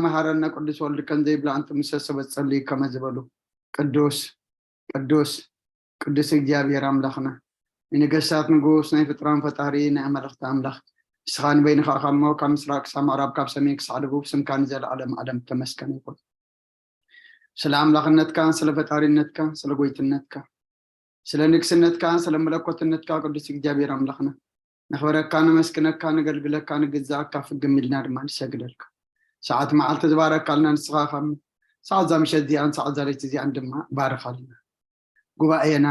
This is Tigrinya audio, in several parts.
መሃረነ ቅዱስ ወልድከን ዘይብላ ኣንትምሰ ሰበት ጸልዩ ከመ ዝበሉ ቅዱስ ቅዱስ ቅዱስ እግዚኣብሔር ኣምላኽና፣ ንነገስታት ንጉስ፣ ናይ ፍጥራን ፈጣሪ፣ ናይ ኣማልኽቲ ኣምላኽ፣ ንስኻ ንበይንኻ እኻ እሞ፣ ካብ ምስራቅ ክሳብ ምዕራብ፣ ካብ ሰሜን ክሳዕ ደቡብ፣ ስምካ ንዘለኣለም ዓለም ተመስገን ይኹን። ስለ ኣምላኽነትካ፣ ስለ ፈጣሪነትካ፣ ስለ ጎይትነትካ፣ ስለ ንግስነትካ፣ ስለ መለኮትነትካ ቅዱስ እግዚኣብሔር ኣምላኽና፣ ነኽብረካ፣ ነመስግነካ፣ ነገልግለካ፣ ንግዛእካ፣ ፍግም ኢልና ድማ ንሰግደልካ። ሰዓት መዓልቲ ዝባረካልና ንስኻ ኢኻ እሞ፣ ሰዓት እዛ ምሸት እዚኣን ሰዓት እዛ ለይቲ እዚኣን ድማ ባርኻልና። ጉባኤና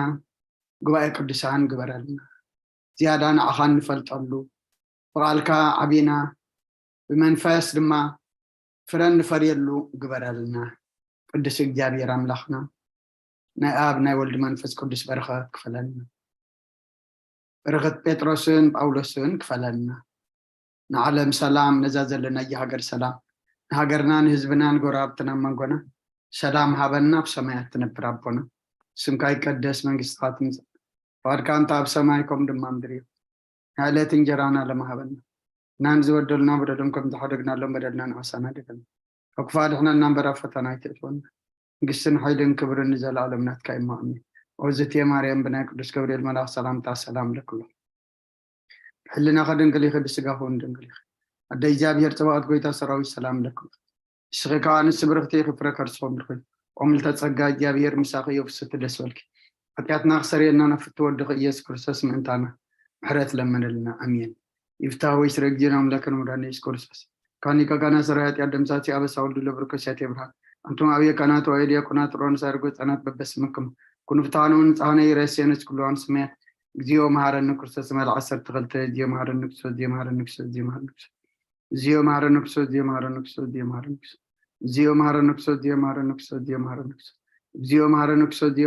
ጉባኤ ቅዱሳን ግበረልና። ዝያዳ ንዓኻ እንፈልጠሉ፣ ብቓልካ ዓቢና፣ ብመንፈስ ድማ ፍረ እንፈርየሉ ግበረልና። ቅዱስ እግዚኣብሔር ኣምላኽና፣ ናይ ኣብ ናይ ወልድ መንፈስ ቅዱስ በረኸት ክፈለልና። በረኸት ጴጥሮስን ጳውሎስን ክፈለልና። ንዓለም ሰላም፣ ነዛ ዘለናያ ሃገር ሰላም፣ ንሃገርና፣ ንህዝብና፣ ንጎረባብትና፣ ኣብ መንጎና ሰላም ሃበና። ኣብ ሰማያት ትነብር ኣቦና፣ ስምካ ይቀደስ፣ መንግስትኻ ትምጻእ፣ ፍቓድካ እንተ ኣብ ሰማይ ከምኡ ድማ ምድሪ ይኹን። ናይ ዕለት እንጀራና ሎሚ ሃበና፣ እና ንዝበደሉና በደሎም ከም ዝሓደግናሎም በደልና ንዓሳና ድገና፣ ካብ ክፉእ ኣድሕነና እምበር ኣብ ፈተና ኣይተእትወና። መንግስትን ሓይልን ክብርን ንዘለኣለም ናትካ እዩ እሞ ኣሜን። ኦዝቴ ማርያም ብናይ ቅዱስ ገብርኤል መልኣኽ ሰላምታ ሰላም ለክሎ። ብሕልናኸ ድንግል ኢኺ፣ ብስጋኸ እውን ድንግል ኢኺ። ኣደ እግዚኣብሔር ጽባኦት ጎይታ ሰራዊት ሰላም ለክሎ። ንስኺ ከኣ ኣንስቲ ብርኽቲ ኢኺ፣ ፍረ ከርስኺ እውን ብሩኽ እዩ። ኦም ልዕልተ ጸጋ እግዚኣብሔር ምሳኺ እዩ፣ ፍስሕቲ ደስ በልኪ። ሓጢኣትና ክሰርየልና ናብ ፍትው ወድኺ ኢየሱስ ክርስቶስ ምእንታና ምሕረት ለምንልና። ኣሜን። ይፍታህ ወይ ስረ ጊዜና ኣምላክን መድኃኒነ ኢየሱስ ክርስቶስ ካኒ ከጋና ሰራይ ኃጢአት ደምሳሲ አበሳ ወልዱ ለብርከሲያት የብርሃን። አንቱም አብየ ካህናት ወአየ ዲያቆናት ሮንሳይ ርጎ ህጻናት በበስምክም ኩኑ ፍትሐነ ወንጽሐነ ይረስየነ ኩሉ ስመያት። እግዚኦ መሐረነ ክርስቶስ መልዓ ዓሰርተ ክልተ። እግዚኦ መሐረነ ክርስቶስ፣ እግዚኦ መሐረነ ክርስቶስ፣ እግዚኦ መሐረነ ክርስቶስ። እግዚኦ መሐረነ ክርስቶስ፣ እግዚኦ መሐረነ ክርስቶስ፣ እግዚኦ መሐረነ ክርስቶስ። እግዚኦ መሐረነ ክርስቶስ፣ እግዚኦ መሐረነ ክርስቶስ፣ እግዚኦ መሐረነ ክርስቶስ። እግዚኦ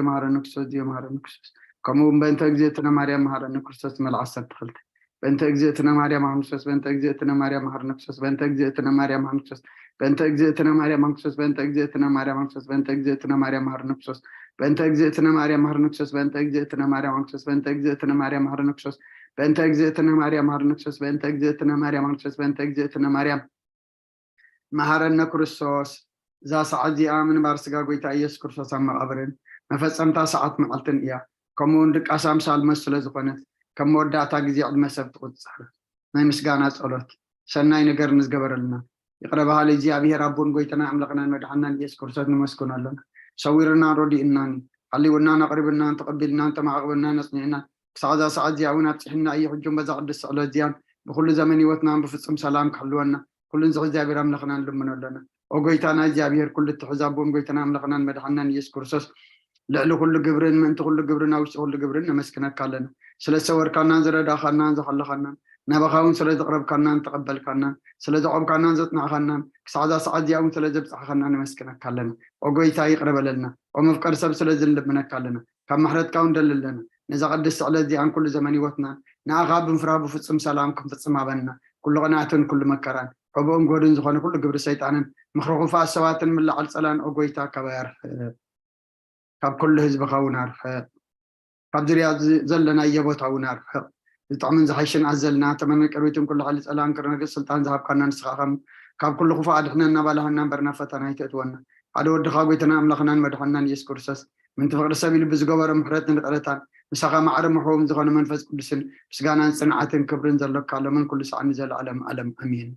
መሐረነ ክርስቶስ፣ እግዚኦ መሐረነ ክርስቶስ። ከምኡ እውን በእንተ እግዝእትነ ማርያም መሐረነ ክርስቶስ መልዓ ዓሰርተ ክልተ። በእንተ እግዝእትነ ማርያም መሐረነ ክርስቶስ፣ በእንተ እግዝእትነ ማርያም መሐረነ ክርስቶስ፣ በእንተ እግዝእትነ ማርያም መሐረነ ክርስቶስ፣ በእንተ እግዝእትነ ማርያም መሐረነ ክርስቶስ፣ በእንተ እግዝእትነ ማርያም መሐረነ ክርስቶስ፣ በእንተ እግዝእትነ ማርያም መሐረነ ክርስቶስ፣ በእንተ እግዝእትነ ማርያም መሐረነ ክርስቶስ፣ በእንተ እግዝእትነ ማርያም መሐረነ ክርስቶስ፣ በእንተ እግዝእትነ ማርያም መሐረነ ክርስቶስ፣ በእንተ እግዝእትነ ማርያም መሐረነ ክርስቶስ፣ በእንተ እግዝእትነ ማርያም መሐረነ ክርስቶስ፣ በእንተ እግዝእትነ ማርያም መሐረነ ክርስቶስ። እዛ ሰዓት እዚኣ ምንባር ስጋ ጎይታ ኢየሱስ ክርስቶስ ኣብ መቓብርን መፈጸምታ ሰዓት መዓልትን እያ። ከምኡ እውን ድቃስ ኣምሳል መስ ስለ ዝኾነት፣ ከም መወዳእታ ግዜ ዕድመ ሰብ ትቑጸር። ናይ ምስጋና ጸሎት። ሰናይ ነገር ንዝገበረልና ይቕረ በሃሊ እግዚኣብሔር ኣቦን ጎይታና ኣምላኽናን መድሓናን ኢየሱስ ክርስቶስ ንመስግኖ ኣለና። ሰዊርናን ረዲእናን እዩ። ሓሊውናን ኣቕሪብናን ተቐቢልናን ተማዕቕብናን ኣጽኒዕናን ክሳዕ እዛ ሰዓት እዚኣ እውን ኣብጺሕና እዩ። ሕጂ እውን በዛ ቅድስቲ ዕለት እዚኣን ብኹሉ ዘመን ህይወትናን ብፍጹም ሰላም ክሕልወና ኩሉ ንዝሒ እግዚኣብሔር ኣምላኽና ንልምኖ ኣለና። ኦ ጎይታና እግዚኣብሔር ኩሉ እትሕዝ ኣቦን ጎይታና ኣምላኽናን መድሓናን ኢየሱስ ክርስቶስ፣ ልዕሊ ኩሉ ግብርን ምእንቲ ኩሉ ግብርን ኣብ ውሽጢ ኩሉ ግብርን ነመስግነካ ኣለና። ስለ ዝሰወርካናን ዝረዳእካናን ዝሓለኻናን፣ ናባኻ እውን ስለ ዘቕረብካናን ተቐበልካናን፣ ስለ ዘቖምካናን ዘጽናዕካናን፣ ክሳዕ እዛ ሰዓት እዚኣ እውን ስለ ዘብጻሕካና ነመስግነካ ኣለና። ኦ ጎይታ ይቕረ በለልና። ኦ መፍቀሪ ሰብ ስለዚ ንልምነካ ኣለና። ካብ ምሕረትካ እውን ደሊ ኣለና። ነዛ ቅድስቲ ዕለት እዚኣን ኩሉ ዘመን ህይወትና ንኣኻ ብምፍራህ ብፍጹም ሰላም ክንፍጽም ሃበና። ኩሉ ቅንኣትን ኩሉ መከራን፣ ሕቡእን ጎድን ዝኾነ ኩሉ ግብሪ ሰይጣንን ምኽሪ ክፉኣት ሰባትን ምልዓል ጸላን ኦ ጎይታ ካባይ ኣርሕቕ። ካብ ኩሉ ህዝብኻ እውን ኣርሕቕ። ካብ ዙርያ ዝ-፣ ዘለናዮ ቦታ እውን ኣርሕቕ። ዝጥዕምን ዝሓይሽን ኣዘልና፣ ተመንን ቅርቢትን ኩሉ ሓይሊ ጸላን ክርነግጽ ስልጣን ዝሃብካና ንስኻ ኢኻ። ካብ ኩሉ ክፉእ ኣድሕነና፣ ባልሃና እምበር ናብ ፈተና ኣይተእትወና። ሓደ ወድኻ ጎይታና ኣምላኽናን መድሓናን ኢየሱስ ክርስቶስ ምንቲ ፍቕሪ ሰብ ኢሉ ብዝገበሮ ምሕረትን ይቕረታን ምሳኻ ማዕረ ምሕውም ዝኾነ መንፈስ ቅዱስን ምስጋናን ጽንዓትን ክብርን ዘሎካ ሎምን ኩሉ ሰዓት ንዘለዓለም ዓለም ኣሜን።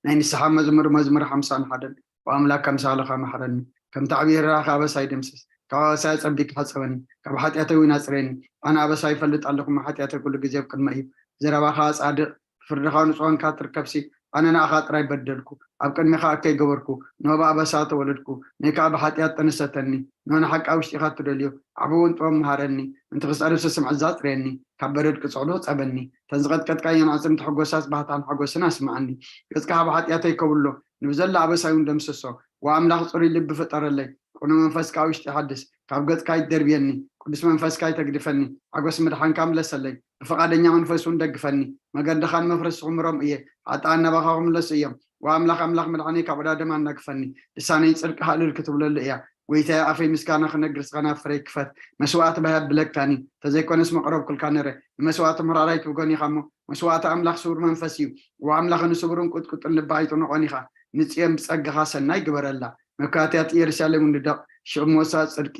ናይ ንስሓ መዝሙር፣ መዝሙር ሓምሳን ሓደን። ኦ ኣምላክ፣ ኣምሳልኻ መሓረኒ፣ ከምቲ ዓብዪ ርህራኸ ኣበሳይ ደምስስ። ካብ ኣበሳይ ኣጸቢቅ ሓጸበኒ፣ ካብ ሓጢኣተይ እውን ኣጽርየኒ። ኣነ ኣበሳይ ይፈልጥ ኣለኹ፣ እሞ ሓጢኣተይ ኩሉ ግዜ ኣብ ቅድመይ እዩ። ዘረባኻ ጻድቕ፣ ፍርድኻ ንጹህ ኳንካ ትርከብሲ። ኣነ ንኣኻ ጥራይ በደልኩ፣ ኣብ ቅድሜኻ እከይ ገበርኩ። ንሆ ብኣበሳ ተወለድኩ፣ ንእይ ከኣ ብሓጢኣት ጠነሰተኒ። ንሆ ንሓቂ ኣብ ውሽጢኻ ትደልዮ፣ ዓቢ እውን ጥበብ መሃረኒ። ምእንቲ ክጸርብ ስምዒት ኣጽርየኒ፣ ካብ በረድ ቅጽዕዶ ጸበኒ። እተን ዝቐጥቀጥካየን ኣዕጽምቲ ሕጎሳስ ባህታን ሓጎስን ኣስምዓኒ። ገጽካ ካብ ሓጢኣተይ ከብሎ፣ ንብዘላ ኣበሳይ እውን ደምስሶ። ወኣምላኽ ጽሩይ ልቢ ፍጠረለይ፣ ቅኑዕ መንፈስ ከኣ ውሽጢ ሓድስ። ካብ ገጽካ ኣይትደርብየኒ፣ ቅዱስ መንፈስካ ኣይተግድፈኒ። ሓጎስ ምድሓንካ ምለሰለይ፣ ብፍቓደኛ መንፈስ እውን ደግፈኒ። መገድኻ ንመፍረስቲ ክምሮም እየ፣ ሓጥኣን ናባኻ ክምለሱ እዮም። ወኣምላኽ ኣምላኽ ምድሓነይ ካብ ዕዳ ደም ኣናግፈኒ። ልሳነይ ጽድቅኻ እልል ክትብለሉ እያ። ጎይታየ፣ ኣፈይ ምስጋና ክነግር፣ ንስኻ ናብ ፍረይ ክፈት። መስዋእቲ ባህ ኣብለካኒ፣ እንተዘይኮነስ መቕረብኩልካ ነረ። ንመስዋእቲ ምሕራር ኣይትብጎን ኢኻ እሞ፣ መስዋእቲ ኣምላኽ ስዉር መንፈስ እዩ። ወኣምላኽ ንስቡርን ቁጥቁጥን ልቢ ኣይትንቖን ኢኻ። ንጽዮን ብጸጋኻ ሰናይ ግበረላ። መካትያት ኢየሩሳሌም ንደቕ፣ ሽዑ ሞሳ ጽድቂ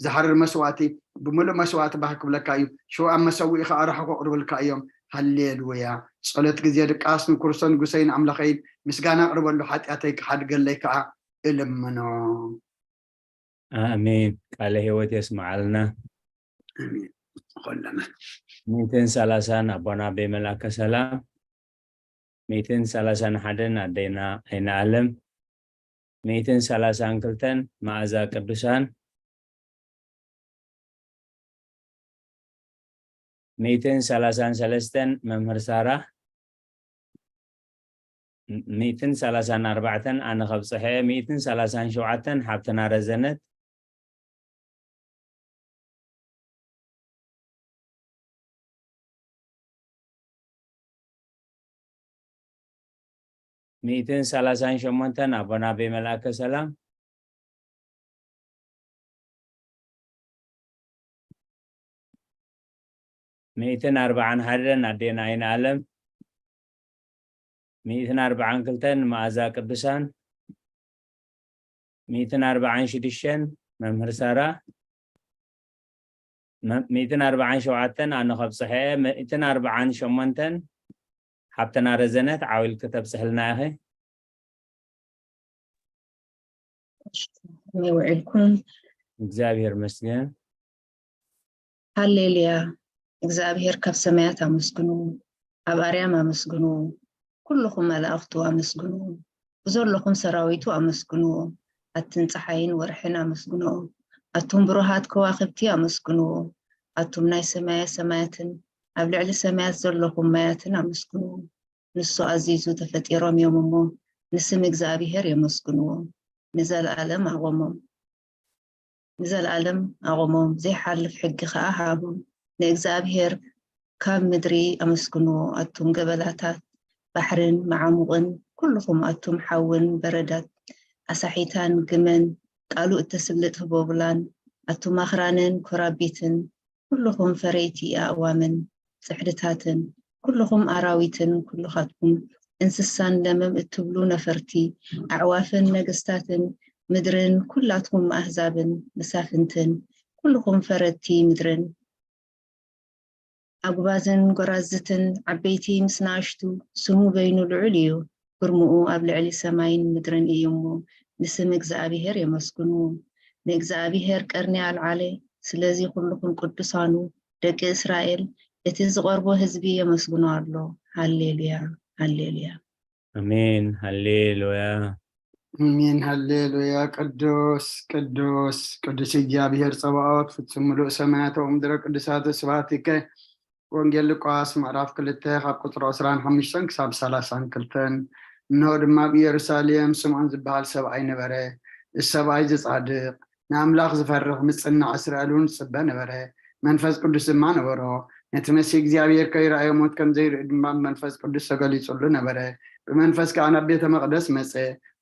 ዝሓርር መስዋእቲ ብምሉእ መስዋእቲ ባህ ክብለካ እዩ። ሽዑ ኣብ መሰውኢ ኸኣ ራሕኹ ኣቕርብልካ እዮም። ሃሌሉያ። ጸሎት ግዜ ድቃስ ንክርስቶስ ንጉሰይን ኣምላኸይን ምስጋና ኣቕርበሉ፣ ሓጢኣተይ ክሓድገለይ ከኣ እልምኖ። ኣሜን። ቃለ ህይወት የስምዓልና። ኣሜን። ኾለና። ሚእትን ሰላሳን ኣቦና ኣበይ መልኣከ ሰላም፣ ሚእትን ሰላሳን ሓደን ኣዴና ኣይነ ኣለም፣ ሚእትን ሰላሳን ክልተን መኣዛ ቅዱሳን፣ ሚእትን ሰላሳን ሰለስተን መምህር ሳራ፣ ሚእትን ሰላሳን ኣርባዕተን ኣነ ከብፅሐ፣ ሚእትን ሰላሳን ሸውዓተን ሓብትና ረዘነት፣ ሚእትን ሰላሳን ሸሞንተን ኣቦና ኣበይ መልኣከ ሰላም፣ ሚእትን ኣርባዓን ሓደን ኣዴና ኣይነ ኣለም፣ ሚእትን ኣርባዓን ክልተን መኣዛ ቅዱሳን፣ ሚእትን ኣርባዓን ሽዱሽተን መምህር ሳራ፣ መ-፣ ሚእትን ኣርባዓን ሸውዓተን ኣነ ከብፅሐ፣ ሚእትን ኣርባዓን ሸሞንተን ሓብትና ረዘነት ዓው ኢልኪ ተብፅሕልና ኢኺ። ከመይ ውዒልኩም? እግዚኣብሔር መስገን። ሃሌሉያ። እግዚኣብሔር ካብ ሰማያት ኣመስግኑ፣ ኣብ ኣርያም ኣመስግኑ፣ ኩልኹም መላእኽቱ ኣመስግኑ፣ ብዘለኹም ሰራዊቱ ኣመስግኑ፣ ኣትን ፀሓይን ወርሕን ኣመስግኑ፣ ኣቱም ብሩሃት ከዋኽብቲ ኣመስግኑ፣ ኣቱም ናይ ሰማየ ሰማያትን ኣብ ልዕሊ ሰማያት ዘለኹም ማያትን ኣመስግኑ። ንሱ ኣዚዙ ተፈጢሮም እዮም እሞ፣ ንስም እግዚኣብሔር የመስግንዎ። ንዘለኣለም ኣቖሞም። ንዘለኣለም ኣቖሞም። ዘይሓልፍ ሕጊ ኸኣ ሃቦም። ንእግዚኣብሔር ካብ ምድሪ ኣመስግንዎ፣ ኣቱም ገበላታት ባሕርን መዓሙቕን፣ ኩልኹም ኣቱም ሓውን በረዳት ኣሳሒታን ግመን፣ ቃሉ እተስልጥ ህቦብላን፣ ኣቱም ኣኽራንን ኮራቢትን፣ ኩልኹም ፈረይቲ ኣእዋምን ጽሕድታትን፣ ኩልኹም ኣራዊትን ኩልኻትኩም እንስሳን ለመም እትብሉ ነፈርቲ ኣዕዋፍን ነገስታትን ምድርን ኩላትኩም ኣህዛብን መሳፍንትን ኩልኹም ፈረድቲ ምድርን ኣጉባዝን ጎራዝትን ዓበይቲ ምስ ንኣሽቱ ስሙ በይኑ ልዑል እዩ። ግርምኡ ኣብ ልዕሊ ሰማይን ምድርን እዩ እሞ ንስም እግዚኣብሔር የመስግኑ። ንእግዚኣብሔር ቀርኒ ኣልዓለ። ስለዚ ኩልኹም ቅዱሳኑ ደቂ እስራኤል እቲ ዝቐርቦ ህዝቢ የመስግኖ ኣሎ። ሃሌሉያ ሃሌሉያ። ኣሜን። ሃሌሉያ። ኣሜን። ሃሌሉያ። ቅዱስ ቅዱስ ቅዱስ እግዚኣብሔር ጸባኦት ፍጹም ምሉእ ሰማያት ወምድረ ቅዱሳት ስብሐት ይከ ወንጌል ሉቃስ ምዕራፍ ክልተ ካብ ቁፅሪ ዕስራን ሓሙሽተን ክሳብ ሰላሳን ክልተን። እንሆ ድማ ኣብ ኢየሩሳሌም ስምዖን ዝበሃል ሰብኣይ ነበረ። እዚ ሰብኣይ እዚ ጻድቕ፣ ንኣምላኽ ዝፈርሕ፣ ምጽናዕ እስራኤል እውን ዝጽበ ነበረ። መንፈስ ቅዱስ ድማ ነበሮ። ነቲ መሲህ እግዚኣብሔር ከይረኣዮ ሞት ከም ዘይርኢ ድማ ብመንፈስ ቅዱስ ተገሊጹሉ ነበረ። ብመንፈስ ከኣ ናብ ቤተ መቕደስ መጸ።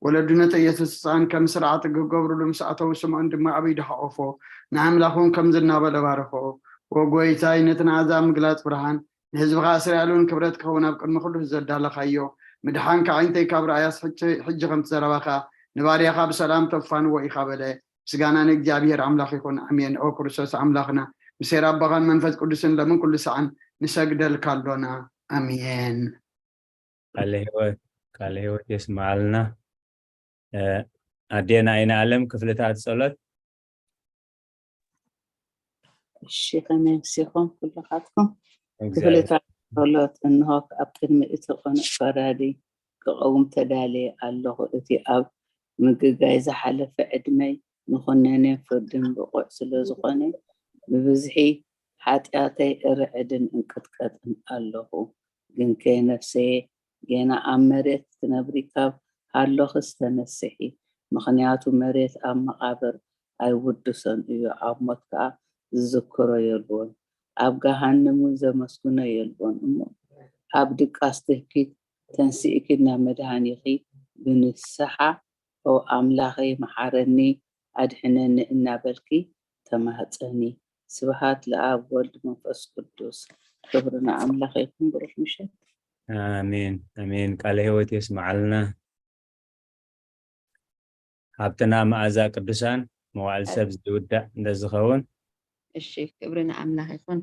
ወለዱ ነቲ ኢየሱስ ህፃን ከም ስርዓት ክገብሩሉ ምስ ኣተዉ ስምዖን ድማ ኣብ ኢዱ ሓቆፎ። ንኣምላኽ እውን ከምዚ እናበለ ባረኾ። ወጎይታይ ነቲ ንኣሕዛብ ምግላጽ ብርሃን ንህዝብኻ እስራኤል እውን ክብረት ክኸውን ኣብ ቅድሚ ኩሉ ዘዳለኻዮ ምድሓንካ ዓይንተይ ካብ ረኣያስ ሕጂ ከምቲ ዘረባኻ ንባርያኻ ብሰላም ተፋንዎ ኢኻ በለ። ምስጋና ንእግዚኣብሔር ኣምላኽ ይኹን። ኣሜን። ኦ ክርስቶስ ኣምላኽና ምሴር ኣቦኻን መንፈስ ቅዱስን ለምን ኩሉ ሰዓን ንሰግደልካ ኣሎና። ኣሜን። ቃለ ህይወት ቃለ ህይወት የስምዓልና። ኣዴና ኣይነ ኣለም ክፍልታት ጸሎት። እሺ ከመይ ምሲኹም ኩልኻትኩም? ክፍልታት ጸሎት እንሆ ኣብ ቅድሚ እቲ ቅኑዕ ፈራዲ ክቐውም ተዳልየ ኣለኹ። እቲ ኣብ ምግጋይ ዝሓለፈ ዕድመይ ንኹነኔን ፍርድን ብቑዕ ስለ ዝኾነ ብብዝሒ ሓጢኣተይ እርዕድን እንቅጥቀጥን ኣለኹ። ግንከ ነፍሰየ ጌና ኣብ መሬት ክትነብሪ ካብ ሃሎኽስ ተነስሒ፣ ምኽንያቱ መሬት ኣብ መቓብር ኣይውድሶን እዩ፣ ኣብ ሞት ከኣ ዝዝክሮ የልቦን፣ ኣብ ገሃንም እውን ዘመስግኖ የልቦን እሞ ኣብ ድቃስ ትህኪት ተንሲእኪ ናብ መድሃኒኺ ብንስሓ ኦ ኣምላኸይ መሓረኒ ኣድሕነኒ እናበልኪ ተማህፀኒ። ስብሃት ለኣብ ወልድ መንፈስ ቅዱስ። ክብሪ ንኣምላኽ ይኹን። ብሩኽ ምሸት። ኣሜን ኣሜን። ቃለ ህይወት የስምዓልና። ሃብትና መኣዛ ቅዱሳን መዋዕል ሰብ ዘይውዳእ እንተዝኸውን። እሺ፣ ክብሪ ንኣምላኽ ይኹን።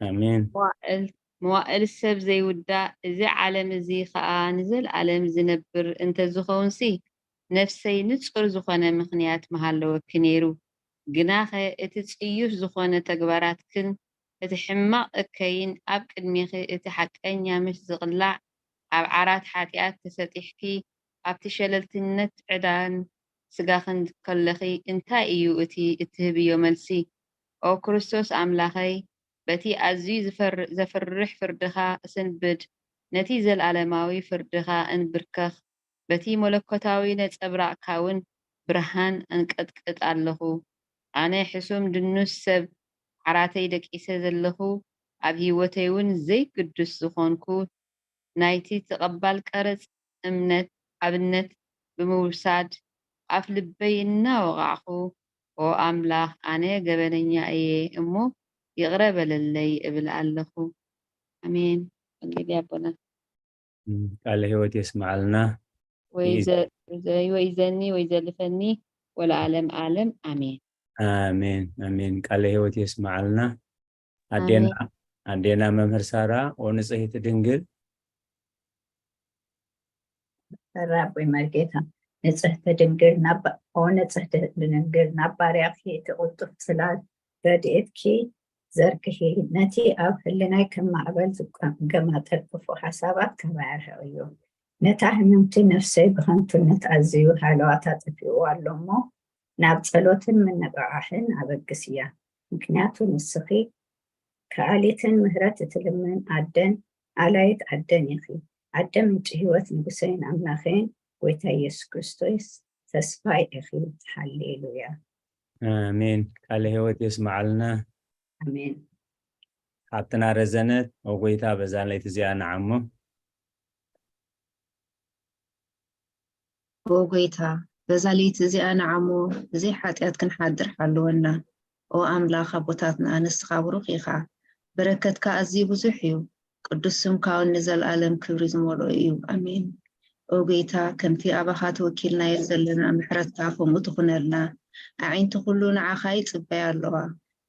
ኣሜን። መዋእል መዋእል ሰብ ዘይውዳእ፣ እዚ ዓለም እዚ ኸኣ ንዘለኣለም ዝነብር እንተዝኸውንሲ፣ ነፍሰይ ንጹር ዝኾነ ምኽንያት ምሃለወኪ ነይሩ። ግናኸ እቲ ጽዩፍ ዝኾነ ተግባራትክን እቲ ሕማቕ እከይን ኣብ ቅድሜኺ እቲ ሓቀኛ ምስ ዝቕላዕ፣ ኣብ ዓራት ሓጢኣት ተሰጢሕኪ፣ ኣብቲ ሸለልትነት ዕዳን ስጋኽን ከለኺ እንታይ እዩ እቲ እትህብዮ መልሲ? ኦ ክርስቶስ ኣምላኸይ፣ በቲ ኣዝዩ ዘፍርሕ ፍርድኻ እሰንብድ፣ ነቲ ዘለኣለማዊ ፍርድኻ እንብርከኽ፣ በቲ መለኮታዊ ነጸብራቕካ እውን ብርሃን ኣንቀጥቅጥ ኣለኹ። ኣነ ሕሱም ድኑስ ሰብ፣ ዓራተይ ደቂሰ ዘለኹ፣ ኣብ ህይወተይ እውን ዘይግዱስ ዝኾንኩ፣ ናይቲ ተቐባል ቀረጽ እምነት ኣብነት ብምውሳድ፣ ኣፍ ልበይ እናወቓዕኹ፣ ኦ ኣምላኽ፣ ኣነ ገበነኛ እየ እሞ ይቕረ በለለይ እብል ኣለኹ። ኣሜን። ወንጌል ኣቦና። ቃለ ህይወት የስምዓልና። ወይ ዘ- ወይ ዘኒ ወይ ዘልፈኒ ወለዓለም ዓለም ኣሜን። ኣሜን ኣሜን። ቃለ ህይወት የስምዓልና። ኣዴና ኣዴና መምህር ሳራ፣ ኦ ንጽሕቲ ድንግል። ራቦይ መርጌታ፣ ንጽሕቲ ድንግል ናብ ኦ ንጽሕቲ ድንግል ናብ ባርያኺ እቲ ቅልጡፍ ጽላል ረድኤትኪ ዘርግሒ፣ ነቲ ኣብ ህልናይ ከም ማዕበል ዝገማጠል ክፉእ ሓሳባት ካባይ ኣርሕቕዮ። ነታ ህምምቲ ነፍሰይ ብኸንቱነት ኣዝዩ ሃለዋታ ጠፊእዋ ኣሎ እሞ፣ ናብ ጸሎትን ምንቕቓሕን ኣበግስያ። ምኽንያቱ ንስኺ ከኣሊትን ምህረት እትልምን ኣደን ኣላይት ኣደን ኢኺ። ኣደ ምንጪ ህይወት ንጉሰይን ኣምላኸይን ጐይታ ኢየሱስ ክርስቶስ ተስፋይ ኢኺ። ሃሌሉያ። ኣሜን። ቃለ ህይወት የስምዓልና። ኣሜን። ሓብትና ረዘነት፣ ኦ ጐይታ በዛ ለይቲ እዚኣ ንዓሞ። ኦ ጐይታ፣ በዛ ለይቲ እዚኣ ንዓሞ ብዘይ ሓጢኣት ክንሓድር ሓልወና። ኦ ኣምላኽ ኣቦታትና፣ ንስኻ ብሩኽ ኢኻ፣ በረከትካ ኣዝዩ ብዙሕ እዩ፣ ቅዱስ ስምካ እውን ንዘለኣለም ክብሪ ዝመልኦ እዩ። ኣሜን። ኦ ጐይታ፣ ከምቲ ኣባኻ ተወኪልናዮ ዘለና ምሕረትካ ከምኡ ትኹነልና። ኣዒንቲ ኩሉ ንዓኻ ይጽበያ ኣለዋ፣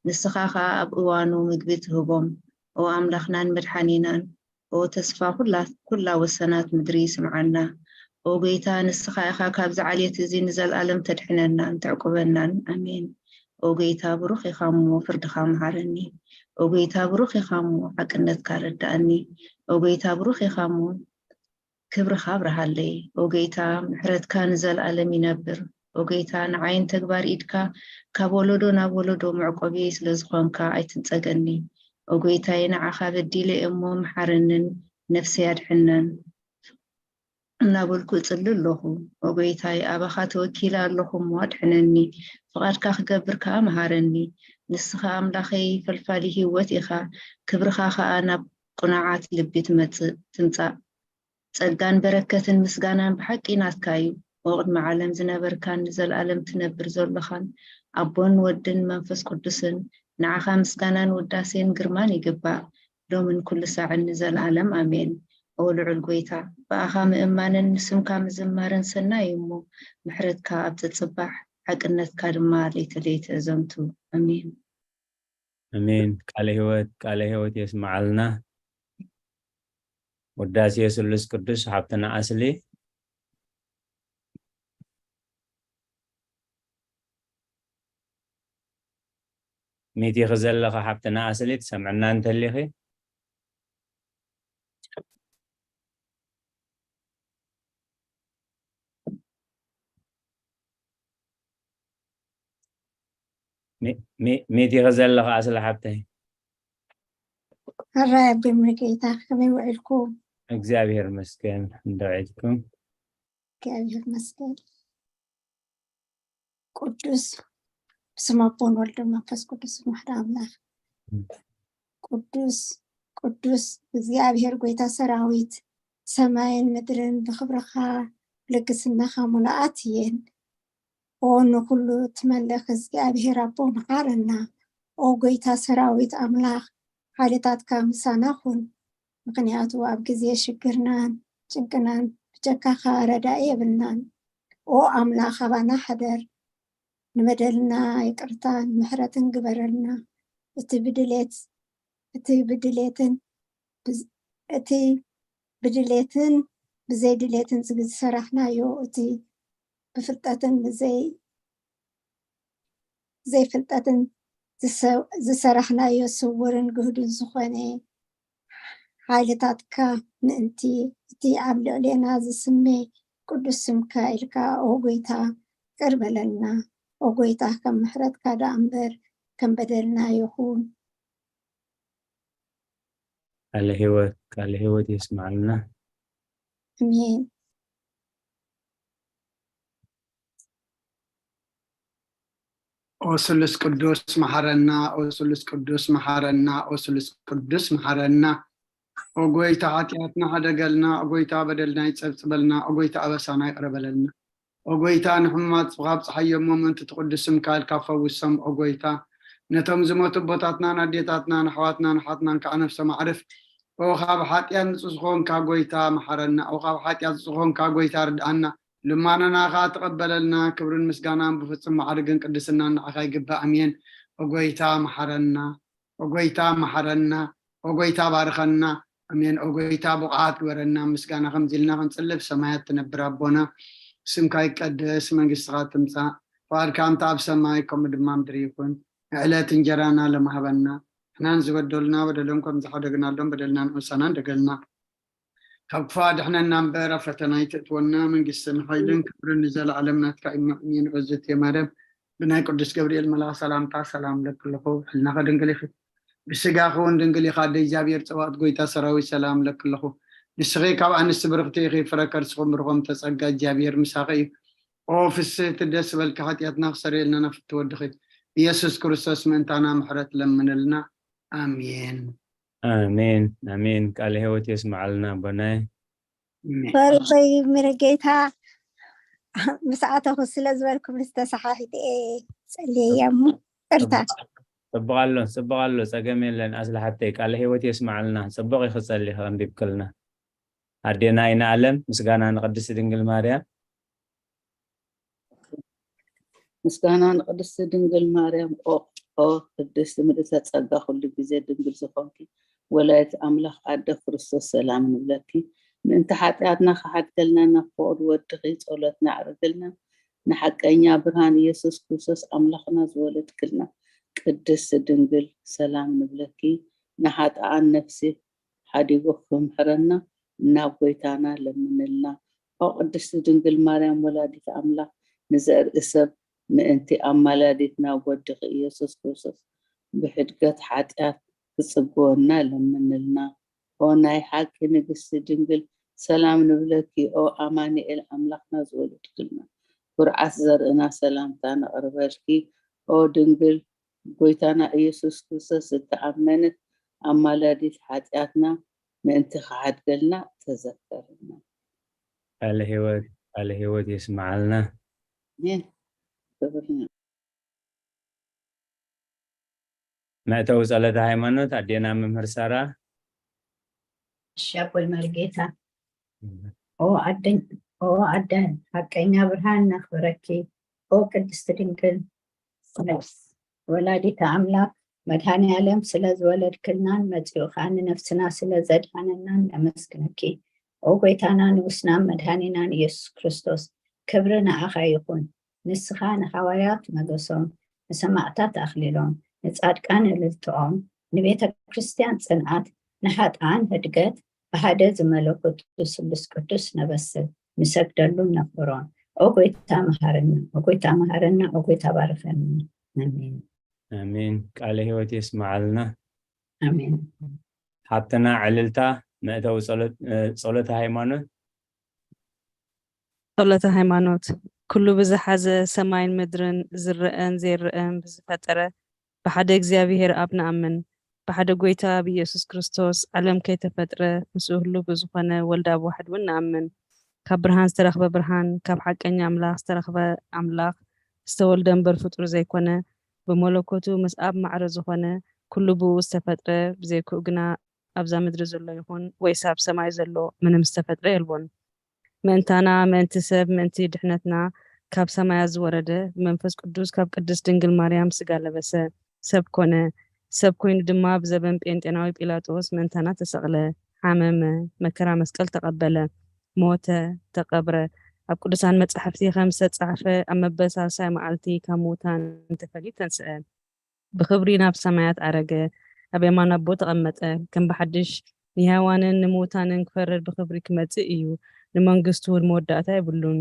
ንስኻ ኸኣ ኣብ እዋኑ ምግቢ ትህቦም። ኦ ኣምላኽናን መድሓኒናን፣ ኦ ተስፋ ኩላ ኩላ ወሰናት ምድሪ ስምዓና። ኦ ጐይታ፣ ንስኻ ኢኻ ካብዚ ዓሌት እዚ ንዘለኣለም ተድሕነናን ተዕቁበናን። ኣሜን። ኦ ጐይታ፣ ብሩኽ ኢኻ እሞ ፍርድኻ መሃረኒ። ኦ ጐይታ፣ ብሩኽ ኢኻ እሞ ሓቅነትካ ረዳእኒ። ኦ ጐይታ፣ ብሩኽ ኢኻ እሞ ክብርኻ ኣብርሃለይ። ኦ ጐይታ፣ ምሕረትካ ንዘለኣለም ይነብር። ኦ ጐይታ፣ ንዓይን ተግባር ኢድካ ካብ ወለዶ ናብ ወለዶ መዕቆቢ ስለ ዝኾንካ ኣይትንጸገኒ። ኦ ጐይታይ፣ ንዓኻ በዲለ እየ እሞ መሓረንን ነፍሰይ ኣድሕነን እናበልኩ እጽሊ ኣለኹ። ኦ ጐይታይ፣ ኣባኻ ተወኪለ ኣለኹ እሞ ኣድሕነኒ፣ ፍቓድካ ክገብር ከኣ መሃረኒ። ንስኻ ኣምላኸይ ፈልፋሊ ህይወት ኢኻ፣ ክብርኻ ኸኣ ናብ ቅኑዓት ልቢ ትመጽእ ትምጻእ። ጸጋን በረከትን ምስጋናን ብሓቂ ናትካ እዩ። ኦ ቅድሚ ዓለም ዝነበርካን ንዘለኣለም ትነብር ዘሎኻን ኣቦን ወድን መንፈስ ቅዱስን ንዓኻ ምስጋናን ውዳሴን ግርማን ይግባእ። ሎምን ኩሉ ሳዕን ንዘለኣለም ኣሜን። ኦ ልዑል ጐይታ፣ ብኣኻ ምእማንን ንስምካ ምዝማርን ሰናይ እዩ እሞ፣ ምሕረትካ ኣብ ጽጽባሕ፣ ሓቅነትካ ድማ ለይቲ ለይቲ እዘምቱ። ኣሜን። ኣሜን። ቃለ ህይወት ቃለ ህይወት የስምዓልና። ውዳሴ ስሉስ ቅዱስ ሓብትና ኣስሊ። ሚቲኺ ዘለኺ ሓብትና ኣስሊ ትሰምዕና እንተሊኺ? ሚ- ሚ- ሚቲኺ ዘለኺ ኣስሊ ሓብተይ? ሕራይ ኣቦይ ሙሉጌታ፣ ከመይ ውዒልኩም? እግዚኣብሔር ይመስገን። እንዶ ውዒልኩም? እግዚኣብሔር ይመስገን። ቅዱስ፣ ብስም ኣቦን ወልድን መንፈስ ቅዱስን ሓደ ኣምላኽ። ቅዱስ ቅዱስ እግዚኣብሔር ጐይታ ሰራዊት፣ ሰማይን ምድርን ብኽብርኻ ልግስናኻ ምሉኣት እየን። ኦ ንኹሉ እትመልኽ እግዚኣብሔር ኣቦ፣ መሓረና። ኦ ጐይታ ሰራዊት ኣምላኽ፣ ሓይልታትካ ምሳና ኹን፣ ምኽንያቱ ኣብ ግዜ ሽግርናን ጭንቅናን ብጀካኻ ረዳኢ የብልናን። ኦ ኣምላኽ ኣባና ሓደር፣ ንበደልና ይቅርታን ምሕረትን ግበረልና። እቲ ብድሌት እቲ ብድሌትን ብዝ- እቲ ብድሌትን ብዘይ ድሌትን ዝግ- ዝሰራሕናዮ፣ እቲ ብፍልጠትን ብዘይ ዘይፍልጠትን ዝሰ- ዝሰራሕናዮ ስውርን ግህዱን ዝኾነ ሓይልታትካ ምእንቲ እቲ ኣብ ልዕሌና ዝስመ ቅዱስ ስምካ ኢልካ፣ ኦ ጎይታ፣ ይቅር በለልና። ኦ ጎይታ፣ ከም ምሕረትካ ደኣ እምበር ከም በደልና ይኹን። ቃለ ህይወት ቃለ ህይወት የስማዕልና። ኣሜን። ኦ ስሉስ ቅዱስ መሓረና፣ ኦ ስሉስ ቅዱስ መሓረና፣ ኦ ስሉስ ቅዱስ መሓረና። ኦ ጎይታ ሓጢኣትና ሓደገልና፣ ኦ ጎይታ በደልና ይጸብጽበልና፣ ኦ ጎይታ ኣበሳና ይቕረ በለልና። ኦ ጎይታ ንሕሙማት ካብ ጸሓዮም ምእንቲ ትቕድስ ስምካ ኢልካ ፈውሶም። ኦ ጎይታ ነቶም ዝሞቱ ኣቦታትናን ኣዴታትናን ኣሕዋትናን ኣሓትናን ከዓ ነፍሶም ኣዕርፍ። ኦ ካብ ሓጢኣት ንጹህ ዝኾንካ ጎይታ መሓረና፣ ኦ ካብ ሓጢኣት ንጹህ ዝኾንካ ጎይታ ርድኣና። ልማናና ኸዓ ተቐበለልና። ክብርን ምስጋናን ብፍጹም ማዕርግን ቅድስናን ንዓኻ ይግባእ። ኣሜን። ኦ ጎይታ መሓረና፣ ኦ ጎይታ መሓረና፣ ኦ ጎይታ ባርኸና። ኣሜን። ኦ ጎይታ ብቑዓት ግበረና። ምስጋና ከምዚ ኢልና ክንጽልብ ሰማያት ትነብር ኣቦና ስምካ ይቀደስ፣ መንግስትኻ ትምጻእ፣ ፍቓድካ ከምቲ ኣብ ሰማይ ከምኡ ድማ ምድሪ ይኹን። ዕለት እንጀራና ሎሚ ሃበና። ንሕናን ዝበደሉና በደሎም ከም ዝሓደግናሎም በደልና ንዑሳና እንደገልና ካብ ክፉእ ኣድሕነና እምበር ኣብ ፈተና ኣይተእትወና። መንግስትን ሓይልን ክብርን ንዘለዓለም ናትካ እዩ። ኣሜን። ኦ እግዝእትየ ማርያም ብናይ ቅዱስ ገብርኤል መልኣኽ ሰላምታ ሰላም እለኪ ኣለኹ። ሕልናኸ ድንግል ኢኺ፣ ብስጋኺ እውን ድንግል ኢኻ። ኣደ እግዚኣብሔር ጸባኦት ጎይታ ሰራዊት ሰላም እለኪ ኣለኹ። ንስኺ ካብ ኣንስቲ ብርኽቲ ኢኺ፣ ፍረ ከርስኹም ብሩኽ እምተ ጸጋ እግዚኣብሔር ምሳኺ እዩ። ኦ ፍስህቲ ደስ በልኪ፣ ሓጢኣትና ክሰርየልና ናብ ፍትወድኺ ኢየሱስ ክርስቶስ ምእንታና ምሕረት ለምንልና። ኣሜን። ኣሜን ኣሜን። ቃለ ህይወት የስምዓልና ኣቦናይ። ፈርፈይ ምርጌታ ምስ ኣተኹ ስለ ዝበልኩ ምስ ተሰሓሒተ እየ ጸልየ እየ እሞ ይቅርታ። ጽቡቕ ኣሎ ጽቡቕ ኣሎ፣ ጸገም የለን። ኣስልሓተይ ቃለ ህይወት የስምዓልና። ጽቡቕ ኢኺ ጸሊኺ ኣንቢብክልና። ኣዴና ኣይነ ኣለም ምስጋና ንቅድስቲ ድንግል ማርያም። ምስጋና ንቅድስቲ ድንግል ማርያም። ኦ ኦ ቅድስቲ ምልእተ ጸጋ ኩሉ ግዜ ድንግል ዝኾንኪ ወላዲት ኣምላኽ ኣደ ክርስቶስ ሰላም ንብለኪ። ምእንቲ ሓጢኣትና ክሓድገልና ናብ ፍቑድ ወድኺ ጸሎትና ኣዕርግልና። ንሓቀኛ ብርሃን ኢየሱስ ክርስቶስ ኣምላኽና ዝወለድክልና ቅድስቲ ድንግል ሰላም ንብለኪ። ንሓጥኣን ነፍሲ ሓዲጉ ክምሕረና ናብ ጎይታና ለምንልና። ኦ ቅድስቲ ድንግል ማርያም ወላዲት ኣምላኽ ንዘርኢ ሰብ ምእንቲ ኣማላዲት ናብ ወድኺ ኢየሱስ ክርስቶስ ብሕድገት ሓጢኣት ክጽግወና ለምንልና። ኦ ናይ ሓቂ ንግስቲ ድንግል ሰላም ንብለኪ። ኦ ኣማኑኤል ኣምላኽና ዝወለድክልና ኩርዓት ዘርእና ሰላምታ ነቕርበልኪ። ኦ ድንግል ጎይታና ኢየሱስ ክርስቶስ ዝተኣመነት ኣማላዲት ሓጢኣትና ምእንቲ ክሓድገልና ተዘከርና። ቃለ ህይወት ቃለ ህይወት የስምዓልና። ኣሜን። ክብር ን- መእተዊ ጸሎተ ሃይማኖት ኣዴና መምህር ሳራ። እሺ ኣቦይ መርጌታ። ኦ ኣደ ኦ ኣደ ሓቀኛ ብርሃን ነኽብረኪ። ኦ ቅድስቲ ድንግል ወላዲተ ኣምላክ መድኃኔ ዓለም ስለ ዝወለድክልናን መጺኡ ኸዓ ንነፍስና ስለ ዘድሓነናን ነመስግነኪ። ኦ ጎይታና ንጉስናን መድኃኒናን ኢየሱስ ክርስቶስ ክብሪ ንዓኻ ይኹን። ንስኻ ንሃዋርያት መገሶም፣ ንሰማዕታት ኣኽሊሎም፣ ንጻድቃን እልልትኦም፣ ንቤተ ክርስቲያን ጽንዓት፣ ንሓጥኣን ህድገት ብሓደ ዝመለኮቱ ስሉስ ቅዱስ ነበስል ንሰግደሉን ነኽብሮን። ኦ ጎይታ መሃረና፣ ኦ ጎይታ መሃረና፣ ኦ ጎይታ ባርኸና። ኣሜን። ኣሜን። ቃለ ህይወት የስምዓልና። ኣሜን። ሓብትና ዕልልታ መእተዊ ጸሎት እ፣ ጸሎተ ሃይማኖት። ጸሎተ ሃይማኖት። ኩሉ ብዝሓዘ ሰማይን ምድርን ዝረኣን ዘይረኣን ብዝፈጠረ ብሓደ እግዚኣብሔር ኣብ ንኣምን። ብሓደ ጎይታ ብኢየሱስ ክርስቶስ ዓለም ከይተፈጥረ ምስኡ ህሉው ብዝኾነ ወልድ ኣብ ዋሕድ እውን ንኣምን። ካብ ብርሃን ዝተረኽበ ብርሃን፣ ካብ ሓቀኛ ኣምላኽ ዝተረኽበ ኣምላኽ፣ ዝተወልደ እምበር ፍጡር ዘይኮነ፣ ብመለኮቱ ምስ ኣብ ማዕረ ዝኾነ፣ ኩሉ ብኡ ዝተፈጥረ፣ ብዘይክኡ ግና ኣብዛ ምድሪ ዘሎ ይኹን ወይስ ኣብ ሰማይ ዘሎ ምንም ዝተፈጥረ የልቦን። ምእንታና፣ ምእንቲ ሰብ፣ ምእንቲ ድሕነትና ካብ ሰማያት ዝወረደ፣ ብመንፈስ ቅዱስ ካብ ቅድስት ድንግል ማርያም ስጋ ለበሰ፣ ሰብ ኮነ። ሰብ ኮይኑ ድማ ብዘበን ጴንጤናዊ ጲላጦስ ምእንታና ተሰቕለ፣ ሓመመ፣ መከራ መስቀል ተቐበለ፣ ሞተ፣ ተቐብረ። ኣብ ቅዱሳን መጻሕፍቲ ከም ዝተጻሕፈ ኣብ መበል ሳልሳይ መዓልቲ ካብ ምዉታን ተፈልዩ ተንስአ። ብኽብሪ ናብ ሰማያት ኣረገ፣ ኣብ የማን ኣቦ ተቐመጠ። ከም ብሓድሽ ንሕያዋንን ንምዉታንን ክፈርድ ብኽብሪ ክመጽእ እዩ። ንመንግስቱ መወዳእታ የብሉን።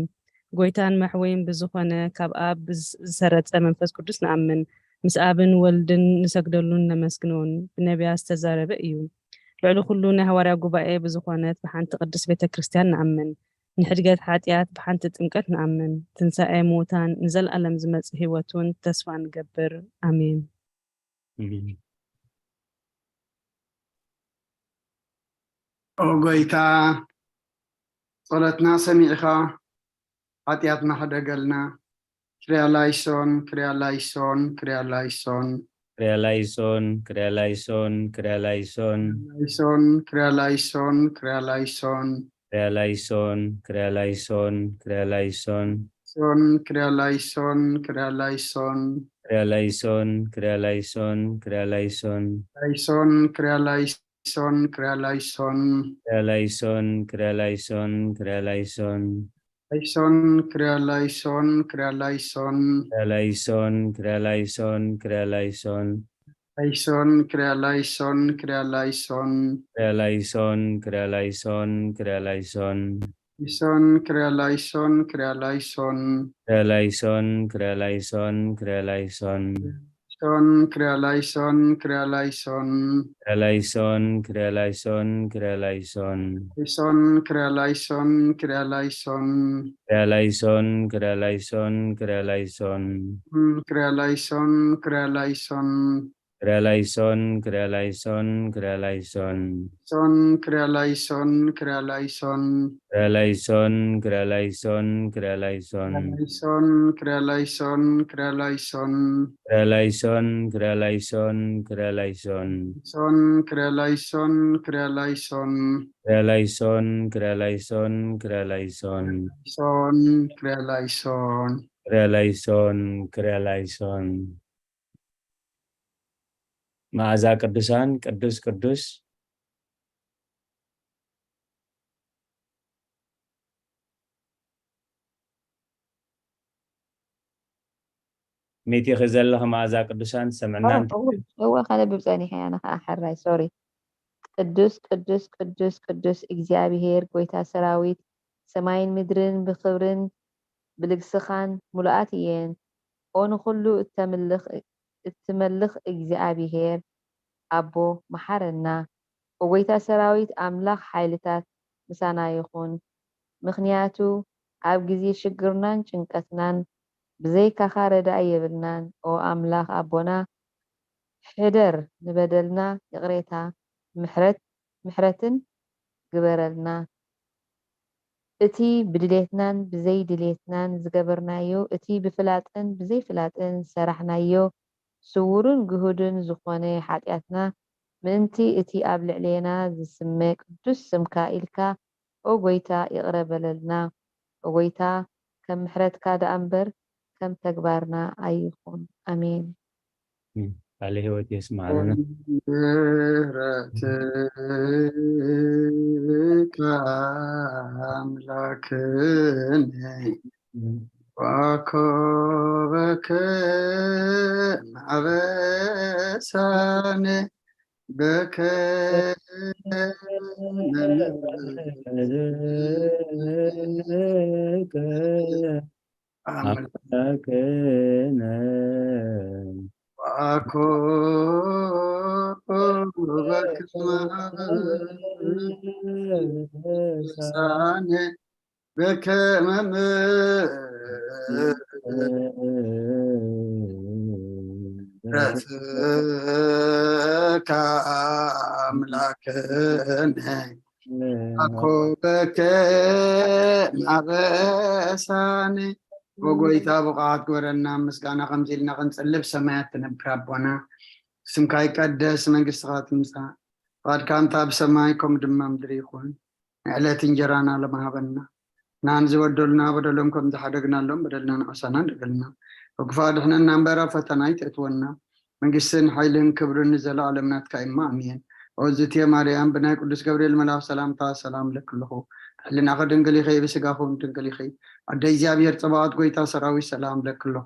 ጎይታን መሕወይን ብዝኾነ ካብ ኣብ ዝሰረጸ መንፈስ ቅዱስ ንኣምን። ምስ ኣብን ወልድን ንሰግደሉን ነመስግኖን። ብነቢያት ዝተዛረበ እዩ። ልዕሊ ኩሉ ናይ ሃዋርያ ጉባኤ ብዝኾነት ብሓንቲ ቅድስት ቤተ ክርስቲያን ንኣምን። ንሕድገት ሓጢኣት ብሓንቲ ጥምቀት ንኣምን። ትንሳኤ ምዉታን ንዘለኣለም ዝመጽእ ህይወት እውን ተስፋ ንገብር። ኣሜን። ኦ ጎይታ፣ ጸሎትና ሰሚዕኻ ሓጢኣትና ሕደገልና። ክሪያ ላይሶን፣ ክሪያ ላይሶን፣ ክሪያ ላይሶን። ክሪያ ላይሶን፣ ክሪያ ላይሶን፣ ክሪያ ላይሶን። ላይሶን፣ ክሪያ ላይሶን፣ ክሪያ ላይሶን። ክሪያ ላይሶን፣ ክሪያ ላይሶን፣ ክሪያ ላይሶን። ሶን፣ ክሪያ ላይሶን፣ ክሪያ ላይሶን። ክሪያ ላይሶን፣ ክሪያ ላይሶን፣ ክሪያ ላይሶን። ላይሶን፣ ክሪያ ላይሶን፣ ክሪያ ላይሶን። ክሪያ ላይሶን፣ ክሪያ ላይሶን፣ ክሪያ ላይሶን። ላይሶን፣ ክሪያ ላይሶን፣ ክሪያ ላይሶን። ክሪያ ላይሶን፣ ክሪያ ላይሶን፣ ክሪያ ላይሶን። ላይሶን፣ ክሪያ ላይሶን፣ ክሪያ ላይሶን። ክሪያ ላይሶን፣ ክሪያ ላይሶን፣ ክሪያ ላይሶን። ላይሶን፣ ክሪያ ላይሶን፣ ክሪያ ላይሶን። ክሪያ ላይሶን፣ ክሪያ ላይሶን፣ ክሪያ ላይሶን። ሶን፣ ክሪያ ላይሶን፣ ክሪያ ላይሶን። ክሪያ ላይሶን፣ ክሪያ ላይሶን፣ ክሪያ ላይሶን። ላይሶን፣ ክሪያ ላይሶን፣ ክሪያ ላይሶን። ክሪያ ላይሶን፣ ክሪያ ላይሶን፣ ክሪያ ላይሶን። ም፣ ክሪያ ላይሶን፣ ክሪያ ላይሶን። ክሪያ ላይሶን፣ ክሪያ ላይሶን፣ ክሪያ ላይሶን። ሶን፣ ክሪያ ላይሶን፣ ክሪያ ላይሶን። ክሪያ ላይሶን፣ ክሪያ ላይሶን፣ ክሪያ ላይሶን። ላይሶን፣ ክሪያ ላይሶን፣ ክሪያ ላይሶን። ክሪያ ላይሶን፣ ክሪያ ላይሶን፣ ክሪያ ላይሶን። ሶን፣ ክሪያ ላይሶን፣ ክሪያ ላይሶን። ክሪያ ላይሶን፣ ክሪያ ላይሶን፣ ክሪያ ላይሶን። ሶን፣ ክሪያ ላይሶን። ክሪያ ላይሶን፣ ክሪያ ላይሶን። መዓዛ ቅዱሳን ቅዱስ ቅዱስ። ሚቲኺ ዘለኺ መዓዛ ቅዱሳን ሰምዕና። እወ፣ እወ፣ ከነብብ ጸኒሐ እያ፣ ንኸዓ ሕራይ፣ ሶሪ። ቅዱስ፣ ቅዱስ፣ ቅዱስ፣ ቅዱስ እግዚኣብሄር፣ ጎይታ ሰራዊት፣ ሰማይን ምድርን ብኽብርን ብልግስኻን ምሉኣት እየን። ኦ ንኹሉ እተምልኽ፣ እትመልኽ እግዚኣብሄር፣ ኣቦ፣ መሓረና። ኦ ጎይታ ሰራዊት፣ ኣምላኽ ሓይልታት፣ ምሳና ይኹን። ምኽንያቱ፣ ኣብ ግዜ ሽግርናን ጭንቀትናን፣ ብዘይካኻ ረዳኢ የብልናን። ኦ ኣምላኽ ኣቦና፣ ሕደር፣ ንበደልና ይቕሬታ፣ ምሕረት፣ ምሕረትን ግበረልና። እቲ ብድሌትናን ብዘይድሌትናን ዝገበርናዮ፣ እቲ ብፍላጥን ብዘይፍላጥን ዝሰራሕናዮ፣ ስዉርን ግሁድን ዝኾነ ሓጢኣትና፣ ምእንቲ እቲ ኣብ ልዕሌና ዝስመ ቅዱስ ስምካ ኢልካ፣ ኦ ጎይታ፣ ይቕረ በለልና። ኦ ጎይታ፣ ከም ምሕረትካ ደኣ እምበር፣ ከም ተግባርና ኣይኹን። ኣሜን። ቃለ ሕይወት የስማዕልና። ምሕረትካ ኣምላክነ ዋኮበከ ማዕበሳነ በከ ኣምላክነ ዋኮበከ ማዕበሳነ በከመ ምሕረትከ ኣምላክነ ኣኮበከ ማበሳኒ። ኦ ጎይታ፣ ብቕዓት ግበረና፣ ምስጋና ከምዚ ኢልና ክንጽልብ። ሰማያት ትነብር ኣቦና፣ ስምካ ይቀደስ፣ መንግስትኻ ትምጻእ፣ ፍቓድካ እንታ ብሰማይ ከምኡ ድማ ምድሪ ይኹን። ንዕለት እንጀራና ሎሚ ሃበና፣ ንዓን ዝበደሉና በደሎም ከም ዝሓደግናሎም በደልና ንዓሳና ንደገልና። ካብ ክፉእ ኣድሕነና እምበር ኣብ ፈተና ኣይተእትወና። መንግስትን ሓይልን ክብርን ንዘለኣለም ናትካ እማ ኣሜን። ኦዝትየ ማርያም ብናይ ቅዱስ ገብርኤል መልኣኽ ሰላምታ ሰላም ለክልኹ። ብሕልናኺ ድንግል ኢኺ፣ ብስጋኹ እውን ድንግል ኢኺ። ኣደ እግዚኣብሔር ጸባኦት ጎይታ ሰራዊት ሰላም ለክልኹ።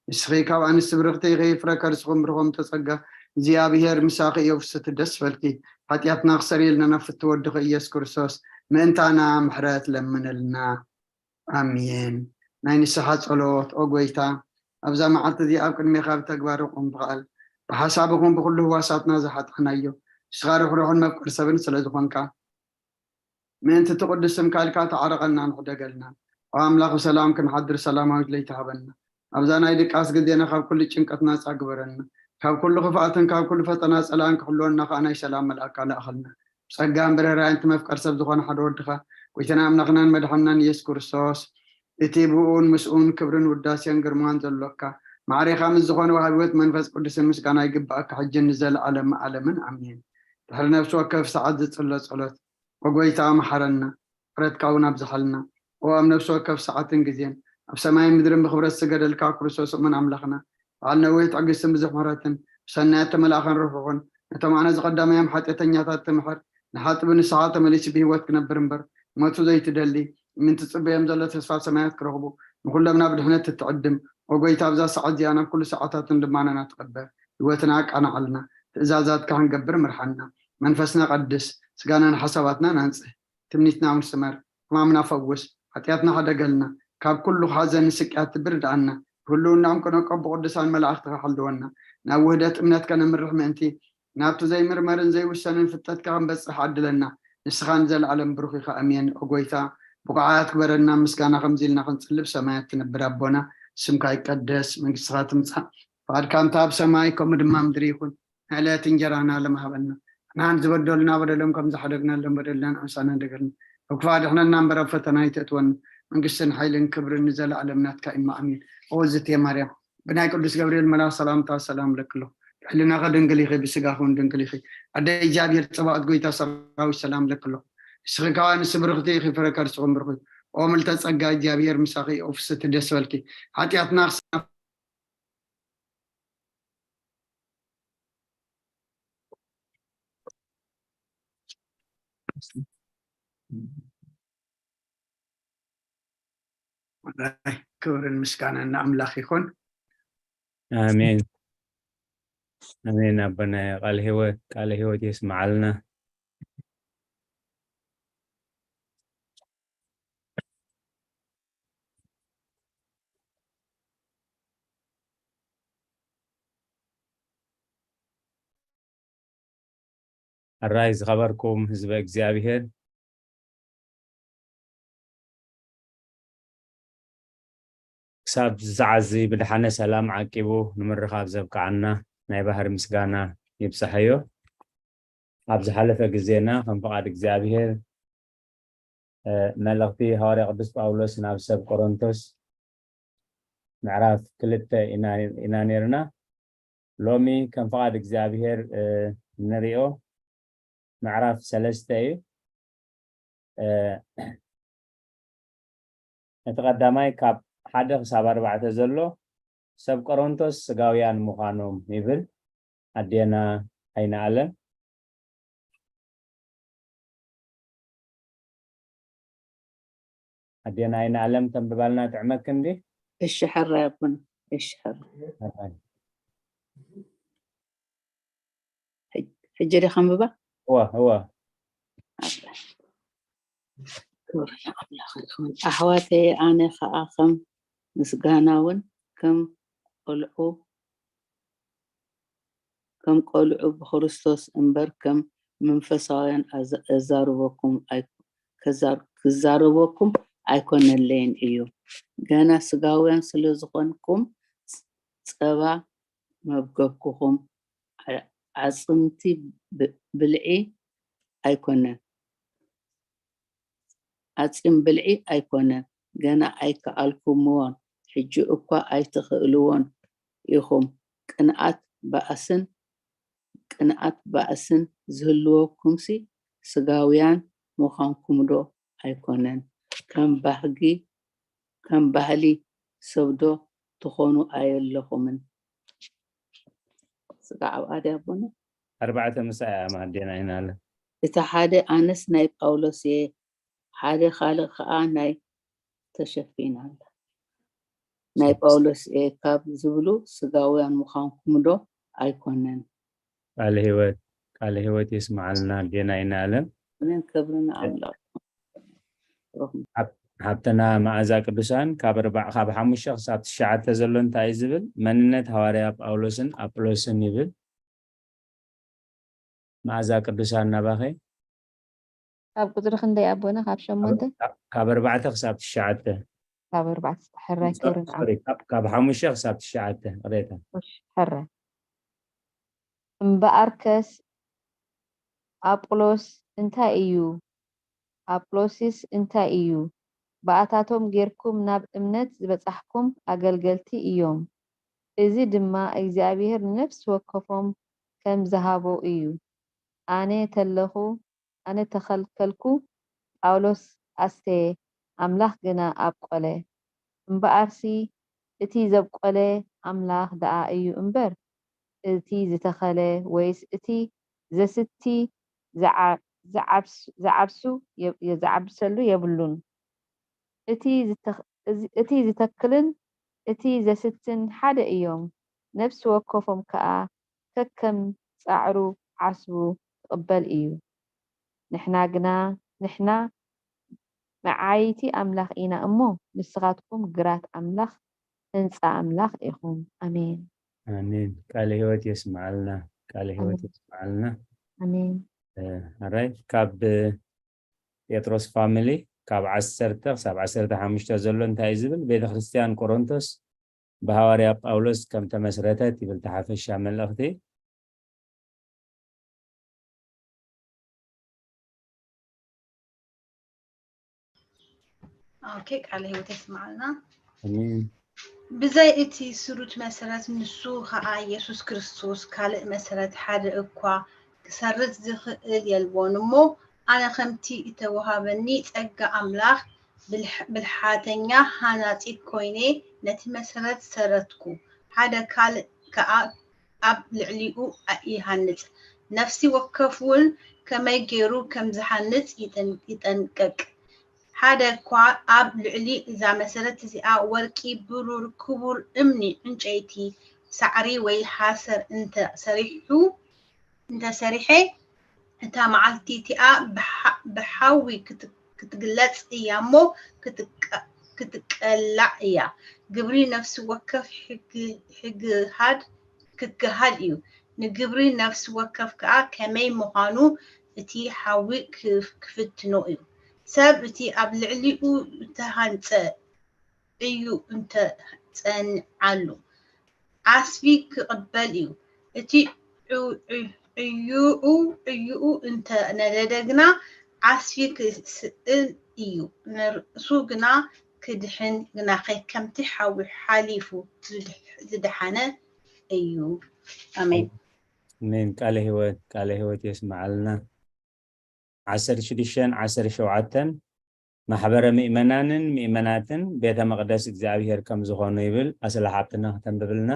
ንስኺ ካብ ኣንስቲ ብርኽቲ ኢኺ፣ ፍረ ከርስኹም ብርኾም ተጸጋ እግዚኣብሔር ምሳኺ እዩ። ፍስቲ ደስ በልኪ። ሓጢኣትና ክሰሪልና ናብ ፍቲ ወድኺ ኢየሱስ ክርስቶስ ምእንታና ምሕረት ለምንልና። ኣሜን። ናይ ንስሓ ጸሎት። ኦ ጎይታ፣ ኣብዛ መዓልቲ እዚኣ ኣብ ቅድሜኻ ብተግባር ይኹን ብቓል ብሓሳብ ይኹን ብኹሉ ህዋሳትና ዝሓጣናዮ፣ ንስኻ ርሕሩሕን መፍቀር ሰብን ስለ ዝኾንካ፣ ምእንቲ እቲ ቅዱስ ስምካ ኢልካ ተዓረቐናን ሕደገልና። ኦ ኣምላኽ፣ ብሰላም ክንሓድር ሰላማዊት ለይቲ ሃበና። ኣብዛ ናይ ድቃስ ግዜና ካብ ኩሉ ጭንቀት ናጻ ግበረና። ካብ ኩሉ ክፍኣትን ካብ ኩሉ ፈተና ጸላእን ክሕልወና ከኣ ናይ ሰላም መልኣካ ለኣኸልና። ብጸጋን ብርህራይን እቲ መፍቀር ሰብ ዝኾነ ሓደ ወድኻ፣ ጎይታና ኣምላኽናን መድሓንናን ኢየሱስ ክርስቶስ፣ እቲ ብኡን ምስኡን ክብርን ውዳሴን ግርማን ዘሎካ፣ ማዕሬኻ ምስ ዝኾነ ወሃቢ ህይወት መንፈስ ቅዱስን ምስጋና ይግባኣካ፣ ሕጅን ንዘለኣለም ዓለምን ኣሜን። ድሕሪ ነፍሲ ወከፍ ሰዓት ዝጽሎ ጸሎት፣ ኦ ጎይታ፣ መሓረና፣ ምሕረትካ እውን ኣብዝሓልና። ኦ ኣብ ነፍሲ ወከፍ ሰዓትን ግዜን፣ ኣብ ሰማይን ምድርን ብኽብረት ዝገደልካ ክርስቶስ እሙን ኣምላኽና፣ በዓል ነዊሕ ትዕግስትን ብዙሕ ምሕረትን፣ ብሰናያት ተመላእኸን ርሑቕን፣ ነቶም ኣነ ዝቐዳማዮም ሓጢኣተኛታት ትምሕር፣ ንሓጥቢ ንስሓ ተመሊሱ ብህይወት ክነብር እምበር፣ ሞቱ ዘይትደሊ፣ እምንቲ ትጽበዮም ዘሎ ተስፋ ሰማያት ክረኽቡ፣ ንኹሎም ናብ ድሕነት እትዕድም፣ ኦ ጎይታ፣ ኣብዛ ሰዓት እዚኣ ናብ ኩሉ ሰዓታትን ልማናና ትቐበል፣ ህይወትና ኣቃናዓልና፣ ትእዛዛትካ ክንገብር ምርሓና፣ መንፈስና ቀድስ፣ ስጋናን ሓሳባትናን ኣንጽህ፣ ትምኒትና እውን ስመር፣ ሕማምና ፈውስ፣ ሓጢኣትና ሓደገልና፣ ካብ ኩሉ ሓዘን ንስቅያት ትብር ደኣና፣ ብህልውናኦም ክነቀቡ ቅዱሳን መላእኽትኻ ሓልወና፣ ናብ ውህደት እምነት ከነምርሕ ምእንቲ፣ ናብቲ ዘይምርመርን ዘይውሰንን ፍልጠትካ ክንበጽሕ ዓድለና፣ ንስኻ ንዘለኣለም ብሩኽ ኢኻ፣ ኣሜን። ኦ ጎይታ፣ ብቑዓት ግበረና፣ ምስጋና ከምዚ ኢልና ክንጽልብ ሰማያት ትነብር ኣቦና፣ ስምካ ይቀደስ፣ መንግስትኻ ትምጻእ፣ ፍቓድካ እንተ ኣብ ሰማይ ከምኡ ድማ ምድሪ ይኹን፣ ዕለት እንጀራና ለምሃበና። ንዓን ዝበደሉና በደሎም ከም ዝሓደግናሎም በደልና ንዓሳና እንደገልና። ኣብ ክፋ ድሕነና እምበር ኣብ ፈተና ኣይተእትወና። መንግስትን ሓይልን ክብርን ንዘለኣለም ናትካ እዩ። ኣሜን። ኦ ዝቴ ማርያም፣ ብናይ ቅዱስ ገብርኤል መልኣኽ ሰላምታ ሰላም ለክሎ። ብሕልናኸ ድንግል ኢኺ፣ ብስጋኹ እውን ድንግል ኢኺ። ኣደ እግዚኣብሔር ጸባኦት ጎይታ ሰራዊት ሰላም ለክሎ። ንስኺ ከኣ ንስብርኽቲ ኢኺ፣ ፍረ ከርስኹም ብርኹ። ኦ ምልተ ጸጋ እግዚኣብሔር ምሳኺ፣ ኦ ፍስቲ ደስ በልኪ። ሓጢኣትና ክሰ- ክብርን ምስጋናን ንኣምላኽ ይኹን። ኣሜን። ኣሜን። ኣቦና ቃለ ህይወት፣ ቃለ ህይወት የስምዓልና። ኣራይ ዝኸበርኩም ህዝበ እግዚኣብሔር፣ ክሳብ ዝሰዓዚ ብድሓነ ሰላም ዓቂቡ ንምርኻብ ዘብቅዓና ናይ ባህሪ ምስጋና ይብጻሐዮ። ኣብ ዝሓለፈ ግዜና ከም ፍቓድ እግዚኣብሔር፣ እ፣ መልእኽቲ ሃዋርያ ቅዱስ ጳውሎስ ናብ ሰብ ቆሮንቶስ ምዕራፍ ክልተ ኢና፣ ኢና ነይርና። ሎሚ ከም ፍቓድ እግዚኣብሔር፣ እ፣ ንሪኦ ምዕራፍ ሰለስተ እዩ። እ፣ እቲ ቀዳማይ ካብ ሓደ ክሳብ ኣርባዕተ ዘሎ ሰብ ቆሮንቶስ ስጋውያን ምዃኖም ይብል። ኣዴና ኣይነ ኣለም፣ ኣዴና ኣይነ ኣለም ተንብባልና ጥዕመክ እንዲ? እሺ፣ ሕራይ ኣቦና። እሺ፣ ሕራይ። ሕራይ። ሕጅ-፣ ሕጂ ዲኻ ኣንብባ? እወ፣ እወ። ኣላ። ክብሪ ንኣምላኽ ይኹን። ኣሕዋተየ፣ ኣነ ኸኣ ከም ምስጋናውን ከም ቆልዑ፣ ከም ቆልዑ ብክርስቶስ እምበር ከም መንፈሳውያን ኣዛ-፣ እዛረበኩም ኣይ-፣ ከዛር-፣ ክዛረበኩም ኣይኮነለይን እዩ። ገና ስጋውያን ስለ ዝኾንኩም ጸባ መብገብኩኹም፣ ዓ-፣ ዓጽምቲ ብ-፣ ብልዒ ኣይኮነን፣ ዓጽም ብልዒ ኣይኮነን፣ ገና ኣይከኣልኩምዎን፣ ሕጂ እኳ ኣይትኽእልዎን ኢኹም። ቅንኣት ባእስን፣ ቅንኣት ባእስን ዝህልወኩምሲ ስጋውያን ምዃንኩምዶ ኣይኮነን? ከም ባህጊ ከም ባህሊ ሰብዶ ትኾኑ ኣየለኹምን። ስጋዕ ኣብኣ ድያ ኣቦና? ኣርባዕተ ምሳይ ኣማዴና ኢና ኣለ። እቲ ሓደ ኣነስ ናይ ጳውሎስ እየ፣ ሓደ ካልእ ከዓ ናይ ተሸፊና ኣላ። ናይ ጳውሎስ እየ ካብ ዝብሉ ስጋውያን ምዃንኩም ዶ ኣይኮነን? ቃለ ህይወት ቃለ ህይወት የስማዓልና ኣዴና ኢና ኣለ። ኣሜን። ክብሪ ንኣምላኽ። ሓብትና መዓዛ ቅዱሳን ካብ ኣርባዕ ካብ ሓሙሽተ ክሳብ ትሽዓተ ዘሎ እንታይ እዩ ዝብል? መንነት ሃዋርያ ጳውሎስን ኣጵሎስን ይብል። መዓዛ ቅዱሳን ናባኸ ካብ ቁፅሪ ክንደይ ኣቦና? ካብ ሸሞንተ ካብ ኣርባዕተ ክሳብ ትሽዓተ ካብ ኣርባዕተ ሕራይ ክብሪ ንኣብ ካብ ሓሙሽተ ክሳብ ትሽዓተ ቅሬታ ሕራይ እምበኣርከስ ኣጵሎስ እንታይ እዩ? ኣጵሎስስ እንታይ እዩ? ብኣታቶም ጌርኩም ናብ እምነት ዝበጻሕኩም ኣገልገልቲ እዮም። እዚ ድማ እግዚኣብሔር ንነፍሲ ወከፎም ከም ዝሃቦ እዩ። ኣነ ተለኹ ኣነ ተኸልከልኩ፣ ጳውሎስ ኣስተየ፣ ኣምላኽ ግና ኣብቆለ። እምበኣርሲ እቲ ዘብቆለ ኣምላኽ ደኣ እዩ እምበር፣ እቲ ዝተኸለ ወይስ እቲ ዘስቲ ዝዓብሱ የብሉን። እቲ ዝተኽልን እቲ ዘስትን ሓደ እዮም፣ ነፍሲ ወከፎም ከኣ ከከም ጻዕሩ ዓስቡ ክቕበል እዩ። ንሕና ግና ንሕና መዓይቲ ኣምላኽ ኢና እሞ፣ ንስኻትኩም ግራት ኣምላኽ፣ ህንጻ ኣምላኽ ኢኹም። ኣሜን። ኣሜን። ቃለ ህይወት የስምዓልና። ቃለ ህይወት የስምዓልና። ኣሜን። ኣራይ ካብ ጴጥሮስ ፋሚሊ ካብ ዓሰርተ ክሳብ ዓሰርተ ሓሙሽተ ዘሎ እንታይ እዩ ዝብል? ቤተ ክርስቲያን ቆሮንቶስ ብሃዋርያ ጳውሎስ ከም ተመስረተት ይብል ተሓፈሻ መልእኽቲ። ኦኬ፣ ቃለ ህይወት የስምዓልና። ኣሜን። ብዘይ እቲ ስሩት መሰረት፣ ንሱ ኸኣ ኢየሱስ ክርስቶስ፣ ካልእ መሰረት ሓደ እኳ ክሰርት ዝኽእል የልቦን። እሞ ኣነ ከምቲ እተወሃበኒ ጸጋ ኣምላኽ፣ ብልሕ-፣ ብልሓተኛ ሃናጺት ኮይነ ነቲ መሰረት ሰረትኩ፣ ሓደ ካልእ ከኣ ኣብ ልዕሊኡ ይሃንጽ። ነፍሲ ወከፍ እውን ከመይ ገይሩ ከም ዝሃንጽ ይጠን-፣ ይጠንቀቅ። ሓደ እኳ ኣብ ልዕሊ እዛ መሰረት እዚኣ ወርቂ፣ ብሩር፣ ክቡር እምኒ፣ ዕንጨይቲ፣ ሳዕሪ ወይ ሓሰር እንተ ሰሪሑ፣ እንተ ሰሪሐ፣ እታ መዓልቲ እቲኣ ብሓ-፣ ብሓዊ ክት-፣ ክትግለጽ እያ እሞ ክትቀ-፣ ክትቀላዕ እያ። ግብሪ ነፍሲ ወከፍ ሕግ-፣ ሕግሃድ ክገሃድ እዩ። ንግብሪ ነፍሲ ወከፍ ከኣ ከመይ ምዃኑ እቲ ሓዊ ክፍ-፣ ክፍትኖ እዩ። ሰብ እቲ ኣብ ልዕሊኡ እተሃንጸ ዕዩ እንተ ጸንዓሉ፣ ዓስቢ ክቕበል እዩ። እቲ ዑ-፣ ዑ-፣ ዕዩኡ፣ ዕዩኡ እንተ ነደደ ግና፣ ዓስቢ ክስእል እዩ። ንርእሱ ግና ክድሕን ግናኸ ከምቲ ሓዊ ሓሊፉ ዝድሕ-፣ ዝደሓነ እዩ። ኣሜን። ኣሜን። ቃለ ህይወት፣ ቃለ ህይወት የስምዓልና። ዓሰርተ ሽዱሽተን ዓሰርተ ሸውዓተን ማሕበረ ምእመናንን ምእመናትን ቤተ መቕደስ እግዚኣብሔር ከም ዝኾኑ ይብል። ኣስላ ሓብትና ክተንብብልና።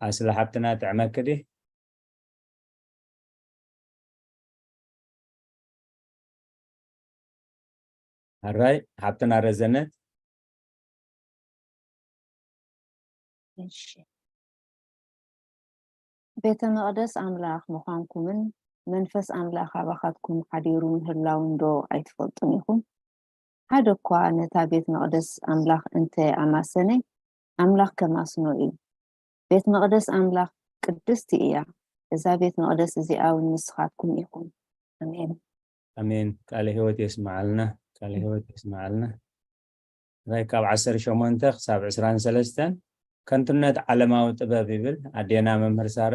ኣስላ ሓብትና ጥዕመኪ ድዩ? ሕራይ ሓብትና ረዘነት። እሺ። ቤተ መቕደስ ኣምላኽ ምዃንኩምን መንፈስ ኣምላኽ ኣባኻትኩም ሓዲሩ ምህላውን ዶ ኣይትፈልጡን ኢኹም? ሓደ እኳ ነታ ቤት መቕደስ ኣምላኽ እንተ ኣማሰነ፣ ኣምላኽ ከማስኖ እዩ። ቤት መቕደስ ኣምላኽ ቅድስቲ እያ። እዛ ቤት መቕደስ እዚኣ እውን ንስኻትኩም ኢኹም። ኣሜን። ኣሜን። ቃለ ህይወት የስምዓልና። ቃለ ህይወት የስምዓልና። ራይ ካብ ዓሰርተ ሸሞንተ ክሳብ ዕስራን ሰለስተን ከንቱነት ዓለማዊ ጥበብ ይብል። ኣዴና መምህር ሳራ።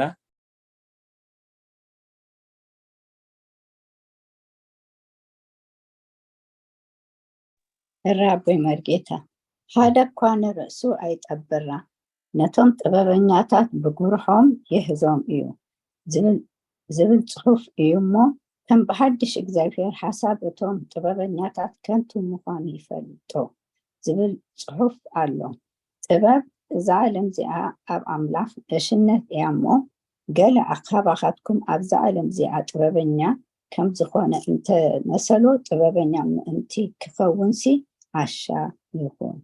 እረ ኣቦይ መርጌታ፣ ሓደ እኳ ንርእሱ ኣይጠብራ፣ ነቶም ጥበበኛታት ብጉርሖም ይሕዞም እዩ ዝብል ዝብል ጽሑፍ እዩ እሞ፣ ከም ብሓድሽ እግዚኣብሔር ሓሳብ እቶም ጥበበኛታት ከንቱ ምዃኑ ይፈልጦ ዝብል ጽሑፍ ኣሎ። ጥበብ እዛ ዓለም እዚኣ ኣብ ኣምላኽ ዕሽነት እያ እሞ፣ ገለ ካባኻትኩም ኣብዛ ዓለም እዚኣ ጥበበኛ ከም ዝኾነ እንተ መሰሎ፣ ጥበበኛ ምእንቲ ክኸውንሲ ዓሻ ይኹን።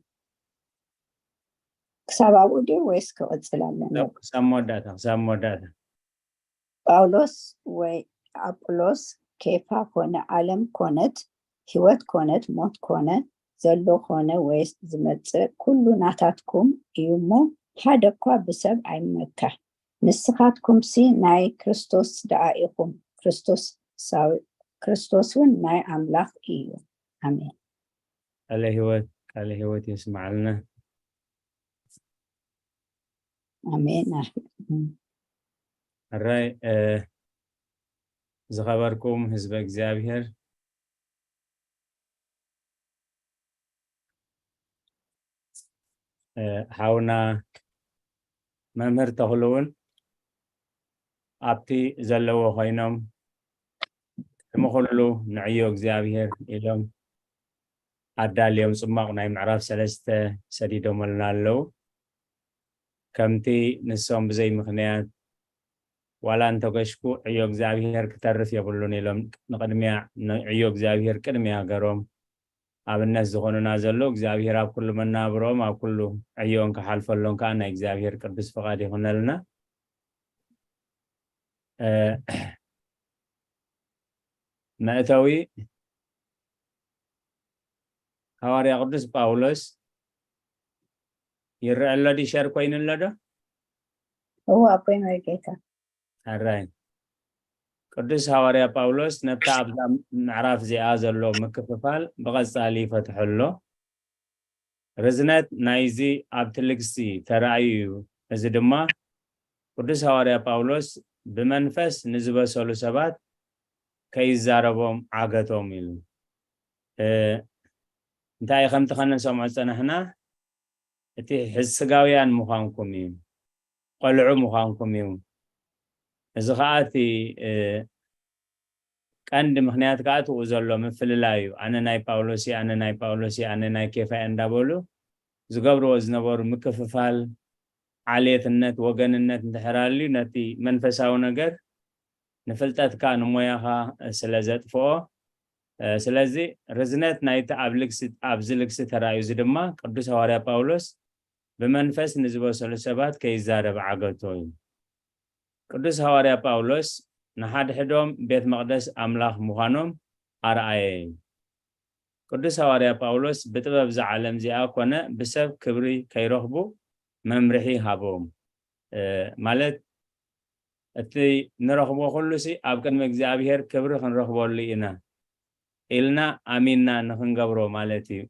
ክሳብ ኣብኡ ድዩ ወይስ ክቕጽል ኣለና? ክሳብ መወዳእታ፣ ክሳብ መወዳእታ። ጳውሎስ ወይ ኣጵሎስ፣ ኬፋ ኮነ ዓለም ኮነት፣ ህይወት ኮነት ሞት ኮነ፣ ዘሎ ኮነ ወይስ ዝመጽእ፣ ኩሉ ናታትኩም እዩ እሞ፣ ሓደ እኳ ብሰብ ኣይመካሕ። ንስኻትኩምሲ ናይ ክርስቶስ ደኣ ኢኹም፣ ክርስቶስ ሳው-፣ ክርስቶስ እውን ናይ ኣምላኽ እዩ። ኣሜን። ቃለ ህይወት፣ ቃለ ህይወት የስምዓልና። ኣሜን። ኣሜን። ሕራይ፣ እ፣ ዝኸበርኩም ህዝበ እግዚኣብሔር፣ እ፣ ሓውና መምህር ተኽሉ እውን ኣብቲ ዘለዎ ኮይኖም ቅድሚ ኩሉ ንዕዮ እግዚኣብሔር ኢሎም ኣዳልዮም ጽማቕ ናይ ምዕራፍ ሰለስተ ሰዲዶመልና ኣለዉ። ከምቲ ንሶም ብዘይ ምኽንያት ዋላ እንተገሽኩ ዕዮ እግዚኣብሔር ክተርፍ የብሉን ኢሎም ንቕድሚያ፣ ንዕዮ እግዚኣብሔር ቅድሚያ ገሮም ኣብነት ዝኾኑና ዘለዉ እግዚኣብሔር ኣብ ኩሉ መናብሮኦም ኣብ ኩሉ ዕዮን ክሓልፈሎም ከኣ ናይ እግዚኣብሔር ቅዱስ ፍቓድ ይኹነልና። እ፣ መእተዊ ሃዋርያ ቅዱስ ጳውሎስ ይረአ ኣሎ ድዩ? ሸር ኮይኑ ኣሎ ዶ? እዎ፣ ኣቦይ መሪጌታ። ሕራይ። ቅዱስ ሃዋርያ ጳውሎስ ነብታ ኣብዛ ምዕራፍ እዚኣ ዘሎ ምክፍፋል ብቐጻሊ ይፈትሖ ኣሎ። ርዝነት ናይዚ ኣብቲ ልግሲ ተራእዩ እዩ። እዚ ድማ ቅዱስ ሃዋርያ ጳውሎስ ብመንፈስ ንዝበሰሉ ሰባት ከይዛረቦም ዓገቶም ኢሉ። እ፣ እንታይ ከምቲ ከነሰምዖ ዝጸናሕና፣ እቲ ሕዚ ስጋውያን ምዃንኩም እዩ፣ ቆልዑ ምዃንኩም እዩ። እዚ ኸኣ እቲ፣ እ፣ ቀንዲ ምኽንያት ከኣ ትኡ ዘሎ ምፍልላይ እዩ። ኣነ ናይ ጳውሎስ እየ፣ ኣነ ናይ ጳውሎስ እየ፣ ኣነ ናይ ኬፋ እየ እንዳበሉ ዝገብርዎ ዝነበሩ ምክፍፋል፣ ዓሌትነት፣ ወገንነት እንድሕር ኣልዩ ነቲ መንፈሳዊ ነገር ንፍልጠትካ ንሞያኻ ስለ ዘጥፍኦ፣ እ፣ ስለዚ ርዝነት ናይቲ ኣብ ልግሲ፣ ኣብዚ ልግሲ ተራእዩ እዚ ድማ ቅዱስ ሃዋርያ ጳውሎስ ብመንፈስ ንዝበሰሉ ሰባት ከይዛረብ ዓገቶ እዩ። ቅዱስ ሃዋርያ ጳውሎስ ንሓድሕዶም ቤት መቕደስ ኣምላኽ ምዃኖም ኣርኣየ እዩ። ቅዱስ ሃዋርያ ጳውሎስ ብጥበብ እዛ ዓለም እዚኣ ኮነ ብሰብ ክብሪ ከይረኽቡ መምርሒ ሃቦም። እ፣ ማለት እቲ ንረኽቦ ኩሉሲ ኣብ ቅድሚ እግዚኣብሔር ክብሪ ክንረኽበሉ ኢና ኢልና ኣሚንና ንኽንገብሮ ማለት እዩ።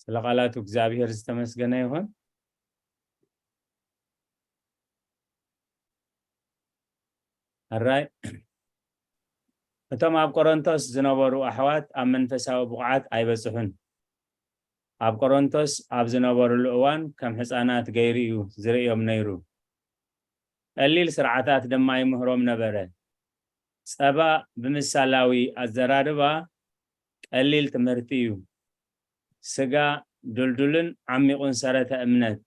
ስለ ቃላቱ እግዚኣብሔር ዝተመስገነ ይኹን። ሕራይ፣ እቶም ኣብ ቆሮንቶስ ዝነበሩ ኣሕዋት ኣብ መንፈሳዊ ብቕዓት ኣይበጽሑን። ኣብ ቆሮንቶስ ኣብ ዝነበሩሉ እዋን ከም ሕፃናት ገይሩ እዩ ዝርእዮም ነይሩ። ቀሊል ስርዓታት ድማ ይምህሮም ነበረ። ጸባ ብምሳላዊ ኣዘራርባ ቀሊል ትምህርቲ እዩ። ስጋ ድልዱልን ዓሚቑን ሰረተ እምነት፣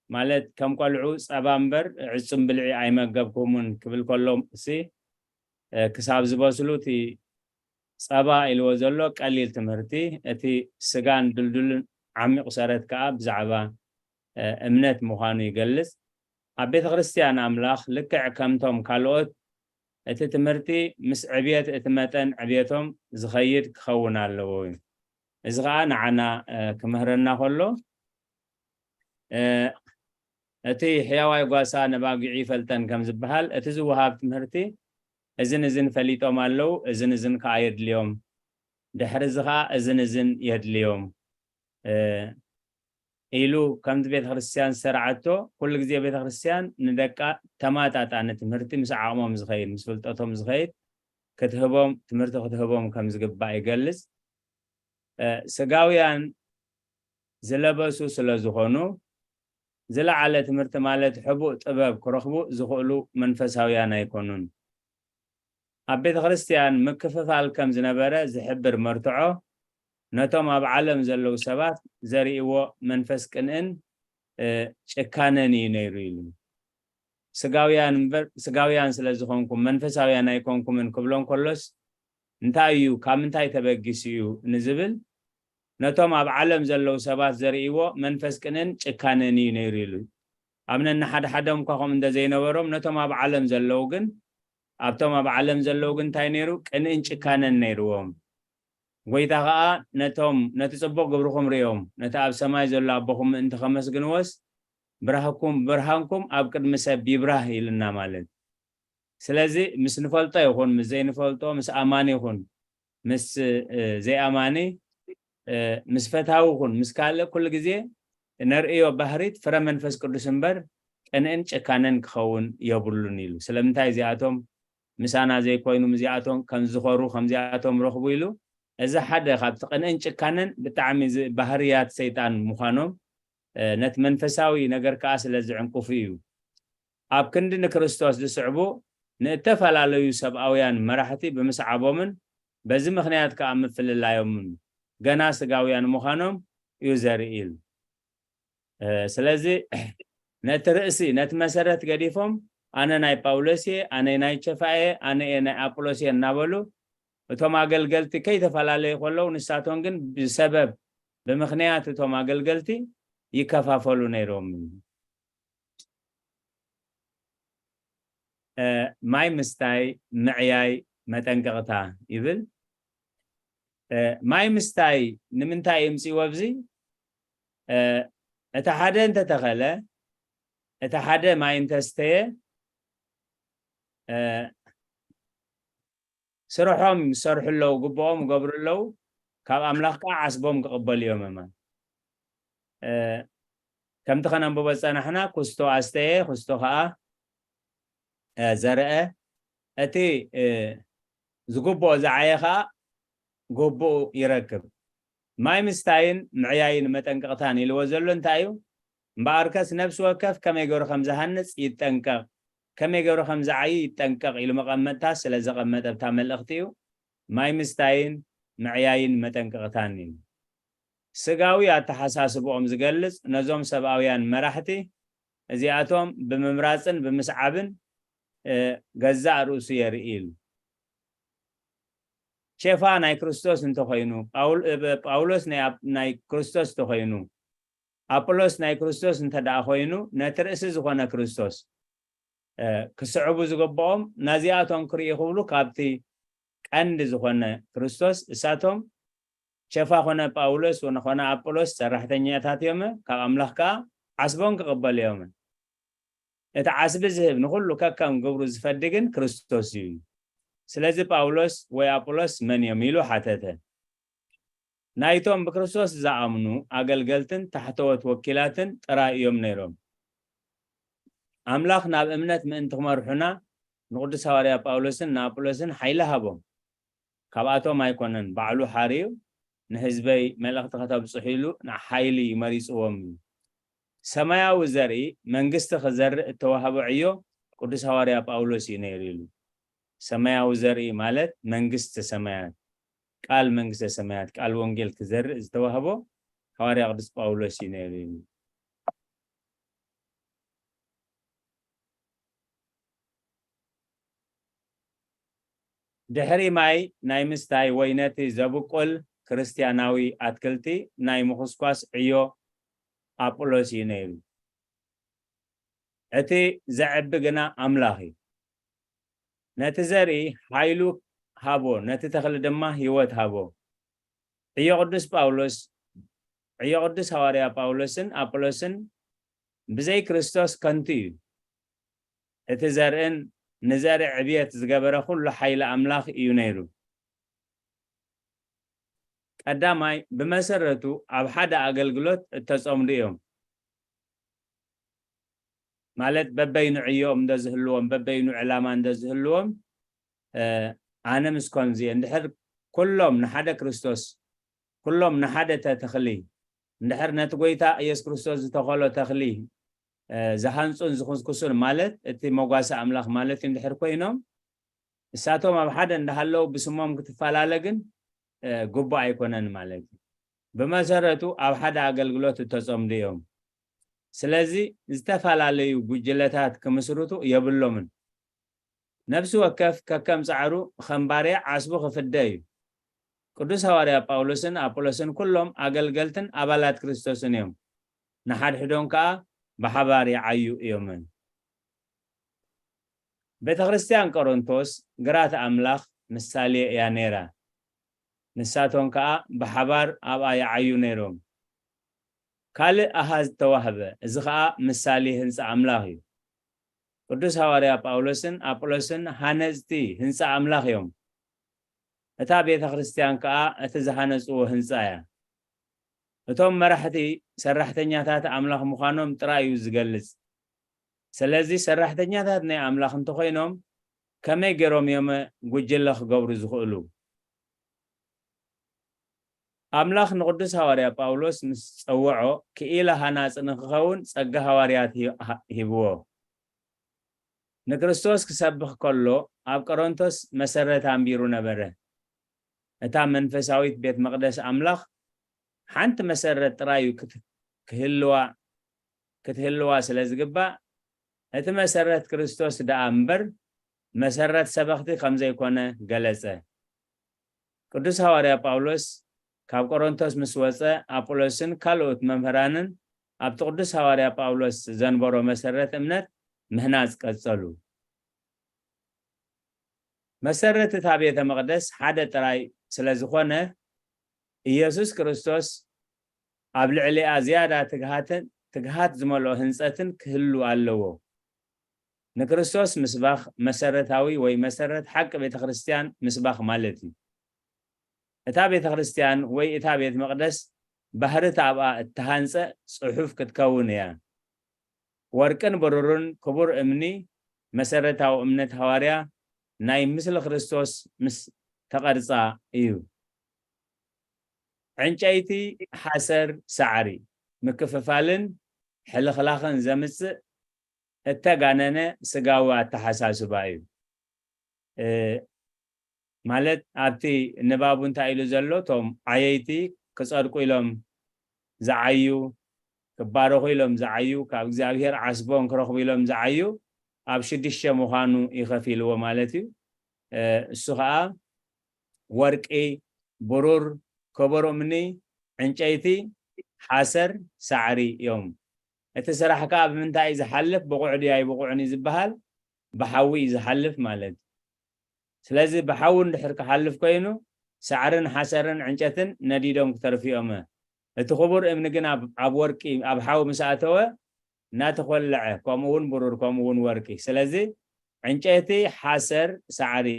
ማለት ከም ቆልዑ ጸባ እምበር ዕጹም ብልዒ ኣይመገብኩምን ክብል ከሎ ሲ፣ እ፣ ክሳብ ዝበስሉ እቲ ጸባ ኢልዎ ዘሎ ቀሊል ትምህርቲ፣ እቲ ስጋን ድልዱልን ዓሚቑ ሰረት ከኣ ብዛዕባ፣ እ፣ እምነት ምዃኑ ይገልጽ። ኣብ ቤተ ክርስቲያን ኣምላኽ ልክዕ ከምቶም ካልኦት እቲ ትምህርቲ ምስ ዕብየት እቲ መጠን ዕብየቶም ዝኸይድ ክኸውን ኣለዎ እዩ። እዚ ኸኣ ንዓና፣ እ፣ ክምህረና ከሎ፣ እ፣ እቲ ሕያዋይ ጓሳ ነባጊዑ ይፈልጠን ከም ዝበሃል፣ እቲ ዝወሃብ ትምህርቲ እዝን እዝን ፈሊጦም ኣለዉ፣ እዝን እዝን ከኣ የድልዮም፣ ድሕሪ እዚ ኸኣ እዝን እዝን የድልዮም ኢሉ ከምቲ ቤተ ክርስቲያን ዝሰርዓቶ፣ ኩሉ ግዜ ቤተ ክርስቲያን ንደቃ ተማጣጣኒ ትምህርቲ ምስ ዓቕሞም ዝኸይድ፣ ምስ ፍልጠቶም ዝኸይድ ክትህቦም፣ ትምህርቲ ክትህቦም ከም ዝግባእ ይገልጽ። ስጋውያን ዝለበሱ ስለ ዝኾኑ፣ ዝለዓለ ትምህርቲ ማለት ሕቡእ ጥበብ ክረኽቡ ዝኽእሉ መንፈሳውያን ኣይኮኑን። ኣብ ቤተ ክርስቲያን ምክፍፋል ከም ዝነበረ ዝሕብር መርትዖ፣ ነቶም ኣብ ዓለም ዘለዉ ሰባት ዘርእይዎ መንፈስ ቅንእን ጭካነን እዩ ነይሩ ኢሉ። ስጋውያን እምበር፣ ስጋውያን ስለ ዝኾንኩም መንፈሳውያን ኣይኮንኩምን ክብሎ እንከሎስ፣ እንታይ እዩ፣ ካብ ምንታይ ተበጊሱ እዩ ንዝብል፣ ነቶም ኣብ ዓለም ዘለዉ ሰባት ዘርእይዎ መንፈስ ቅንን ጭካነን እዩ ነይሩ ኢሉ። ኣብ ነንሓድሓዶም እኳ ከምኡ እንተዘይነበሮም፣ ነቶም ኣብ ዓለም ዘለዉ ግን፣ ኣብቶም ኣብ ዓለም ዘለዉ ግን እንታይ ነይሩ? ቅንእን ጭካነን ነይርዎም። ጎይታ ኸኣ ነቶም፣ ነቲ ጽቡቕ ግብርኹም ርእዮም፣ ነቲ ኣብ ሰማይ ዘሎ ኣቦኹም ምእንቲ ከመስግንዎስ፣ ብራህኩም፣ ብርሃንኩም ኣብ ቅድሚ ሰብ ይብራህ ኢልና ማለት። ስለዚ ምስ ንፈልጦ ይኹን፣ ምስ ዘይንፈልጦ፣ ምስ ኣማኒ ይኹን፣ ምስ ዘይኣማኒ፣ ምስ ፈታዊ ይኹን፣ ምስ ካልእ ኩሉ ግዜ ነርእዮ ባህሪት ፍረ መንፈስ ቅዱስ እምበር ቅንእን ጭካነን ክኸውን የብሉን ኢሉ። ስለምንታይ እዚኣቶም ምሳና ዘይኮይኑ እዚኣቶም ከም ዝኸሩ ከምዚኣቶም ረኽቡ ኢሉ። እዚ ሓደ ካብቲ ቅንእን ጭካነን ብጣዕሚ ባህርያት ሰይጣን ምዃኖም ነቲ መንፈሳዊ ነገር ከኣ ስለ ዝዕንቅፉ እዩ። ኣብ ክንዲ ንክርስቶስ ዝስዕቡ ንእተፈላለዩ ሰብኣውያን መራሕቲ ብምስዓቦምን በዚ ምኽንያት ከኣ ምፍልላዮምን ገና ስጋውያን ምዃኖም እዩ ዘርኢ ኢሉ። ስለዚ ነቲ ርእሲ፣ ነቲ መሰረት ገዲፎም ኣነ ናይ ጳውሎስ እየ፣ ኣነ ናይ ቸፋ እየ፣ ኣነ እየ ናይ ኣጵሎስ እየ እናበሉ እቶም ኣገልገልቲ ከይተፈላለዩ ከለዉ ንሳቶም ግን ብሰበብ ብምኽንያት እቶም ኣገልገልቲ ይከፋፈሉ ነይሮም። ማይ ምስታይ ምዕያይ መጠንቀቕታ ይብል። ማይ ምስታይ ንምንታይ ይምፅዎ ኣብዚ? እቲ ሓደ እንተተኸለ፣ እቲ ሓደ ማይ እንተስተየ፣ ስርሖም ይሰርሑ ኣለዉ፣ ግብኦም ይገብሩ ኣለዉ፣ ካብ ኣምላኽ ከዓ ዓስቦም ክቕበሉ እዮም እማ። ከምቲ ከነንብቦ ዝጸናሕና፣ ኩስቶ ኣስተየ፣ ኩስቶ ከዓ ዘርአ። እቲ ዝግብኦ ዝዓየ ከዓ ግብኡ ይረክብ። ማይ ምስታይን ምዕያይን መጠንቀቕታን ኢልዎ ዘሎ እንታይ እዩ? እምበኣርከስ ነፍሲ ወከፍ ከመይ ገይሩ ከም ዝሃንጽ ይጠንቀቕ፣ ከመይ ገይሩ ከም ዝዓዪ ይጠንቀቕ ኢሉ መቐመጥታ ስለ ዘቐመጠ ኣብታ መልእኽቲ እዩ። ማይ ምስታይን ምዕያይን መጠንቀቕታን እዩ። ስጋዊ ኣተሓሳስብኦም ዝገልጽ ነዞም ሰብኣውያን መራሕቲ እዚኣቶም ብምምራጽን ብምስዓብን ገዛእ ርእሱ የርኢ ኢሉ። ኬፋ ናይ ክርስቶስ እንተኾይኑ፣ ጳውሎስ ናይ ክርስቶስ እንተኾይኑ፣ ኣጵሎስ ናይ ክርስቶስ እንተ ደኣ ኮይኑ፣ ነቲ ርእሲ ዝኾነ ክርስቶስ ክስዕቡ ዝግብኦም ነዚኣቶም ክርእዩ ክብሉ ካብቲ ቀንዲ ዝኾነ ክርስቶስ፣ እሳቶም ኬፋ ኮነ ጳውሎስ ኮነ ኣጵሎስ ሰራሕተኛታት እዮም፣ ካብ ኣምላኽ ከኣ ዓስቦም ክቕበሉ እዮም። እቲ ዓስቢ ዝህብ ንኹሉ ከከም ግብሩ ዝፈዲ ግን ክርስቶስ እዩ። ስለዚ ጳውሎስ ወይ ኣጵሎስ መን እዮም ኢሉ ሓተተ። ናይቶም ብክርስቶስ ዝኣምኑ ኣገልገልትን ታሕተዎት ወኪላትን ጥራይ እዮም ነይሮም። ኣምላኽ ናብ እምነት ምእንቲ ክመርሑና ንቅዱስ ሃዋርያ ጳውሎስን ንኣጵሎስን ሓይሊ ሃቦም። ካብኣቶም ኣይኮነን፣ ባዕሉ ሓርዩ ንህዝበይ መልእኽቲ ከተብጽሑ ኢሉ ንሓይሊ መሪጽዎም እዩ። ሰማያዊ ዘርኢ መንግስቲ ክዘርእ እተዋህቦ ዕዮ ቅዱስ ሃዋርያ ጳውሎስ እዩ ነይሩ ኢሉ። ሰማያዊ ዘርኢ ማለት መንግስተ ሰማያት፣ ቃል መንግስተ ሰማያት፣ ቃል ወንጌል ክዘርእ ዝተዋህቦ ሃዋርያ ቅዱስ ጳውሎስ እዩ ነይሩ ኢሉ። ድሕሪ ማይ ናይ ምስታይ ወይ ነቲ ዘብቁል ክርስትያናዊ ኣትክልቲ ናይ ምኹስኳስ ዕዮ ኣጵሎስ እዩ ነይሩ። እቲ ዘዕቢ ግና ኣምላኽ እዩ። ነቲ ዘርኢ ሓይሉ ሃቦ፣ ነቲ ተኽሊ ድማ ህይወት ሃቦ። ዕዮ ቅዱስ ጳውሎስ፣ ዕዮ ቅዱስ ሃዋርያ ጳውሎስን ኣጵሎስን ብዘይ ክርስቶስ ከንቱ እዩ። እቲ ዘርእን ንዘርኢ ዕብየት ዝገበረ ኩሉ ሓይሊ ኣምላኽ እዩ ነይሩ። ቀዳማይ፣ ብመሰረቱ ኣብ ሓደ ኣገልግሎት እተጸምዱ እዮም። ማለት በበይኑ ዕዮኦም እንደ ዝህልዎም፣ በበይኑ ዕላማ እንደ ዝህልዎም፣ እ፣ ኣነ ምስ ኮንዚ እንድሕር ኩሎም ንሓደ ክርስቶስ፣ ኩሎም ንሓደ ተ-፣ ተኽሊ፣ እንድሕር ነቲ ጎይታ ኢየሱስ ክርስቶስ ዝተኸሎ ተኽሊ፣ እ፣ ዝሃንጹን ዝኹስኩሱን ማለት እቲ መጓሰ ኣምላኽ ማለት እዩ እንድሕር ኮይኖም፣ እሳቶም ኣብ ሓደ እንዳሃለው ብስሞም ክትፈላለ ግን፣ እ፣ ግቡእ ኣይኮነን ማለት እዩ። ብመሰረቱ ኣብ ሓደ ኣገልግሎት እተጸምዱ እዮም። ስለዚ ዝተፈላለዩ ጉጅለታት ክምስርቱ የብሎምን። ነፍሲ ወከፍ ከከም ጻዕሩ ከም ባርያ ዓስቡ ክፍደ እዩ። ቅዱስ ሃዋርያ ጳውሎስን ኣፖሎስን ኩሎም ኣገልገልትን ኣባላት ክርስቶስን እዮም። ንሓድሕዶም ከኣ ብሓባር ይዓዩ እዮምን። ቤተ ክርስቲያን ቆሮንቶስ ግራት ኣምላኽ ምሳሌ እያ ነይራ። ንሳቶም ከኣ ብሓባር ኣብኣ ይዓዩ ነይሮም። ካልእ ኣሃዝ ተዋህበ፣ እዚ ኸኣ ምሳሌ ህንጻ ኣምላኽ እዩ። ቅዱስ ሃዋርያ ጳውሎስን ኣጵሎስን ሃነጽቲ ህንጻ ኣምላኽ እዮም። እታ ቤተ ክርስቲያን ከኣ እቲ ዝሃነጽዎ ህንጻ እያ። እቶም መራሕቲ ሰራሕተኛታት ኣምላኽ ምዃኖም ጥራይ እዩ ዝገልጽ። ስለዚ ሰራሕተኛታት ናይ ኣምላኽ እንተኾይኖም ከመይ ገይሮም እዮም ጉጅለ ክገብሩ ዝኽእሉ? ኣምላኽ ንቅዱስ ሃዋርያ ጳውሎስ ምስ ጸውዖ ክኢላ ሃናጺ ንክኸውን ጸጋ ሃዋርያት ሂ-፣ ሂብዎ። ንክርስቶስ ክሰብኽ ከሎ ኣብ ቆሮንቶስ መሰረት ኣንቢሩ ነበረ። እታ መንፈሳዊት ቤት መቕደስ ኣምላኽ ሓንቲ መሰረት ጥራይ እዩ ክት-፣ ክህልዋ፣ ክትህልዋ ስለ ዝግባእ፣ እቲ መሰረት ክርስቶስ ደኣ እምበር መሰረት ሰበኽቲ ከም ዘይኮነ ገለጸ። ቅዱስ ሃዋርያ ጳውሎስ ካብ ቆሮንቶስ ምስ ወጸ፣ ኣጵሎስን ካልኦት መምህራንን ኣብቲ ቅዱስ ሃዋርያ ጳውሎስ ዘንበሮ መሰረት እምነት ምህናጽ ቀጸሉ። መሰረት እታ ቤተ መቕደስ ሓደ ጥራይ ስለ ዝኾነ፣ ኢየሱስ ክርስቶስ ኣብ ልዕሊኣ ዝያዳ ትግሃትን፣ ትግሃት ዝመልኦ ህንጸትን ክህሉ ኣለዎ። ንክርስቶስ ምስባኽ መሰረታዊ ወይ መሰረት ሓቂ ቤተ ክርስቲያን ምስባኽ ማለት እዩ። እታ ቤተ ክርስቲያን ወይ እታ ቤት መቕደስ ባህርት ኣብኣ እተሃንጸ ጽሑፍ ክትከውን እያ። ወርቅን ብሩርን ክቡር እምኒ መሰረታዊ እምነት ሃዋርያ ናይ ምስሊ ክርስቶስ ምስ ተቐርጻ እዩ። ዕንጨይቲ፣ ሓሰር፣ ሳዕሪ፣ ምክፍፋልን ሕልኽላኽን ዘምጽእ እተጋነነ ስጋዊ ኣተሓሳስባ እዩ። እ፣ ማለት ኣብቲ ንባቡ እንታይ ኢሉ ዘሎ፣ እቶም ዓየይቲ ክጸድቁ ኢሎም ዝዓዩ፣ ክባረኹ ኢሎም ዝዓዩ፣ ካብ እግዚኣብሔር ዓስቦም ክረኽቡ ኢሎም ዝዓዩ ኣብ ሽዱሽተ ምዃኑ ይኸፊልዎ ማለት እዩ። እ፣ እሱ ኸኣ ወርቂ፣ ብሩር፣ ከበሮ እምኒ፣ ዕንጨይቲ፣ ሓሰር፣ ሳዕሪ እዮም። እቲ ስራሕ ከኣ ብምንታይ እዩ ዝሓልፍ? ብቑዕ ድዩ ኣይብቑዕን እዩ ዝበሃል? ብሓዊ እዩ ዝሓልፍ ማለት እዩ። ስለዚ ብሓዊ እንድሕር ክሓልፍ ኮይኑ፣ ሳዕርን ሓሰርን ዕንጨትን ነዲዶም ክተርፉ እዮም። እቲ ክቡር እምኒ ግን ኣብ፣ ኣብ ወርቂ፣ ኣብ ሓዊ ምስ ኣተወ፣ እናተኾለዐ፣ ከምኡ እውን ብሩር፣ ከምኡ እውን ወርቂ። ስለዚ ዕንጨይቲ፣ ሓሰር፣ ሳዕሪ፣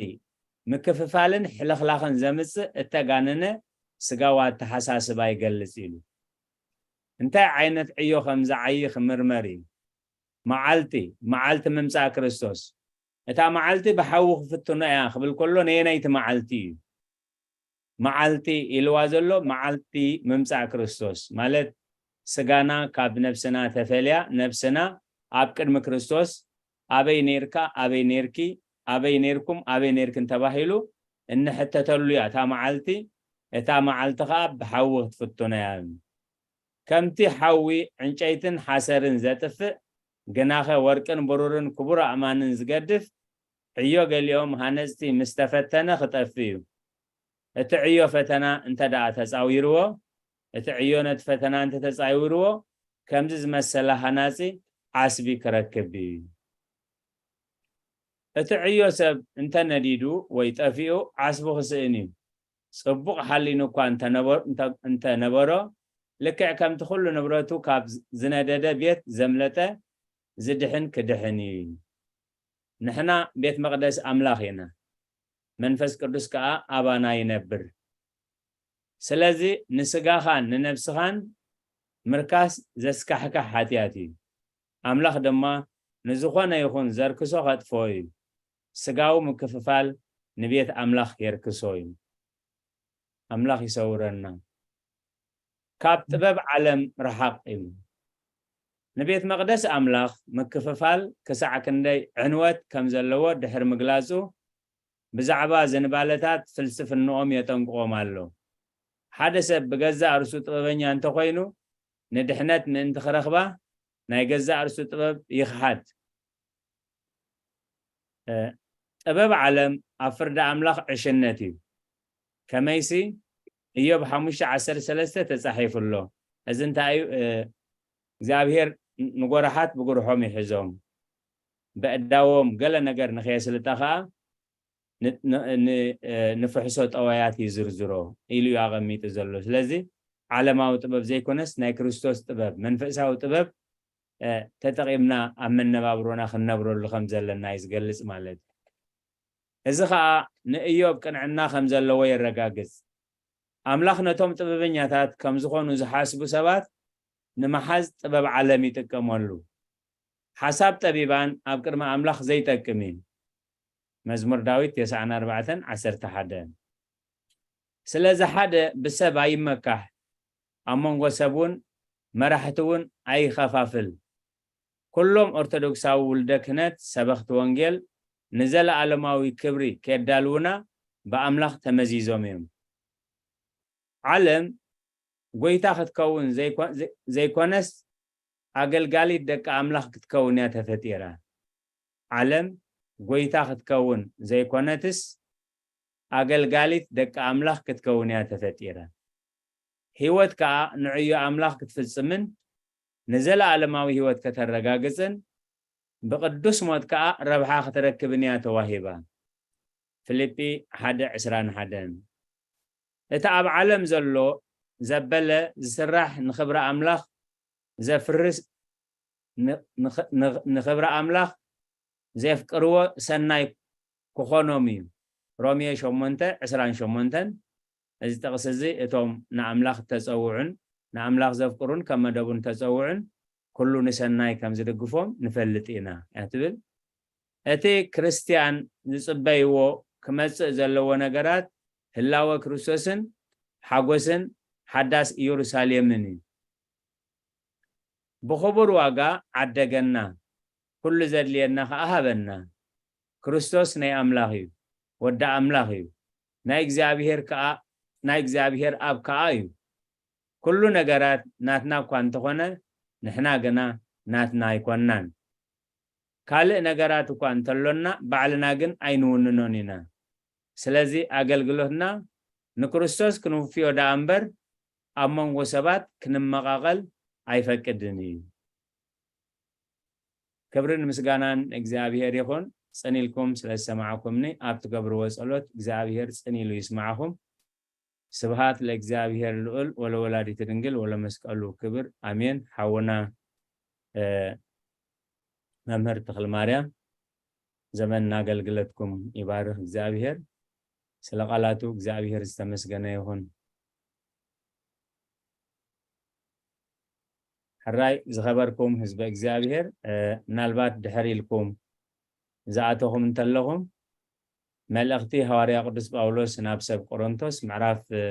ምክፍፋልን ሕልኽላኽን ዘምጽእ እተጋነነ ስጋዊ ኣተሓሳስባ ይገልጽ ኢሉ። እንታይ ዓይነት ዕዮ ከም ዝዓዪ ክምርመር እዩ። መዓልቲ፣ መዓልቲ ምምጻእ ክርስቶስ። እታ መዓልቲ ብሓዊ ክፍትኖ እያ ክብል ከሎ ነየነይቲ መዓልቲ እዩ? መዓልቲ ኢልዋ ዘሎ መዓልቲ ምምጻእ ክርስቶስ ማለት ስጋና ካብ ነብስና ተፈልያ፣ ነብስና ኣብ ቅድሚ ክርስቶስ ኣበይ ኔርካ፣ ኣበይ ኔርኪ፣ ኣበይ ኔርኩም፣ ኣበይ ኔርክን ተባሂሉ እንሕተተሉ እያ እታ መዓልቲ። እታ መዓልቲ ኸኣ ብሓዊ ክትፍትኖ እያ። ከምቲ ሓዊ ዕንጨይትን ሓሰርን ዘጥፍእ፣ ግናኸ ወርቅን ብሩርን ክቡር ኣእማንን ዝገድፍ፣ ዕዮ ገሊኦም ሃነጽቲ ምስ ተፈተነ ክጠፍእ እዩ። እቲ ዕዮ ፈተና እንተ ደኣ ተጻዊርዎ፣ እቲ ዕዮ ነቲ ፈተና እንተ ተጻዊርዎ፣ ከምዚ ዝመሰለ ሃናጺ ዓስቢ ክረክብ እዩ። እቲ ዕዮ ሰብ እንተ ነዲዱ ወይ ጠፊኡ፣ ዓስቡ ክስእን እዩ። ጽቡቕ ሓሊኑ እኳ እንተ ነበ-፣ እንተ፣ እንተ ነበሮ፣ ልክዕ ከምቲ ኩሉ ንብረቱ ካብ ዝነደደ ቤት ዘምለጠ ዝድሕን ክድሕን እዩ። ንሕና ቤት መቕደስ ኣምላኽ ኢና፣ መንፈስ ቅዱስ ከኣ ኣባና ይነብር። ስለዚ ንስጋኻን ንነብስኻን ምርካስ ዘስካሕክሕ ሓጢኣት እዩ። ኣምላኽ ድማ ንዝኾነ ይኹን ዘርክሶ ከጥፍኦ እዩ። ስጋዊ ምክፍፋል ንቤት ኣምላኽ የርክሶ እዩ። ኣምላኽ ይሰውረና። ካብ ጥበብ ዓለም ርሓቕ እዩ። ንቤት መቕደስ ኣምላኽ ምክፍፋል ክሳዕ ክንደይ ዕንወት ከም ዘለዎ ድሕሪ ምግላጹ፣ ብዛዕባ ዝንባለታት ፍልስፍንኦም የጠንቅቖም ኣሎ። ሓደ ሰብ ብገዛእ ርእሱ ጥበበኛ እንተኾይኑ፣ ንድሕነት ምእንቲ ክረኽባ ናይ ገዛእ ርእሱ ጥበብ ይኽሓድ። እ፣ ጥበብ ዓለም ኣብ ፍርዲ ኣምላኽ ዕሽነት እዩ። ከመይሲ፣ እዮብ ሓሙሽተ ዓሰርተ ሰለስተ ተጻሒፉ ኣሎ። እዚ እንታይ እዩ? እ፣ እግዚኣብሔር ንጎራሓት ብጉርሖም ይሕዞም፣ በእዳዎም ገለ ነገር ንኸየስልጣ ኸኣ ን-፣ ን-፣ ን-፣ እ፣ ንፍሕሶ ጠዋያት ይዝርዝሮ ኢሉ እዩ ኣቐሚጡ ዘሎ። ስለዚ ዓለማዊ ጥበብ ዘይኮነስ ናይ ክርስቶስ ጥበብ፣ መንፈሳዊ ጥበብ፣ እ፣ ተጠቒምና ኣብ መነባብሮና ክንነብረሉ ከም ዘለና እዩ ዝገልጽ ማለት እዩ። እዚ ኸኣ ንእዮብ ቅንዕና ከም ዘለዎ የረጋግጽ። ኣምላኽ ነቶም ጥበበኛታት ከም ዝኾኑ ዝሓስቡ ሰባት ንምሓዝ ጥበብ ዓለም ይጥቀመሉ። ሓሳብ ጠቢባን ኣብ ቅድሚ ኣምላኽ ዘይጠቅም እዩ። መዝሙር ዳዊት ተስዓን ኣርባዕተን ዓሰርተ ሓደ። ስለዚ ሓደ ብሰብ ኣይመካሕ፣ ኣብ መንጎ ሰብ እውን መራሕቲ እውን ኣይኸፋፍል። ኩሎም ኦርቶዶክሳዊ ውልደ ክህነት ሰበኽቲ ወንጌል ንዘለኣለማዊ ክብሪ ከየዳልዉና ብኣምላኽ ተመዚዞም እዮም። ዓለም ጎይታ ክትከውን ዘይኮ-፣ ዘይ-፣ ዘይኮነስ ኣገልጋሊት ደቂ ኣምላኽ ክትከውን እያ ተፈጢራ። ዓለም ጎይታ ክትከውን ዘይኮነትስ ኣገልጋሊት ደቂ ኣምላኽ ክትከውን እያ ተፈጢራ። ህይወት ከኣ ንዕዮ ኣምላኽ ክትፍጽምን ንዘለኣለማዊ ህይወት ከተረጋግጽን ብቕዱስ ሞት ከኣ ረብሓ ክትረክብን እያ ተዋሂባ። ፊልጲ ሓደ ዕስራን ሓደን። እቲ ኣብ ዓለም ዘሎ ዘበለ ዝስራሕ ንኽብሪ ኣምላኽ ዘፍርስ ን-፣ ንኽ-፣ ንኽ-፣ ንኽብሪ ኣምላኽ ዘፍቅርዎ ሰናይ ክኾኖም እዩ። ሮሜ ሸሞንተ ዕስራን ሸሞንተን። እዚ ጥቕሲ እዚ እቶም ንኣምላኽ ተጸውዑን ንኣምላኽ ዘፍቅሩን ከም መደቡን ተጸውዑን ኩሉ ንሰናይ ከም ዝድግፎም ንፈልጥ ኢና እያ ትብል። እቲ ክርስትያን ዝጽበይዎ ክመጽእ ዘለዎ ነገራት ህላወ ክርስቶስን ሓጎስን ሓዳስ ኢየሩሳሌምን እዩ። ብኽቡር ዋጋ ዓደገና፣ ኩሉ ዘድልየና ኸኣ ሃበና። ክርስቶስ ናይ ኣምላኽ እዩ፣ ወዲ ኣምላኽ እዩ፣ ናይ እግዚኣብሔር ከኣ፣ ናይ እግዚኣብሔር ኣብ ከኣ እዩ። ኩሉ ነገራት ናትና እኳ እንተኾነ፣ ንሕና ግና ናትና ኣይኮንናን። ካልእ ነገራት እኳ እንተሎና፣ ባዕልና ግን ኣይንውንኖን ኢና። ስለዚ ኣገልግሎትና ንክርስቶስ ክንውፍዮ ደኣ እምበር፣ ኣብ መንጎ ሰባት ክንመቓቐል ኣይፈቅድን እዩ። ክብርን ምስጋናን እግዚኣብሔር ይኹን። ጽን ኢልኩም ስለ ዝሰማዕኩምኒ፣ ኣብ ትገብርዎ ጸሎት እግዚኣብሔር ጽን ኢሉ ይስማዕኹም። ስብሃት ለእግዚኣብሔር ልዑል ወለወላዲት ድንግል ወለመስቀሉ ክብር፣ ኣሜን። ሓውና፣ እ፣ መምህር ተኽለ ማርያም፣ ዘመንና ኣገልግለትኩም ይባርኽ እግዚኣብሔር። ስለ ቃላቱ እግዚኣብሔር ዝተመስገነ ይኹን። ሕራይ ዝኸበርኩም ህዝበ እግዚኣብሔር፣ እ፣ ምናልባት ድሕር ኢልኩም ዝኣተኹም እንተለኹም፣ መልእኽቲ ሃዋርያ ቅዱስ ጳውሎስ ናብ ሰብ ቆሮንቶስ ምዕራፍ፣ እ፣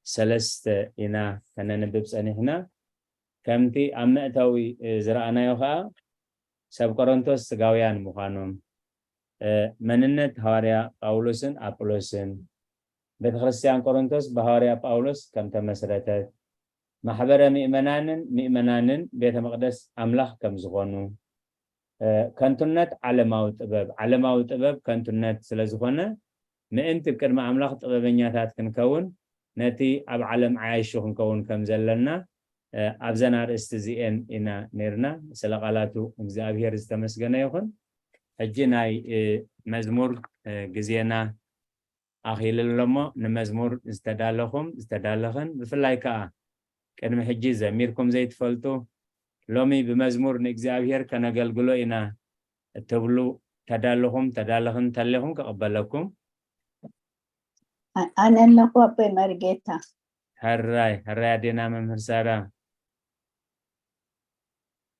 ሰለስተ ኢና ከነንብብ ጸኒሕና። ከምቲ ኣብ መእተዊ፣ እ፣ ዝረኣናዮ ኸኣ፣ ሰብ ቆሮንቶስ ስጋውያን ምዃኖም፣ እ፣ መንነት ሃዋርያ ጳውሎስን ኣጵሎስን፣ ቤተ ክርስቲያን ቆሮንቶስ ብሃዋርያ ጳውሎስ ከም ተመስረተት፣ ማሕበረ ምእመናንን ምእመናንን ቤተ መቕደስ ኣምላኽ ከም ዝኾኑ፣ እ፣ ከንቱነት ዓለማዊ ጥበብ፣ ዓለማዊ ጥበብ ከንቱነት ስለ ዝኾነ፣ ምእንቲ ቅድሚ ኣምላኽ ጥበበኛታት ክንከውን፣ ነቲ ኣብ ዓለም ዓያሹ ክንከውን ከም ዘለና፣ እ፣ ኣብዘን ኣርእስቲ እዚኤን ኢና ነይርና። ስለ ቃላቱ እግዚኣብሔር ዝተመስገነ ይኹን። ሕጂ ናይ፣ እ፣ መዝሙር፣ እ፣ ግዜና ኣኺሉ ኣሎ እሞ፣ ንመዝሙር ዝተዳለኹም፣ ዝተዳለኽን፣ ብፍላይ ከኣ ቅድሚ ሕጂ ዘሚርኩም ዘይትፈልጡ፣ ሎሚ ብመዝሙር ንእግዚኣብሔር ከነገልግሎ ኢና እትብሉ ተዳለኹም፣ ተዳለኽን እንተለኹም ክቕበለኩም። ኣ-፣ ኣነ ኣለኹ ኣቦይ መርጌታ። ሕራይ፣ ሕራይ ኣዴና መምህር ሳራ።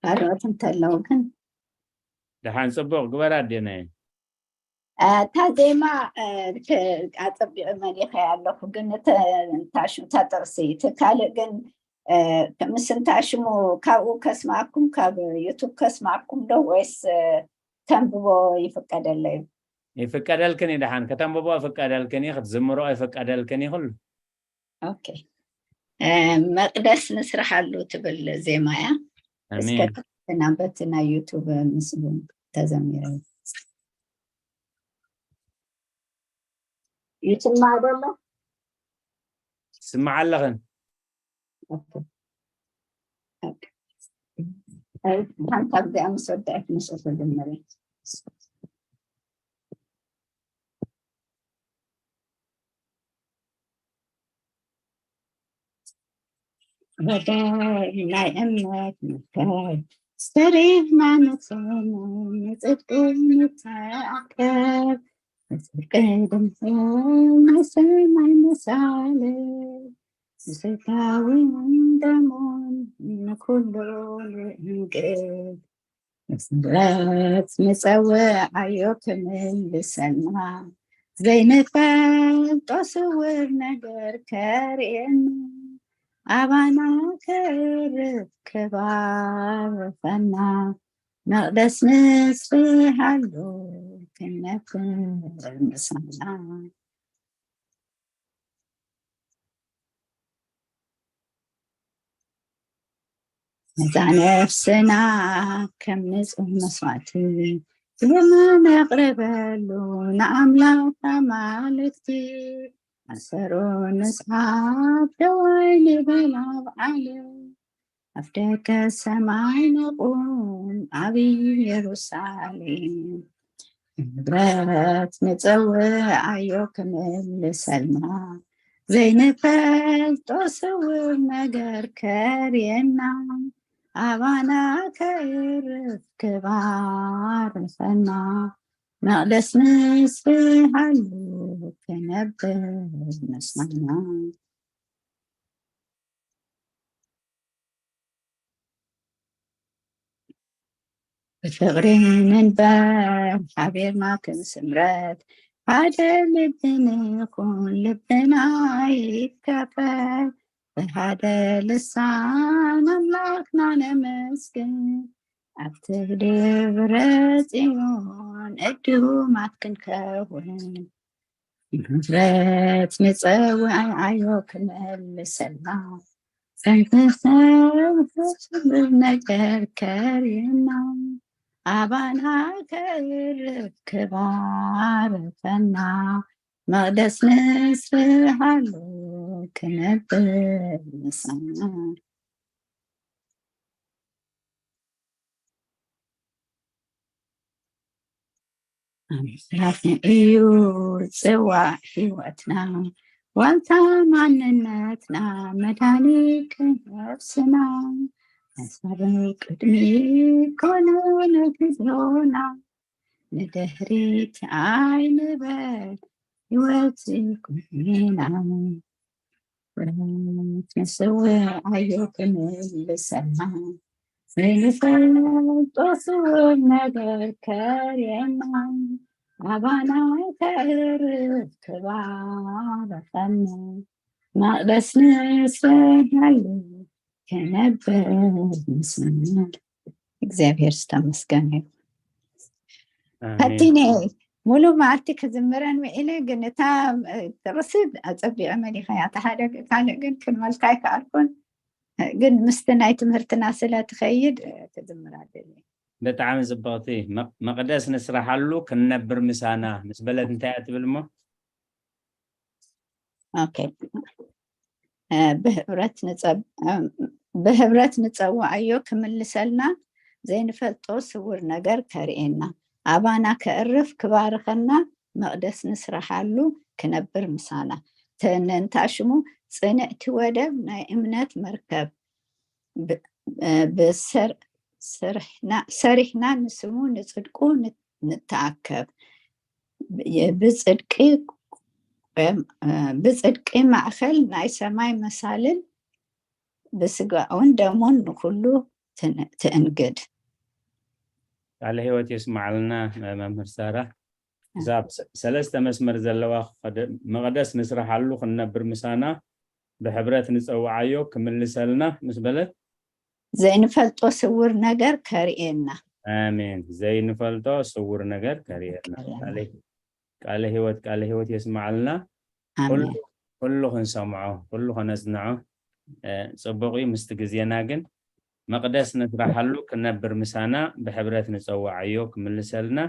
ካልኦት እንተለዉ ግን ደሓን ጽቡቕ ግበር ኣዴናየ። እ፣ እታ ዜማ፣ እ፣ ክ-፣ ኣጸቢቑ መሊኸያ ኣለኹ፣ ግን እተ-፣ እታ ሽ-፣ እታ ጥቕሲ፣ እቲ ካልእ ግን፣ እ፣ ምስ እንታይ ሽሙ ካብኡ ከስማዕኩም፣ ካብ ዩቱብ ከስማዕኩም ዶ ወይስ፣ እ፣ ተንብቦ ይፍቀደለይ? ይፍቀደልክን እዩ ደሓን፣ ከተንብቦ ይፍቀደልክን እዩ፣ ክትዝምሮ ይፍቀደልክን እዩ ኩሉ። ኦኬ። እ፣ መቕደስ ንስርሓሉ ትብል ዜማ እያ። እስከ ኣሜን። ናበቲ ናይ ዩቱብ ምስሉ ተዘሚረ። ይስማዕ ዶ ኣሎ? ስማዕ ኣለኽን። ኦኬ። ኦኬ። ኣይ፣ ሓንታ እዚኣ ምስ ወደአት ምስኡ ክጅምር እየ። ወደ ናይ እምነት ምክር፣ ሰሪሕና ንሰማይ፣ ንጽድቂ ንተኣከብ፣ ንጽድቂ ድምፅን ናይ ሰማይ ምሳሌ፣ ንስጋዊን ደሙን ንኩሉ ንእንግድ። ምሕረት ንጸውዓዮ ክምልሰና፣ ዘይንፈልጦ ስውር ነገር ከርእየና፣ ኣባና ክርብ ክባርኸና፣ መቕደስ ንስርሓሉ ክነብር ምሳና። ነዛ ነፍስና ከም ንጹህ መስዋእቲ ክብርና ነቕርበሉ፣ ንኣምላኽ ኣማልክቲ ኣሰሩ ንስዓብ፣ ደዋይ ንበል ኣብ ዓለም፣ ኣፍ ደገ ሰማይ ንቑም ኣብ ኢየሩሳሌም። ምሕረት ንጸውዓዮ ክምልሰልና፣ ዘይንፈልጦ ስውር ነገር ከርእየና፣ ኣባና ከእርፍ ክባርኸና፣ መቕደስ ንስርሓሉ ክነብር ምሳና። ብፍቕሪ ንንበር ሓቢርና ክንስምረት፣ ሓደ ልቢ ንኹን ልብና ይከፈት፣ ብሓደ ልሳን ኣምላኽና ነመስግን፣ ኣብቲ ደብረ ጽዮን ዕዱማት ክንከውን። ምሕረት ንጸውዓዮ ክመልሰልና፣ ዘንተሰብስብ ነገር ከርእየና፣ ኣባና ከእርፍ ክባርኸና፣ መቕደስ ንስርሓሉ ክነብር ምሳና። ኣምላኽ እዩ ጽዋዕ ህይወትና፣ ዋልታ ማንነትና፣ መድሃኒት ነፍስና። መሳርዕ ቅድሚ ኮነ ንግዞና፣ ንድሕሪት ኣይንበል ህይወት ኩንና። ንስውዓዮ ክምልሰና፣ ዘይንፈልጦ ስውር ነገር ከርእየና፣ ኣባና ከእርፍ ክባርኸና፣ መቕደስ ንስርሓሉ ክነብር ምሳና። እግዚኣብሔር ዝተመስገነ ይኹን። ኣሜን። ፈቲነ ሙሉ መዓልቲ ክዝምረን ውዒለ፣ ግን እታ፣ እ፣ ጥቕሲ ኣጸቢቐ መሊኸያ። እታ ሓደ ካልእ ግን ክንመልካ ኣይከኣልኩን። እ፣ ግን ምስቲ ናይ ትምህርትና ስለ ትኸይድ፣ እ፣ ክዝምራ ደልየ። ብጣዕሚ ጽብቕቲ። መቕ-፣ መቕደስ ንስራሓሉ ክንነብር ምሳና ምስ በለት እንታይ እያ ትብል እሞ? ኦኬ። እ፣ ብህብረት ንጸብ-፣ እ፣ ብህብረት ንጸውዓዮ ክምልሰልና፣ ዘይንፈልጦ ስውር ነገር ከርእየና፣ ኣባና ከእርፍ ክባርኸና፣ መቕደስ ንስራሓሉ ክነብር ምሳና። ተ-፣ ንእንታ ሽሙ ጽንዕቲ ወደብ ናይ እምነት መርከብ ብ- እ፣ ብሰር- ስርሕና- ሰሪሕና ንስሙ ንጽድቁ ን- ንተኣከብ። ብ- ብጽድቂ ቆም- እ፣ ብጽድቂ ማእከል ናይ ሰማይ መሳልል ብስጋኡን ደሙን ንኹሉ ትን- ትእንግድ። ቃለ ህይወት የስማዓልና። መምህር ሳራ፣ እዛ ሰለስተ መስመር ዘለዋ መቕደስ ንስራሓሉ ክንነብር ምሳና ብሕብረት ንፀውዓዮ ክምልሰልና ምስ በለት ዘይንፈልጦ ስውር ነገር ከርእየና። ኣሜን። ዘይንፈልጦ ስውር ነገር ከርእየና። ቃለ ህይወት ቃለ ህይወት የስማዓልና። ኩሉ ክንሰምዖ ኩሉ ከነጽንዖ ጽቡቕ እዩ። ምስቲ ግዜና ግን መቕደስ ንስራሓሉ ክነብር ምሳና ብሕብረት ንጸዋዓዮ ክምልሰልና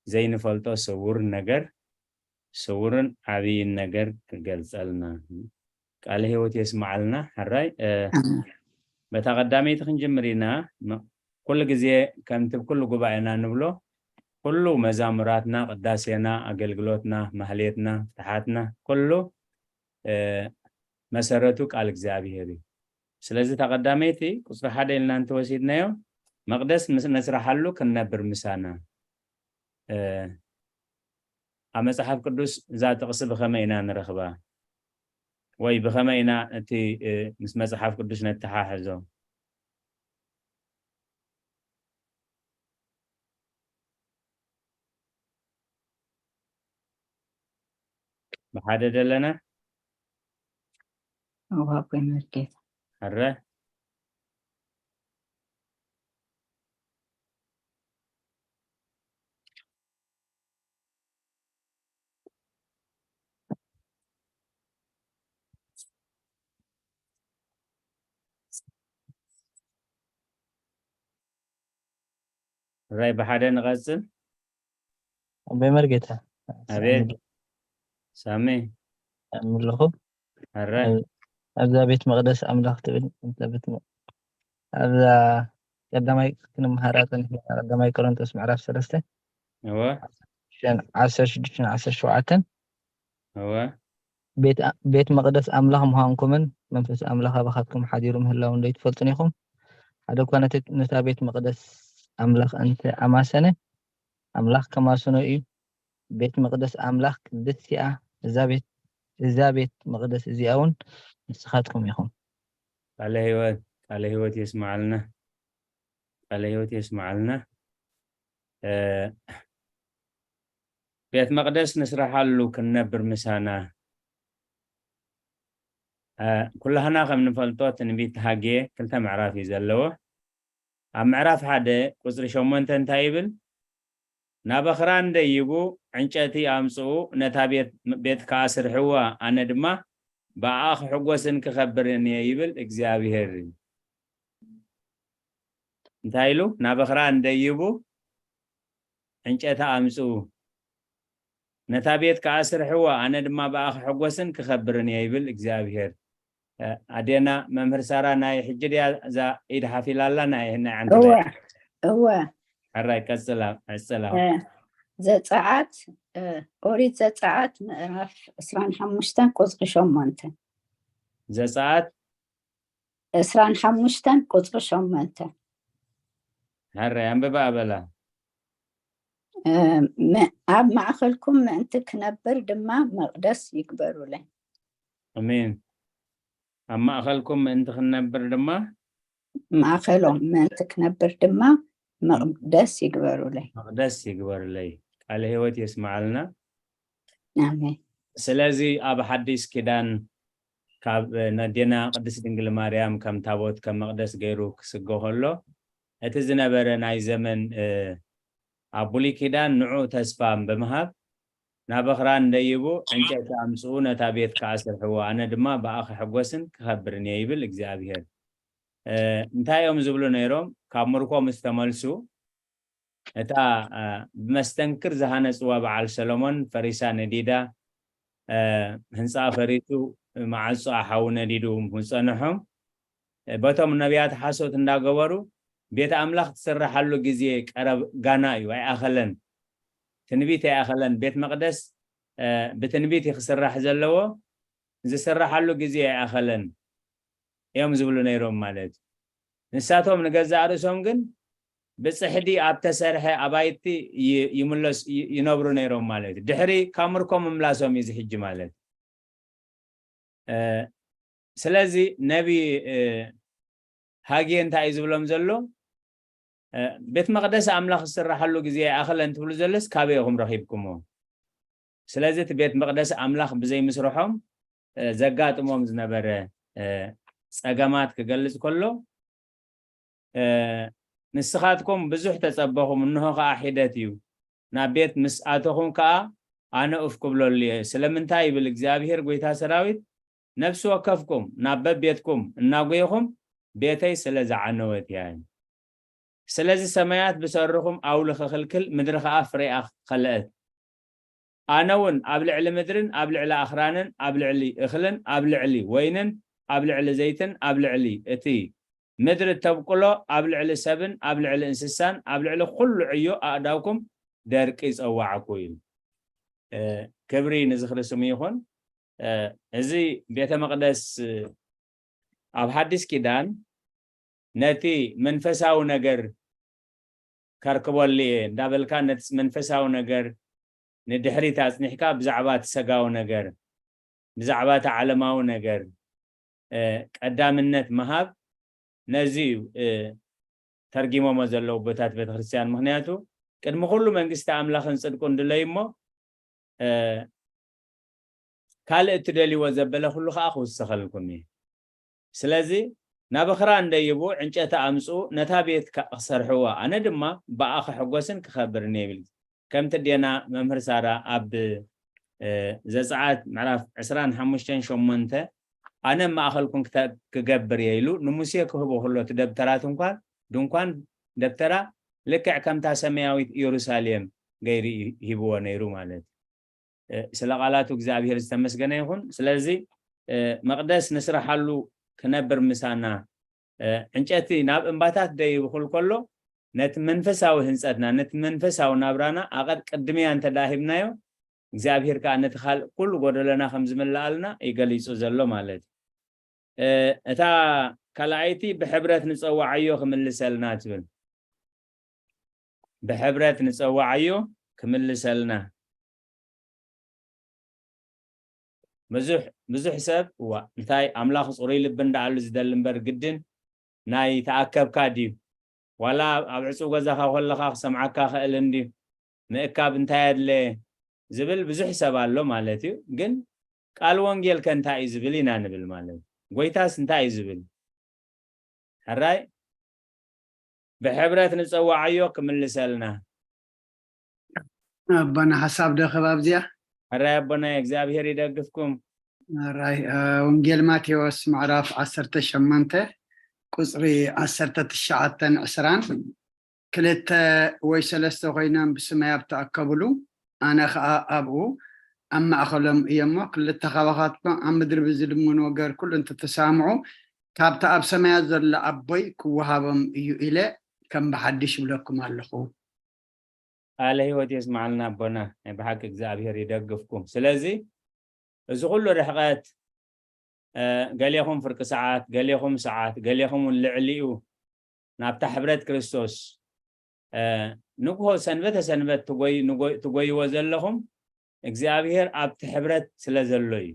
ዘይንፈልጦ ስውር ነገር ስውርን ዓብይን ነገር ክገልጸልና። ቃለ ህይወት የስማዓልና። ሕራይ በታ ቀዳመይቲ ክንጅምር ኢና። ኩሉ ግዜ ከምቲ ኩሉ ጉባኤና ንብሎ ኩሉ መዛሙራትና፣ ቅዳሴና፣ ኣገልግሎትና፣ ማህሌትና፣ ፍትሓትና ኩሉ መሰረቱ ቃል እግዚኣብሄር እዩ። ስለዚ እታ ቀዳመይቲ ቁፅሪ ሓደ ኢልና እንተወሲድናዮ መቕደስ ነስራሓሉ ክንነብር ምሳና ኣብ መፅሓፍ ቅዱስ እዛ ጥቕሲ ብኸመይ ኢና ንረኽባ? ወይ ብኸመይ ኢና እቲ ምስ መፅሓፍ ቅዱስ ነተሓሕዞ? ብሓደ ደለና ዋቆይ መርጌታ ሕረ ራይ ብሓደ ንቐጽል። ኣቦይ መርጌታ ኣቤት ሳሚ ኣለኹ። ሕራይ ኣብዛ ቤት መቕደስ ኣምላኽ ትብል ኣብዛ ቀዳማይ ክንመሃራ ጸኒሕና ቀዳማይ ቆሮንቶስ ምዕራፍ ሰለስተ እወ ዓሰርተ ሽዱሽተን ዓሰርተ ሸውዓተን እወ ቤት መቕደስ ኣምላኽ ምዃንኩምን መንፈስ ኣምላኽ ኣባኻትኩም ሓዲሩ ምህላውን ዶ ኣይትፈልጡን ኢኹም? ሓደ እኳ ነቲ ነታ ቤት መቕደስ ኣምላኽ እንተ ኣማሰነ ኣምላኽ ከማስኖ እዩ። ቤት መቕደስ ኣምላኽ ቅድስቲ እያ። እዛ ቤት እዛ ቤት መቕደስ እዚኣ እውን ንስኻትኩም ኢኹም። ቃለ ህይወት ቃለ ህይወት የስማዓልና። ቃለ ህይወት የስማዓልና። ቤት መቕደስ ንስራሓሉ ክንነብር ምሳና ኩላህና ከም ንፈልጦ ትንቢት ሃጌ ክልተ ምዕራፍ እዩ ዘለዎ። ኣብ ምዕራፍ ሓደ ቁፅሪ ሸሞንተ እንታይ ይብል? ናበኽራ እንደይቡ ዕንጨቲ ኣምፅኡ፣ ነታ ቤት ከዓ ስርሕዋ፣ ኣነ ድማ ብኣኣ ክሕጎስን ክኸብርን እየ ይብል እግዚኣብሄር። እንታይ ኢሉ? ናበኽራ እንደይቡ ዕንጨታ ኣምጽኡ፣ ነታ ቤት ከኣ ስርሕዋ፣ ኣነ ድማ ብኣ ክሕጎስን ክኸብርን እየ ይብል እግዚኣብሄር። ኣዴና መምህር ሳራ ናይ ሕጂ ድያ እዛ ኢድ ሓፊላ ኣላ ናይ ናይ ዓንተ እወ ላይ እወ ሕራይ ቀጽላ ዕጽላ እ፣ ዘጸኣት እ፣ ኦሪት ዘጸኣት ምዕራፍ ዕስራን ሓሙሽተን ቁጽሪ ሸሞንተ ዘጸኣት ዕስራን ሓሙሽተን ቁጽሪ ሸሞንተ ሕራይ ኣንብባ ኣበላ እ፣ ም- ኣብ ማእኸልኩም ምእንቲ ክነብር ድማ መቕደስ ይግበሩለይ። ኣሜን። ኣብ ማእኸልኩም ምእንቲ ክንነብር ድማ ማእኸሎም ምእንቲ ክነብር ድማ መቕደስ ይግበሩለይ። መቕደስ ይግበርለይ። ቃለ ህይወት የስምዓልና። ኣሜን። ስለዚ ኣብ ሓዲስ ኪዳን ካብ ነዴና ቅድስት ድንግል ማርያም ከም ታቦት ከም መቕደስ ገይሩ ክስጎ ከሎ እቲ ዝነበረ ናይ ዘመን ኣብ ብሉይ ኪዳን ንዑ ተስፋ ብምሃብ ናበኽራ እንደይቡ ዕንጨይቲ ኣምፅኡ ነታ ቤት ከዓ ስርሕዎ ኣነ ድማ ብኣ ክሕጎስን ክኸብርን እየ ይብል እግዚኣብሄር። እንታይ እዮም ዝብሉ ነይሮም? ካብ ምርኮ ምስ ተመልሱ እታ ብመስተንክር ዝሃነፅዋ በዓል ሰሎሞን ፈሪሳ ነዲዳ ህንፃ ፈሪሱ መዓፆ ሓዊ ነዲዱ ምፀንሖም በቶም ነቢያት ሓሶት እንዳገበሩ ቤት ኣምላኽ ትስራሓሉ ግዜ ቀረብ ጋና እዩ ኣይኣኸለን ትንቢት ኣይኣኸለን ቤት መቅደስ ብትንቢት እዩ ክስራሕ ዘለዎ ዝስራሓሉ ግዜ ኣይኣኸለን እዮም ዝብሉ ነይሮም ማለት እዩ። ንሳቶም ንገዛእ ርእሶም ግን ብጽሕዲ ኣብ ተሰርሐ ኣባይቲ ይ- ይምለስ ይ- ይነብሩ ነይሮም ማለት እዩ። ድሕሪ ካብ ምርኮም ምምላሶም እዩ እዚ ሕጂ ማለት እዩ። ስለዚ ነቢ ሃጌ እንታይ እዩ ዝብሎም ዘሎ? ቤት መቅደስ ኣምላኽ ዝስራሓሉ ግዜ ይኣኽለን ትብሉ ዘለስ ካበይ ኢኹም ረኺብኩሞ? ስለዚ እቲ ቤት መቅደስ ኣምላኽ ብዘይምስርሖም ዘጋጥሞም ዝነበረ ፀገማት ክገልፅ ከሎ፣ ንስኻትኩም ብዙሕ ተጸበኹም፣ እንሆ ኸኣ ሒደት እዩ። ናብ ቤት ምስ ኣተኹም ከኣ ኣነ ኡፍ ክብለሉ እየ። ስለምንታይ ይብል እግዚኣብሄር ጐይታ ሰራዊት፣ ነፍሲ ወከፍኩም ናብ በቤትኩም እናጎየኹም ቤተይ ስለ ዝዓነወት እያ። ስለዚ ሰማያት ብሰርኹም ኣውሊ ክኽልክል፣ ምድሪ ኸኣ ፍሬኣ ኸልአት። ኣነ እውን ኣብ ልዕሊ ምድርን ኣብ ልዕሊ ኣኽራንን ኣብ ልዕሊ እኽልን ኣብ ልዕሊ ወይንን ኣብ ልዕሊ ዘይትን ኣብ ልዕሊ እቲ ምድሪ እተብቁሎ ኣብ ልዕሊ ሰብን ኣብ ልዕሊ እንስሳን ኣብ ልዕሊ ኩሉ ዕዮ ኣእዳውኩም ደርቂ ጸዋዕኩ እዩ። ክብሪ ንዝኽሪ ስሙ ይኹን። እዚ ቤተ መቕደስ ኣብ ሓድሽ ኪዳን ነቲ መንፈሳዊ ነገር ከርክበሉ እየ እንዳበልካ ነቲ መንፈሳዊ ነገር ንድሕሪት ኣጽኒሕካ ብዛዕባ እቲ ሰጋዊ ነገር ብዛዕባ እቲ ዓለማዊ ነገር ቀዳምነት ምሃብ ነዚ እዩ ተርጊሞሞ ዘለዉ ቦታት ቤተክርስትያን። ምክንያቱ ቅድሚ ኩሉ መንግስቲ ኣምላኽን ጽድቁን ድለዩ እሞ ካልእ እትደልይዎ ዘበለ ኩሉ ከዓ ክውሰኸልኩም እዩ። ስለዚ ናብ ኽራን ደይቡ ዕንጨቲ ኣምፅኡ ነታ ቤት ክሰርሕዎ ኣነ ድማ ብኣ ክሕጎስን ክኸብርን እየ ይብል። ከምቲ ዴና መምህር ሳራ ኣብ ዘፀዓት ምዕራፍ ዕስራን ሓሙሽተን ሸሞንተ ኣነ ማእኸልኩም ክገብር እየ ኢሉ ንሙሴ ክህቦ ከሎ እቲ ደብተራት እንኳን ድንኳን ደብተራ ልክዕ ከምታ ሰማያዊት ኢየሩሳሌም ገይሩ ሂብዎ ነይሩ ማለት እዩ። ስለ ቃላቱ እግዚኣብሔር ዝተመስገነ ይኹን። ስለዚ መቅደስ ንስራሓሉ ክነብር ምሳና ዕንጨቲ ናብ እምባታት ደይብኩል ከሎ ነቲ መንፈሳዊ ህንፀትና ነቲ መንፈሳዊ ናብራና ኣቐድ ቅድሚያ እንተዳሂብናዮ እግዚኣብሔር ከዓ ነቲ ካልእ ኩሉ ጎደለና ከም ዝምልኣልና ይገሊፁ ዘሎ ማለት እዩ። እታ ካልኣይቲ ብሕብረት ንፀዋዓዮ ክምልሰልና ትብል። ብሕብረት ንፀዋዓዮ ክምልሰልና። ብዙሕ ሰብ እዋ እንታይ ኣምላኽ ፅሩይ ልቢ እንዳኣሉ ዝደሊ እምበር ግድን ናይ ተኣከብካ ድዩ ዋላ ኣብ ዕፁብ ገዛኻ ከለኻ ክሰምዓካ ክእል እንድዩ ምእካብ እንታይ ኣድለ ዝብል ብዙሕ ሰብ ኣሎ ማለት እዩ። ግን ቃል ወንጌል ከ እንታይ እዩ ዝብል ኢና ንብል ማለት እዩ። ጎይታስ እንታይ እዩ ዝብል? ሕራይ ብሕብረት ንፀዋዓዮ ክምልሰልና። ኣቦና ሓሳብ ዶ ከባብዚያ? ሕራይ ኣቦና እግዚኣብሔር ይደግፍኩም። ሕራይ ወንጌል ማቴዎስ ምዕራፍ ዓሰርተ ሸሞንተ ቁፅሪ ዓሰርተ ትሽዓተን ዕስራን ክልተ ወይ ሰለስተ ኮይኖም ብስመይ ኣብ ተኣከብሉ ኣነ ከዓ ኣብኡ ኣብ ማእኸሎም እየ እሞ ክልተ ካባኻትኩም ኣብ ምድሪ ብዝልምንዎ ገር ኩሉ እንተተሳምዑ ካብቲ ኣብ ሰማያት ዘሎ ኣቦይ ክወሃቦም እዩ ኢለ ከም ብሓድሽ ይብለኩም ኣለኹ። ቃለ ህይወት የስማዓልና ኣቦና። ናይ ብሓቂ እግዚኣብሔር ይደግፍኩም። ስለዚ እዚ ኩሉ ርሕቀት ገሌኹም ፍርቂ ሰዓት፣ ገሌኹም ሰዓት፣ ገሌኹም እውን ልዕሊኡ ናብታ ሕብረት ክርስቶስ ንግሆ ሰንበተ ሰንበት ትጎይዎ ዘለኹም እግዚኣብሔር ኣብቲ ሕብረት ስለ ዘሎ እዩ።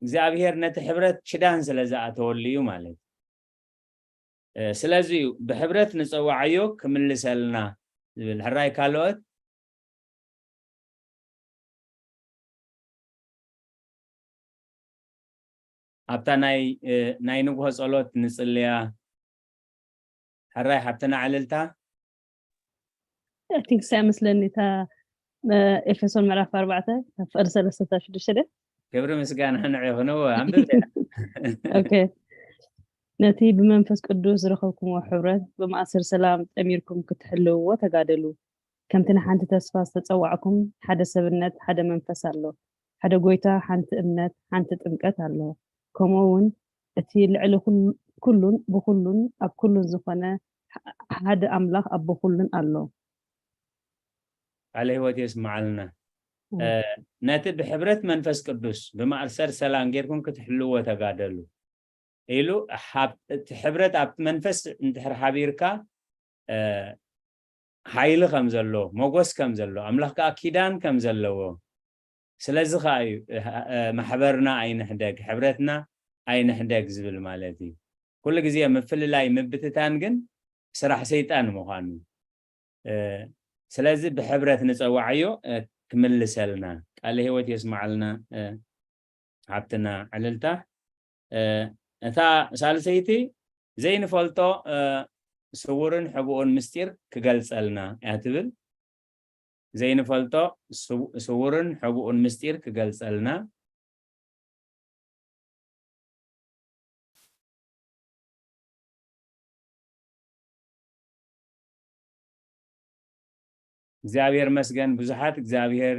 እግዚኣብሔር ነቲ ሕብረት ሽዳን ስለ ዝኣተወሉ እዩ ማለት እዩ። ስለዚ እዩ ብሕብረት ንፀዋዓዮ ክምልሰልና ዝብል። ሕራይ ካልኦት ኣብታ ናይ ናይ ንግሆ ጸሎት ንጽልያ። ሕራይ ሓብትና ዕልልታ። I think ሳ መስለኒ እታ ኤፌሶን ምዕራፍ ኣርባዕተ ካብ ፍቕሪ ሰለስተ ሽዱሽተ ደ ክብሪ ምስጋና ንዑ ይኹንዎ ኣንብብ። ኦኬ ነቲ ብመንፈስ ቅዱስ ዝረኸብኩምዎ ሕብረት ብማእሰር ሰላም ጠሚርኩም ክትሕልውዎ ተጋደሉ። ከምቲ ንሓንቲ ተስፋ ዝተጸዋዕኩም ሓደ ሰብነት ሓደ መንፈስ ኣሎ፣ ሓደ ጎይታ፣ ሓንቲ እምነት፣ ሓንቲ ጥምቀት ኣሎ። ከምኡ እውን እቲ ልዕሊ ኩሉን ብኩሉን ኣብ ኩሉን ዝኾነ ሓደ ኣምላኽ ኣቦ ኩሉን ኣሎ። ቃለ ህይወት የስምዓልና። እ፣ ነቲ ብሕብረት መንፈስ ቅዱስ ብማእሰር ሰላም ጌርኩም ክትሕልዎ ተጋደሉ ኢሉ። ሓብ-፣ እቲ ሕብረት ኣብቲ መንፈስ እንድሕር ሓቢርካ፣ እ፣ ሓይሊ ከም ዘሎ፣ ሞጎስ ከም ዘሎ፣ ኣምላኽ ከኣ ኪዳን ከም ዘለዎ፣ ስለዚ ከኣ እዩ፣ እ፣ እ፣ ማሕበርና ኣይንሕደግ፣ ሕብረትና ኣይንሕደግ ዝብል ማለት እዩ። ኩሉ ግዜ ምፍልላይ ምብትታን ግን ስራሕ ሰይጣን ምዃኑ። እ፣ ስለዚ ብሕብረት ንጸዋዓዮ፣ እ፣ ክምልሰልና። ቃለ ህይወት የስምዓልና፣ እ፣ ሓብትና ዕልልታ። እ፣ እታ ሳልሰይቲ ዘይንፈልጦ፣ እ፣ ስዉርን ሕቡኡን ምስጢር ክገልጸልና እያ ትብል። ዘይንፈልጦ ስው-፣ ስዉርን ሕቡኡን ምስጢር ክገልጸልና። እግዚኣብሔር መስገን፣ ብዙሓት እግዚኣብሔር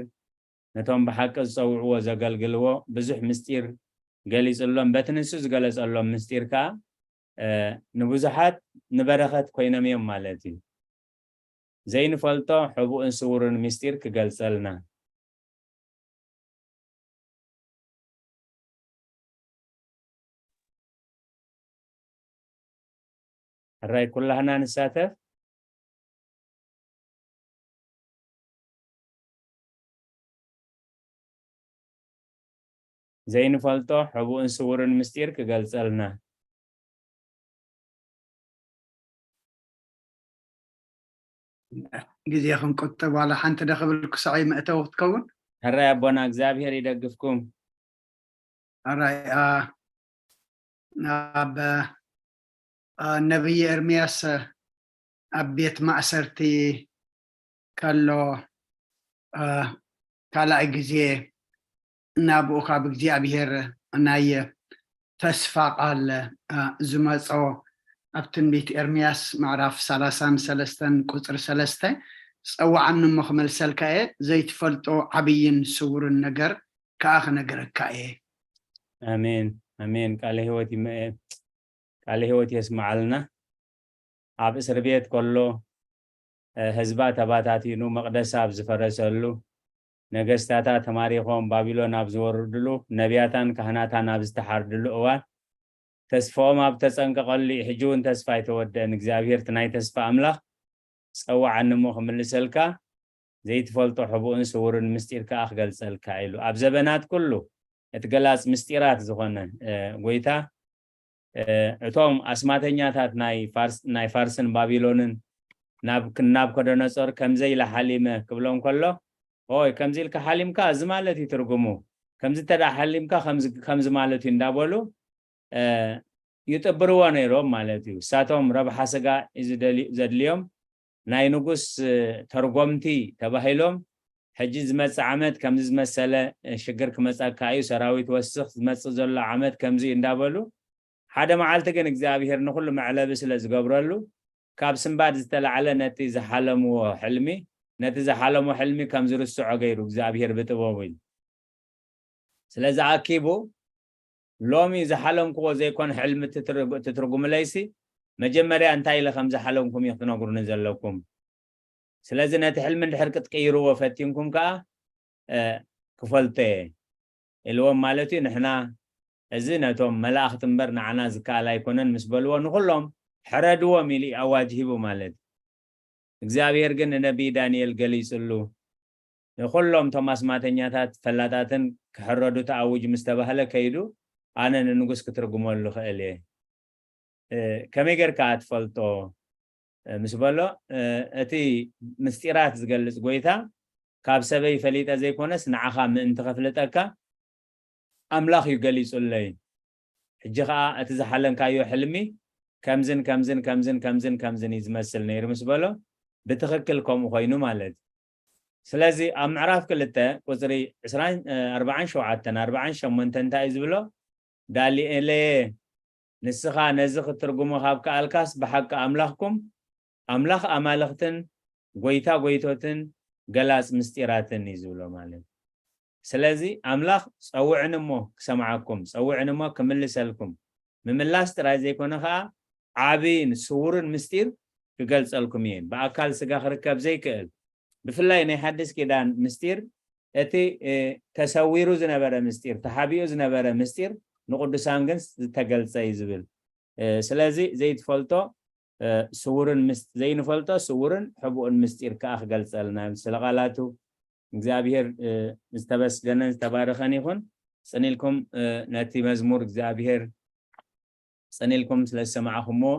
ነቶም ብሓቂ ዝጸውዕዎ ዘገልግልዎ ብዙሕ ምስጢር ገሊጽሎም፣ በቲ ንሱ ዝገለጸሎም ምስጢር ከኣ፣ እ፣ ንብዙሓት ንበረኸት ኮይኖም እዮም ማለት እዩ። ዘይንፈልጦ ሕቡእን ስውርን ምስጢር ክገልጸልና። ሕራይ ኩላህና ንሳተፍ። ዘይንፈልጦ ሕቡእን ስውርን ምስጢር ክገልጸልና። ግዜ ክንቁጥብ ዋላ ሓንቲ ዶ ክብል ክሳዕ መእተዊ ክትከውን? ሕራይ ኣቦና እግዚኣብሔር ይደግፍኩም። ሕራይ፣ ኣ፣ ኣብ፣ ኣ፣ ነቢይ ኤርምያስ ኣብ ቤት ማእሰርቲ ከሎ፣ እ፣ ካልኣይ ግዜ ናብኡ ካብ እግዚኣብሔር ናይ ተስፋ ቃል፣ እ፣ ዝመጾ ኣብ ትንቢት ኤርምያስ ምዕራፍ ሰላሳን ሰለስተን ቁጽሪ ሰለስተ፣ "ጸውዓኒ እሞ ክመልሰልካ እየ፣ ዘይትፈልጦ ዓብይን ስውርን ነገር ከኣ ክነግረካ እየ።" ኣሜን፣ ኣሜን። ቃለ ህይወት ይመ-፣ ቃለ ህይወት የስምዓልና። ኣብ እስር ቤት ከሎ፣ እ፣ ህዝባ ተባታቲኑ፣ መቕደስ ኣብ ዝፈረሰሉ፣ ነገስታታ ተማሪኾም ባቢሎን ኣብ ዝወርድሉ፣ ነቢያታን ካህናታን ኣብ ዝተሓርድሉ እዋን፣ ተስፋኦም ኣብ ተጸንቀቐሉ እዩ። ሕጂ እውን ተስፋ ኣይተወደአን። እግዚኣብሔር እቲ ናይ ተስፋ ኣምላኽ፣ "ጸውዓኒ እሞ ክምልሰልካ፣ ዘይትፈልጦ ሕቡእን ስውርን ምስጢር ከኣ ክገልጸልካ" ኢሉ። ኣብ ዘበናት ኩሉ እቲ ገላጽ ምስጢራት ዝኾነ፣ እ፣ ጎይታ፣ እ፣ እቶም ኣስማተኛታት ናይ ፋርስ፣ ናይ ፋርስን ባቢሎንን ናብ፣ ናቡከደነጾር ከምዚ ኢለ ሓሊመ ክብሎም ከሎ፣ "ኦይ፣ ከምዚ ኢልካ ሓሊምካ፣ እዚ ማለት እዩ ትርጉሙ። ከምዚ እንተ ደኣ ሓሊምካ፣ ከምዚ፣ ከምዚ ማለት እዩ" እንዳበሉ፣ እ፣ ይጥብርዎ ነይሮም ማለት እዩ። እሳቶም ረብሓ ስጋ እዩ ዝደሊ-፣ ዘድልዮም። ናይ ንጉስ፣ እ፣ ተርጎምቲ ተባሂሎም፣ "ሕጂ ዝመጽእ ዓመት ከምዚ ዝመሰለ፣ እ፣ ሽግር ክመጸካ እዩ፣ ሰራዊት ወስኽ፣ ዝመጽእ ዘሎ ዓመት ከምዚ እዩ" እንዳበሉ፣ ሓደ መዓልቲ ግን እግዚኣብሔር ንኹሉ መዕለቢ ስለ ዝገብረሉ፣ ካብ ስንባድ ዝተላዕለ ነቲ ዝሓለምዎ ሕልሚ፣ ነቲ ዝሓለሞ ሕልሚ ከም ዝርስዖ ገይሩ እግዚኣብሔር ብጥበቡ ኢሉ። ስለዚ ኣኪቡ፣ "ሎሚ ዝሓለምክዎ ዘይኮነ ሕልሚ ትትርጉ-፣ ትትርጉምለይሲ፣ መጀመርያ እንታይ ኢለ ከም ዝሓለምኩም እዩ ክትነግሩኒ ዘለኩም። ስለዚ ነቲ ሕልሚ እንድሕር ክትቅይርዎ ፈቲንኩም ከኣ፣ እ፣ ክፈልጦ እየ" ኢልዎም ማለት እዩ። ንሕና እዚ ነቶም መላእኽቲ እምበር ንዓና ዝከኣል ኣይኮነን ምስ በልዎ፣ ንኹሎም "ሕረድዎም" ኢሉ እዩ ኣዋጅ ሂቡ ማለት እዩ። እግዚኣብሔር ግን ንነቢይ ዳንኤል ገሊጽሉ፣ ንኹሎም እቶም ኣስማተኛታት ፈላጣትን ክሕረዱ ተኣውጅ ምስ ተባህለ ከይዱ፣ "ኣነ ንንጉስ ክትርጉመሉ እኽእል እየ። እ፣ ከመይ ጌርካ ትፈልጦ?" እ፣ ምስ በሎ፣ እ፣ እቲ ምስጢራት ዝገልጽ ጎይታ፣ "ካብ ሰበይ ፈሊጠ ዘይኮነስ ንዓኻ ምእንቲ ከፍልጠካ ኣምላኽ እዩ ገሊጹለይ። ሕጂ ኸኣ እቲ ዝሓለምካዮ ሕልሚ ከምዝን ከምዝን ከምዝን ከምዝን ከምዝን እዩ ዝመስል ነይሩ" ምስ በሎ፣ ብትኽክል ከምኡ ኮይኑ ማለት እዩ። ስለዚ ኣብ ምዕራፍ ክልተ ቁጽሪ ዕስራን፣ እ፣ ኣርባዓን ሸውዓተን፣ ኣርባዓን ሸሞንተን እንታይ እዩ ዝብሎ? "ዳንኤለየ፣ ንስኻ ነዚ ክትትርጉሞ ካብ ከኣልካስ፣ ብሓቂ ኣምላኽኩም ኣምላኽ ኣማልኽትን ጎይታ ጎይቶትን ገላጽ ምስጢራትን እዩ" ዝብሎ ማለት እዩ። ስለዚ ኣምላኽ "ጸውዕኒ እሞ ክሰምዓኩም፣ ጸውዕኒ እሞ ክምልሰልኩም፣ ምምላስ ጥራይ ዘይኮነ ኸኣ ዓብይን ስዉርን ምስጢር ክገልጸልኩም እየ፣ ብኣካል ስጋ ክርከብ ዘይክእል፣ ብፍላይ ናይ ሓድሽ ኪዳን ምስጢር እቲ ተሰዊሩ ዝነበረ ምስጢር፣ ተሓቢኡ ዝነበረ ምስጢር ንቅዱሳን ግን ዝተገልጸ እዩ ዝብል። ስለዚ ዘይትፈልጦ ስውርን ዘይንፈልጦ ስውርን ሕቡእን ምስጢር ከዓ ክገልጸልና ስለ ቃላቱ እግዚኣብሔር ዝተመስገነን ዝተባረኸን ይኹን። ጽኒልኩም ነቲ መዝሙር እግዚኣብሔር ጽኒልኩም ስለ ዝሰማዕኹምዎ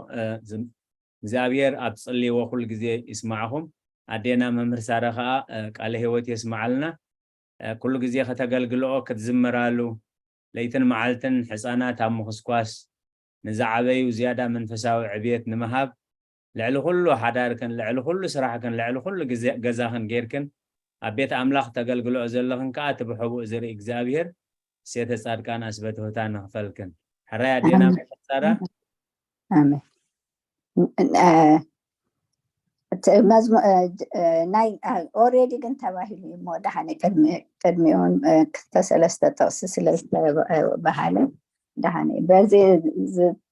እግዚኣብሔር ኣብ ትጽልይዎ ኩሉ ግዜ ይስማዕኹም። ኣዴና መምህር ሳራ ከዓ ቃለ ህይወት የስምዓልና። ኩሉ ግዜ ከተገልግልኦ ክትዝምራሉ ለይትን መዓልትን ሕፃናት ኣብ ምኹስኳስ ንዝዓበዩ ዝያዳ መንፈሳዊ ዕብየት ንምሃብ ልዕሊ ኩሉ ሓዳርክን ልዕሊ ኩሉ ስራሕክን ልዕሊ ኩሉ ገዛኽን ጌርክን ኣብ ቤት ኣምላኽ ተገልግልኦ ዘለኽን ከዓ እቲ ብሕቡእ ዝርኢ እግዚኣብሔር ሴተ ጻድቃን ኣስበትሁታ ንኽፈልክን። ሕራይ ኣዴና መምህር ሳራ። ናይ ኦሬዲ ግን ተባሂሉ እዩ እሞ ደሓነ ቅድሚኡን ክልተ ሰለስተ ጥቕሲ ስለ ዝተባሃለ ደሓነ በዚ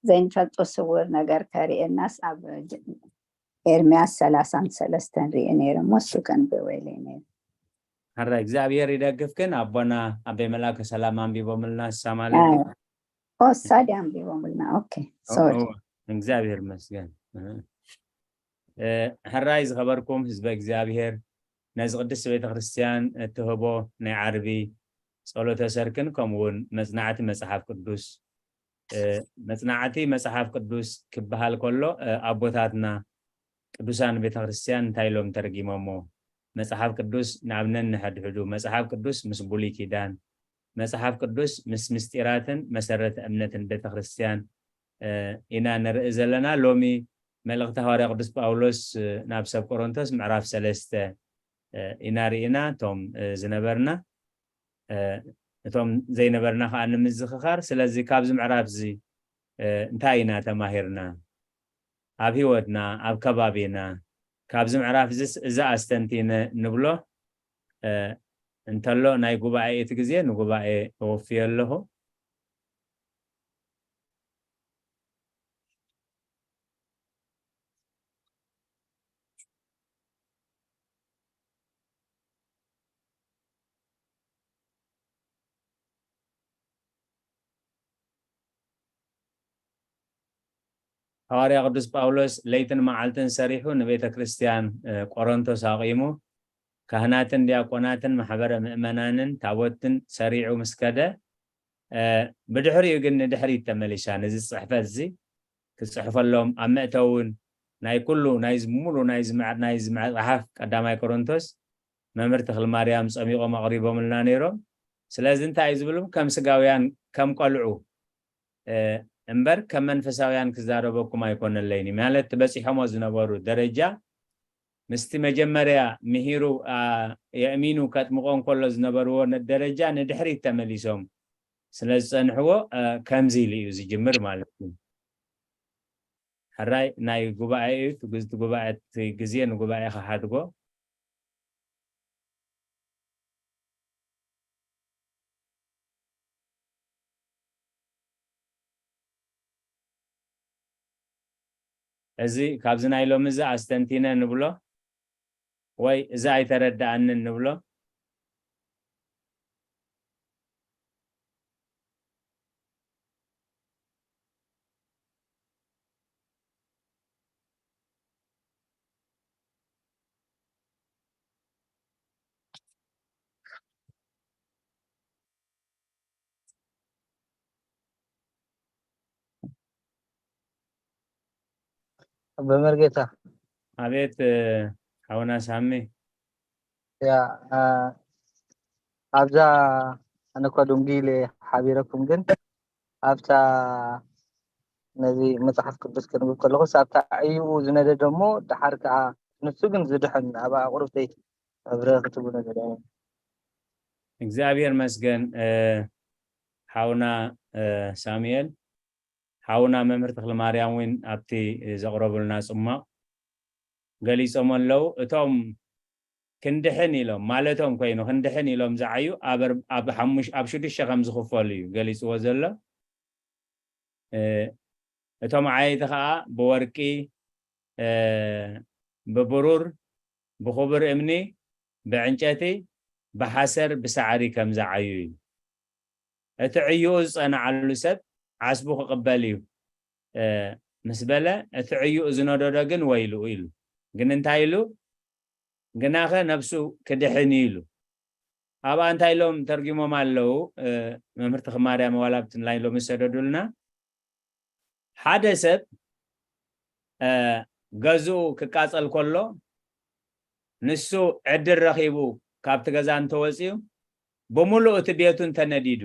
ዘይንፈልጦ ስውር ነገር ከርእየናስ ኣብ ኤርምያስ ሰላሳን ሰለስተን ርእየ ነይረ እሞ እሱ ከንብበ ኢለ ነይረ። ሕራይ እግዚኣብሔር ይደግፍክን። ኣቦና ኣበይ መላከ ሰላም ኣንቢቦምልና ንሳ ማለት እዩ። ኦ እሳ ድያ ኣንቢቦምልና። ኦኬ ሶሪ። እግዚኣብሔር ይመስገን። ሕራይ ዝኸበርኩም ህዝበ እግዚኣብሔር ነዚ ቅድስቲ ቤተክርስትያን እትህቦ ናይ ዓርቢ ጸሎተ ሰርክን ከምኡ እውን መጽናዕቲ መጽሓፍ ቅዱስ መጽናዕቲ መጽሓፍ ቅዱስ ክበሃል ከሎ ኣቦታትና ቅዱሳን ቤተክርስትያን እንታይ ኢሎም ተርጊሞሞ? መጽሓፍ ቅዱስ ንኣብነት ንሕድሕዱ መጽሓፍ ቅዱስ ምስ ብሉይ ኪዳን መጽሓፍ ቅዱስ ምስ ምስጢራትን መሰረተ እምነትን ቤተክርስትያን ኢና ንርኢ ዘለና። ሎሚ መልእኽቲ ሃዋርያ ቅዱስ ጳውሎስ ናብ ሰብ ቆሮንቶስ ምዕራፍ ሰለስተ ኢና ርኢና እቶም ዝነበርና እቶም ዘይነበርና ከዓ ንምዝኽኻር። ስለዚ ካብዚ ምዕራፍ እዚ እንታይ ኢና ተማሂርና? ኣብ ህይወትና ኣብ ከባቢና ካብዚ ምዕራፍ እዚስ እዚ ኣስተንቲነ ንብሎ እንተሎ ናይ ጉባኤ እቲ ግዜ ንጉባኤ እወፍዮ ኣለኹ። ሃዋርያ ቅዱስ ጳውሎስ ለይትን መዓልትን ሰሪሑ ንቤተ ክርስቲያን ቆሮንቶስ ኣቑሙ። ካህናትን ዲያቆናትን ማሕበረ ምእመናንን ታቦትን ሰሪዑ ምስ ከደ ብድሕሪኡ ግን ንድሕሪት ተመሊሳ ነዚ ፅሕፈት እዚ ክፅሕፈሎም ኣብ መእተውን ናይ ኩሉ ናይ ሙሉ ናይ ዝመፅሓፍ ቀዳማይ ቆሮንቶስ መምህር ተክልማርያም ፀሚቖም ኣቕሪቦምልና ነይሮም። ስለዚ እንታይ እዩ ዝብሉ? ከም ስጋውያን ከም ቆልዑ እምበር ከም መንፈሳውያን ክዛረበኩም ኣይኮነለይን ማለት በፂሖሞ ዝነበሩ ደረጃ ምስቲ መጀመርያ ምሂሩ የእሚኑ ከጥምቆ እንከሎ ዝነበርዎ ደረጃ ንድሕሪት ተመሊሶም ስለ ዝፀንሕዎ ከምዚ ኢሉ እዩ ዝጅምር ማለት እዩ። ሕራይ ናይ ጉባኤ እዩ። እቲ ጉባኤ እቲ ግዜ ንጉባኤ ክሓድጎ እዚ ካብዚ ናይ ሎሚ እዚ ኣስተንቲነ ንብሎ ወይ እዚ ኣይተረዳኣንን ንብሎ። ኣቦ መርጌታ። ኣቤት ሓውና ሳሚ። ያ ኣብዛ ኣነ እኳ ዱንጊለ ሓቢረኩም ግን ኣብታ ነዚ መጽሓፍ ቅዱስ ከንብብ ከለኹስ ኣብታ ዕይኡ ዝነደደ እሞ ደሓር ከዓ ንሱ ግን ዝድሕን ኣብ ኣቑርብተይ ኣብረ ክትብሉ ነደደ። እግዚኣብሔር መስገን ሓውና ሳሙኤል ሓውና መምህር ተክለማርያም እውን ኣብቲ ዘቕረቡልና ጽማቕ ገሊጾም ኣለዉ። እቶም ክንድሕን ኢሎም ማለቶም ኮይኑ ክንድሕን ኢሎም ዝዓዩ ኣብ ሽዱሽተ ከም ዝኽፈሉ እዩ ገሊጽዎ ዘሎ። እቶም ዓየይቲ ከዓ ብወርቂ፣ ብብሩር፣ ብኽቡር እምኒ፣ ብዕንጨቲ፣ ብሓሰር ብሳዕሪ ከም ዝዓዩ እዩ። እቲ ዕዩኡ ዝጸንዓሉ ሰብ ዓስቡ ክቕበል እዩ፣ እ፣ ምስ በለ፣ እቲ ዕዩኡ ዝነደዶ ግን ወይልኡ ኢሉ። ግን እንታይ ኢሉ? ግናኸ ነብሱ ክድሕን እዩ ኢሉ። ኣብኣ እንታይ ኢሎም ተርጊሞም ኣለዉ? እ፣ መምህር ተኽማርያም ዋላ ኣብቲ ናይ ሎሚ ዝሰደዱልና፣ ሓደ ሰብ፣ እ፣ ገዝኡ ክቃጸል ከሎ፣ ንሱ ዕድል ረኺቡ ካብቲ ገዛ እንተወጺኡ፣ ብምሉእ እቲ ቤቱ እንተነዲዱ፣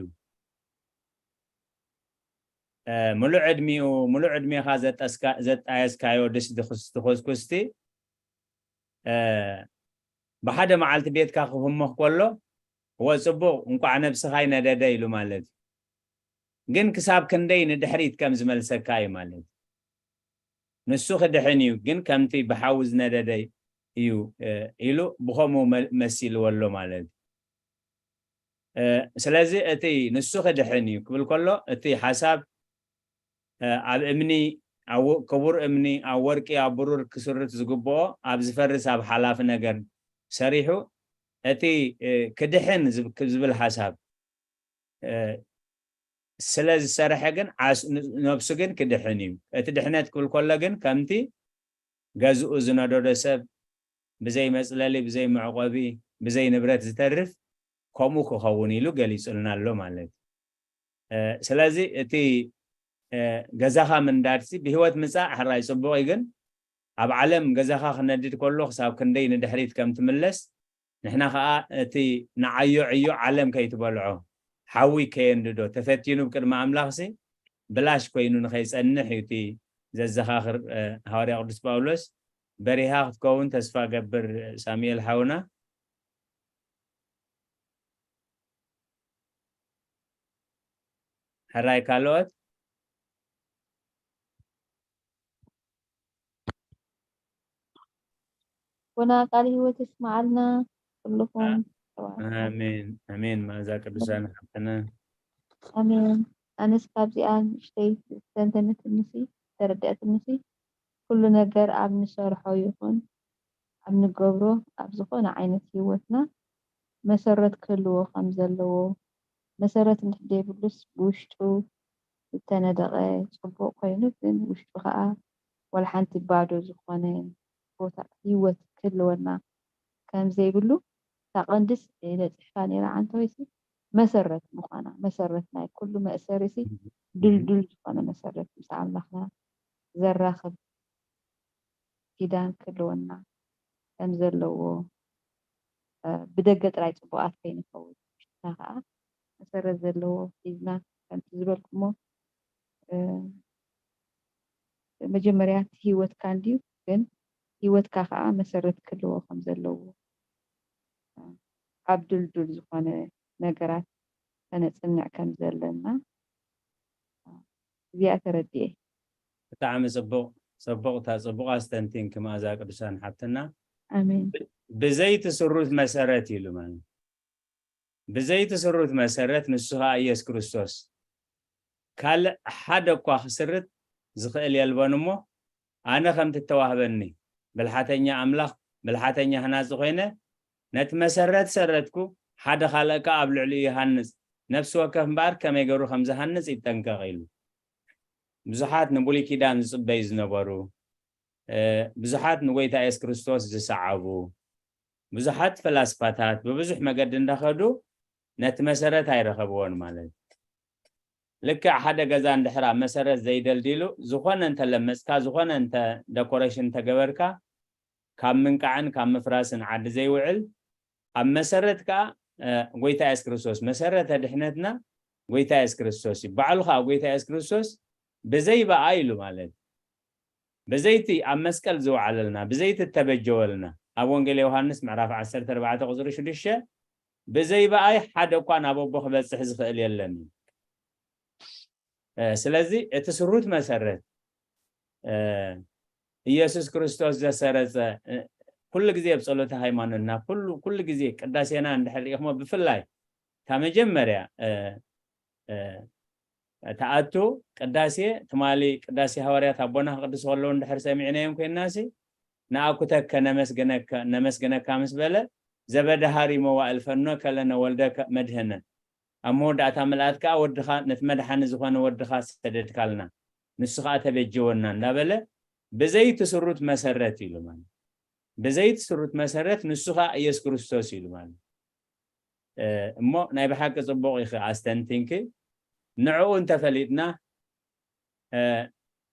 እ፣ ምሉእ ዕድሚኡ፣ ምሉእ ዕድሜኻ ዘጠስካ-፣ ዘጣየስካዮ ድስቲ ክስ-፣ ትኹስኩስቲ፣ እ፣ ብሓደ መዓልቲ ቤትካ ክህሞኽ ከሎ፣ "እወ፣ ጽቡቕ፣ እንቋዕ ነብስኻ ይነደደ" ኢሉ ማለት እዩ። ግን ክሳብ ክንደይ ንድሕሪት ከም ዝመልሰካ እዩ ማለት እዩ። ንሱ ክድሕን እዩ፣ ግን ከምቲ ብሓዊ ዝነደደ እዩ፣ እ፣ ኢሉ ብኸምኡ መ-፣ መሲልዎ ኣሎ ማለት እዩ። እ፣ ስለዚ እቲ ንሱ ክድሕን እዩ ክብል ከሎ፣ እቲ ሓሳብ፣ እ፣ ኣብ እምኒ፣ ኣብ ወ-፣ ክቡር እምኒ፣ ኣብ ወርቂ፣ ኣብ ብሩር ክስርት ዝግብኦ፣ ኣብ ዝፈርስ፣ ኣብ ሓላፊ ነገር ሰሪሑ፣ እቲ፣ እ፣ ክድሕን ዝብ-፣ ዝብል ሓሳብ፣ እ፣ ስለ ዝሰርሐ ግን ዓስ-፣ ን-፣ ነብሱ ግን ክድሕን እዩ። እቲ ድሕነት ክብል ከሎ ግን ከምቲ ገዝኡ ዝነደዶ ሰብ ብዘይ መጽለሊ፣ ብዘይ መዕቆቢ፣ ብዘይ ንብረት ዝተርፍ ከምኡ ክኸውን ኢሉ ገሊጹልና ኣሎ ማለት እዩ። እ፣ ስለዚ እቲ፣ እ፣ ገዛኻ ምንዳድሲ ብህይወት ምጻእ ሕራይ ጽቡቕ እዩ፣ ግን ኣብ ዓለም ገዛኻ ክነድድ ከሎ ክሳብ ክንደይ ንድሕሪት ከም ትምለስ፣ ንሕና ኸኣ እቲ ንዓዮ ዕዮ ዓለም ከይትበልዖ፣ ሓዊ ከየንድዶ፣ ተፈቲኑ ብቅድሚ ኣምላኽሲ ብላሽ ኮይኑ ንኸይጸንሕ እዩ እቲ ዘዘኻኽር፣ እ፣ ሃዋርያ ቅዱስ ጳውሎስ። በሪሃ ክትከውን ተስፋ ገብር ሳሙኤል ሓውና። ሕራይ ካልኦት? ቡና ቃል ህይወት ይስማዓልና ኩልኹም። ኣሜን፣ ኣሜን። መኣዛ ቅዱሳን ሓፍትና። ኣሜን። ኣነስ ካብዚኣ ንእሽተይ ዝተንተነትንሲ፣ ተረድኣትንሲ፣ ኩሉ ነገር ኣብ ንሰርሖ ይኹን ኣብ ንገብሮ፣ ኣብ ዝኾነ ዓይነት ህይወትና መሰረት ክህልዎ ከም ዘለዎ፣ መሰረት እንድሕር ዘይብሉስ ብውሽጡ ዝተነደቐ ጽቡቕ ኮይኑ፣ ግን ውሽጡ ኸኣ ዋላ ሓንቲ ባዶ ዝኾነ ቦታ ህይወት ክህልወና ከም ዘይብሉ፣ እታ ቀንድስ ኢለ ጽሒፋ ነይራ። ዓንተወይሲ መሰረት ምዃና፣ መሰረት ናይ ኩሉ መእሰሪሲ ድልዱል ዝኾነ መሰረት ምስ ኣምላኽና ዘራኽብ ኪዳን ክህልወና ከም ዘለዎ፣ እ፣ ብደገ ጥራይ ጽቡቓት ከይንኸውን፣ ውሽጥና ኸኣ መሰረት ዘለዎ ሒዝና፣ ከምቲ ዝበልኩሞ፣ እ፣ መጀመርያ እቲ ህይወትካ እንድዩ፣ ግን ህይወትካ ኸኣ መሰረት ክህልዎ ከም ዘለዎ፣ እ፣ ኣብ ድልዱል ዝኾነ ነገራት ከነጽንዕ ከም ዘለና፣ እ፣ እዚኣ ተረዲኤ። ብጣዕሚ ጽቡቕ፣ ጽቡቕታ፣ ጽቡቕ ኣስተንቲንኪ መኣዛ ቅዱሳን ሓብትና። ኣሜን። ብ-፣ ብዘይቲ ስሩት መሰረት ኢሉ ማለት። ብዘይቲ ስሩት መሰረት ንሱ ኸኣ ኢየሱስ ክርስቶስ። ካልእ ሓደ እኳ ክስርት ዝኽእል የልቦን እሞ፣ ኣነ ከምቲ እተዋህበኒ ብልሓተኛ ኣምላኽ፣ ብልሓተኛ ሃናጺ ኮይነ፣ ነቲ መሰረት ሰረትኩ፣ ሓደ ካልእ ከኣ ኣብ ልዕሊኡ ይሃንጽ፣ ነፍሲ ወከፍ እምበኣር ከመይ ገይሩ ከም ዝሃንጽ ይጠንቀቕ ኢሉ። ብዙሓት ንብሉይ ኪዳን ዝጽበዩ ዝነበሩ፣ እ፣ ብዙሓት ንጎይታ የሱስ ክርስቶስ ዝሰዓቡ፣ ብዙሓት ፈላስፋታት ብብዙሕ መገዲ እንዳኸዱ ነቲ መሰረት ኣይረኸብዎን ማለት እዩ። ልክዕ ሓደ ገዛ እንድሕር ኣብ መሰረት ዘይደልዲሉ፣ ዝኾነ እንተለመጽካ፣ ዝኾነ እንተ ደኮሬሽን እንተገበርካ፣ ካብ ምንቃዕን ካብ ምፍራስን ዓዲ ዘይውዕል፣ ኣብ መሰረት ከኣ፣ እ፣ ጎይታ የሱስ ክርስቶስ፣ መሰረተ ድሕነትና ጎይታ የሱስ ክርስቶስ እዩ። ባዕሉ ከኣ ጎይታ የሱስ ክርስቶስ ብዘይ ብኣይ ኢሉ ማለት እዩ። ብዘይቲ ኣብ መስቀል ዝወዓለልና፣ ብዘይቲ እተበጀወልና። ኣብ ወንጌል ዮሃንስ ምዕራፍ ዓሰርተ ኣርባዕተ ቁጽሪ ሽዱሽተ፣ "ብዘይ ብኣይ ሓደ እኳ ናብ ኣቦ ክበጽሕ ዝኽእል የለን" እዩ። እ፣ ስለዚ እቲ ስሩት መሰረት፣ እ፣ ኢየሱስ ክርስቶስ ዘሰረጸ፣ እ፣ ኩሉ ግዜ ኣብ ጸሎተ ሃይማኖትና፣ ኩሉ፣ ኩሉ ግዜ ቅዳሴና እንድሕር ርኢኽሞ፣ ብፍላይ እታ መጀመርያ፣ እ፣ እ፣ ትኣቱ ቅዳሴ፣ ትማሊ ቅዳሴ ሃዋርያት ኣቦና ክቅድሱ ከለዉ እንድሕር ሰሚዕናዮም ኮይንናሲ፣ "ንኣኩተከ ነመስግነከ-፣ ነመስግነካ" ምስ በለ፣ ዘበደሃሪ መዋእል ፈኖ ከለነ ወልደ መድህነ፣ ኣብ መወዳእታ ምልኣት ከዓ ወድኻ፣ ነቲ መድሓኒ ዝኾነ ወድኻ ሰደድካልና፣ ንሱ ከዓ ተበጀወና እንዳበለ፣ ብዘይቲ ስሩት መሰረት ኢሉ ማለት፣ ብዘይቲ ስሩት መሰረት ንሱ ከዓ ኢየሱስ ክርስቶስ ኢሉ ማለት። እሞ ናይ ብሓቂ ጽቡቕ ኢኺ ኣስተንቲንኪ። ንዕኡ እንተፈሊጥና፣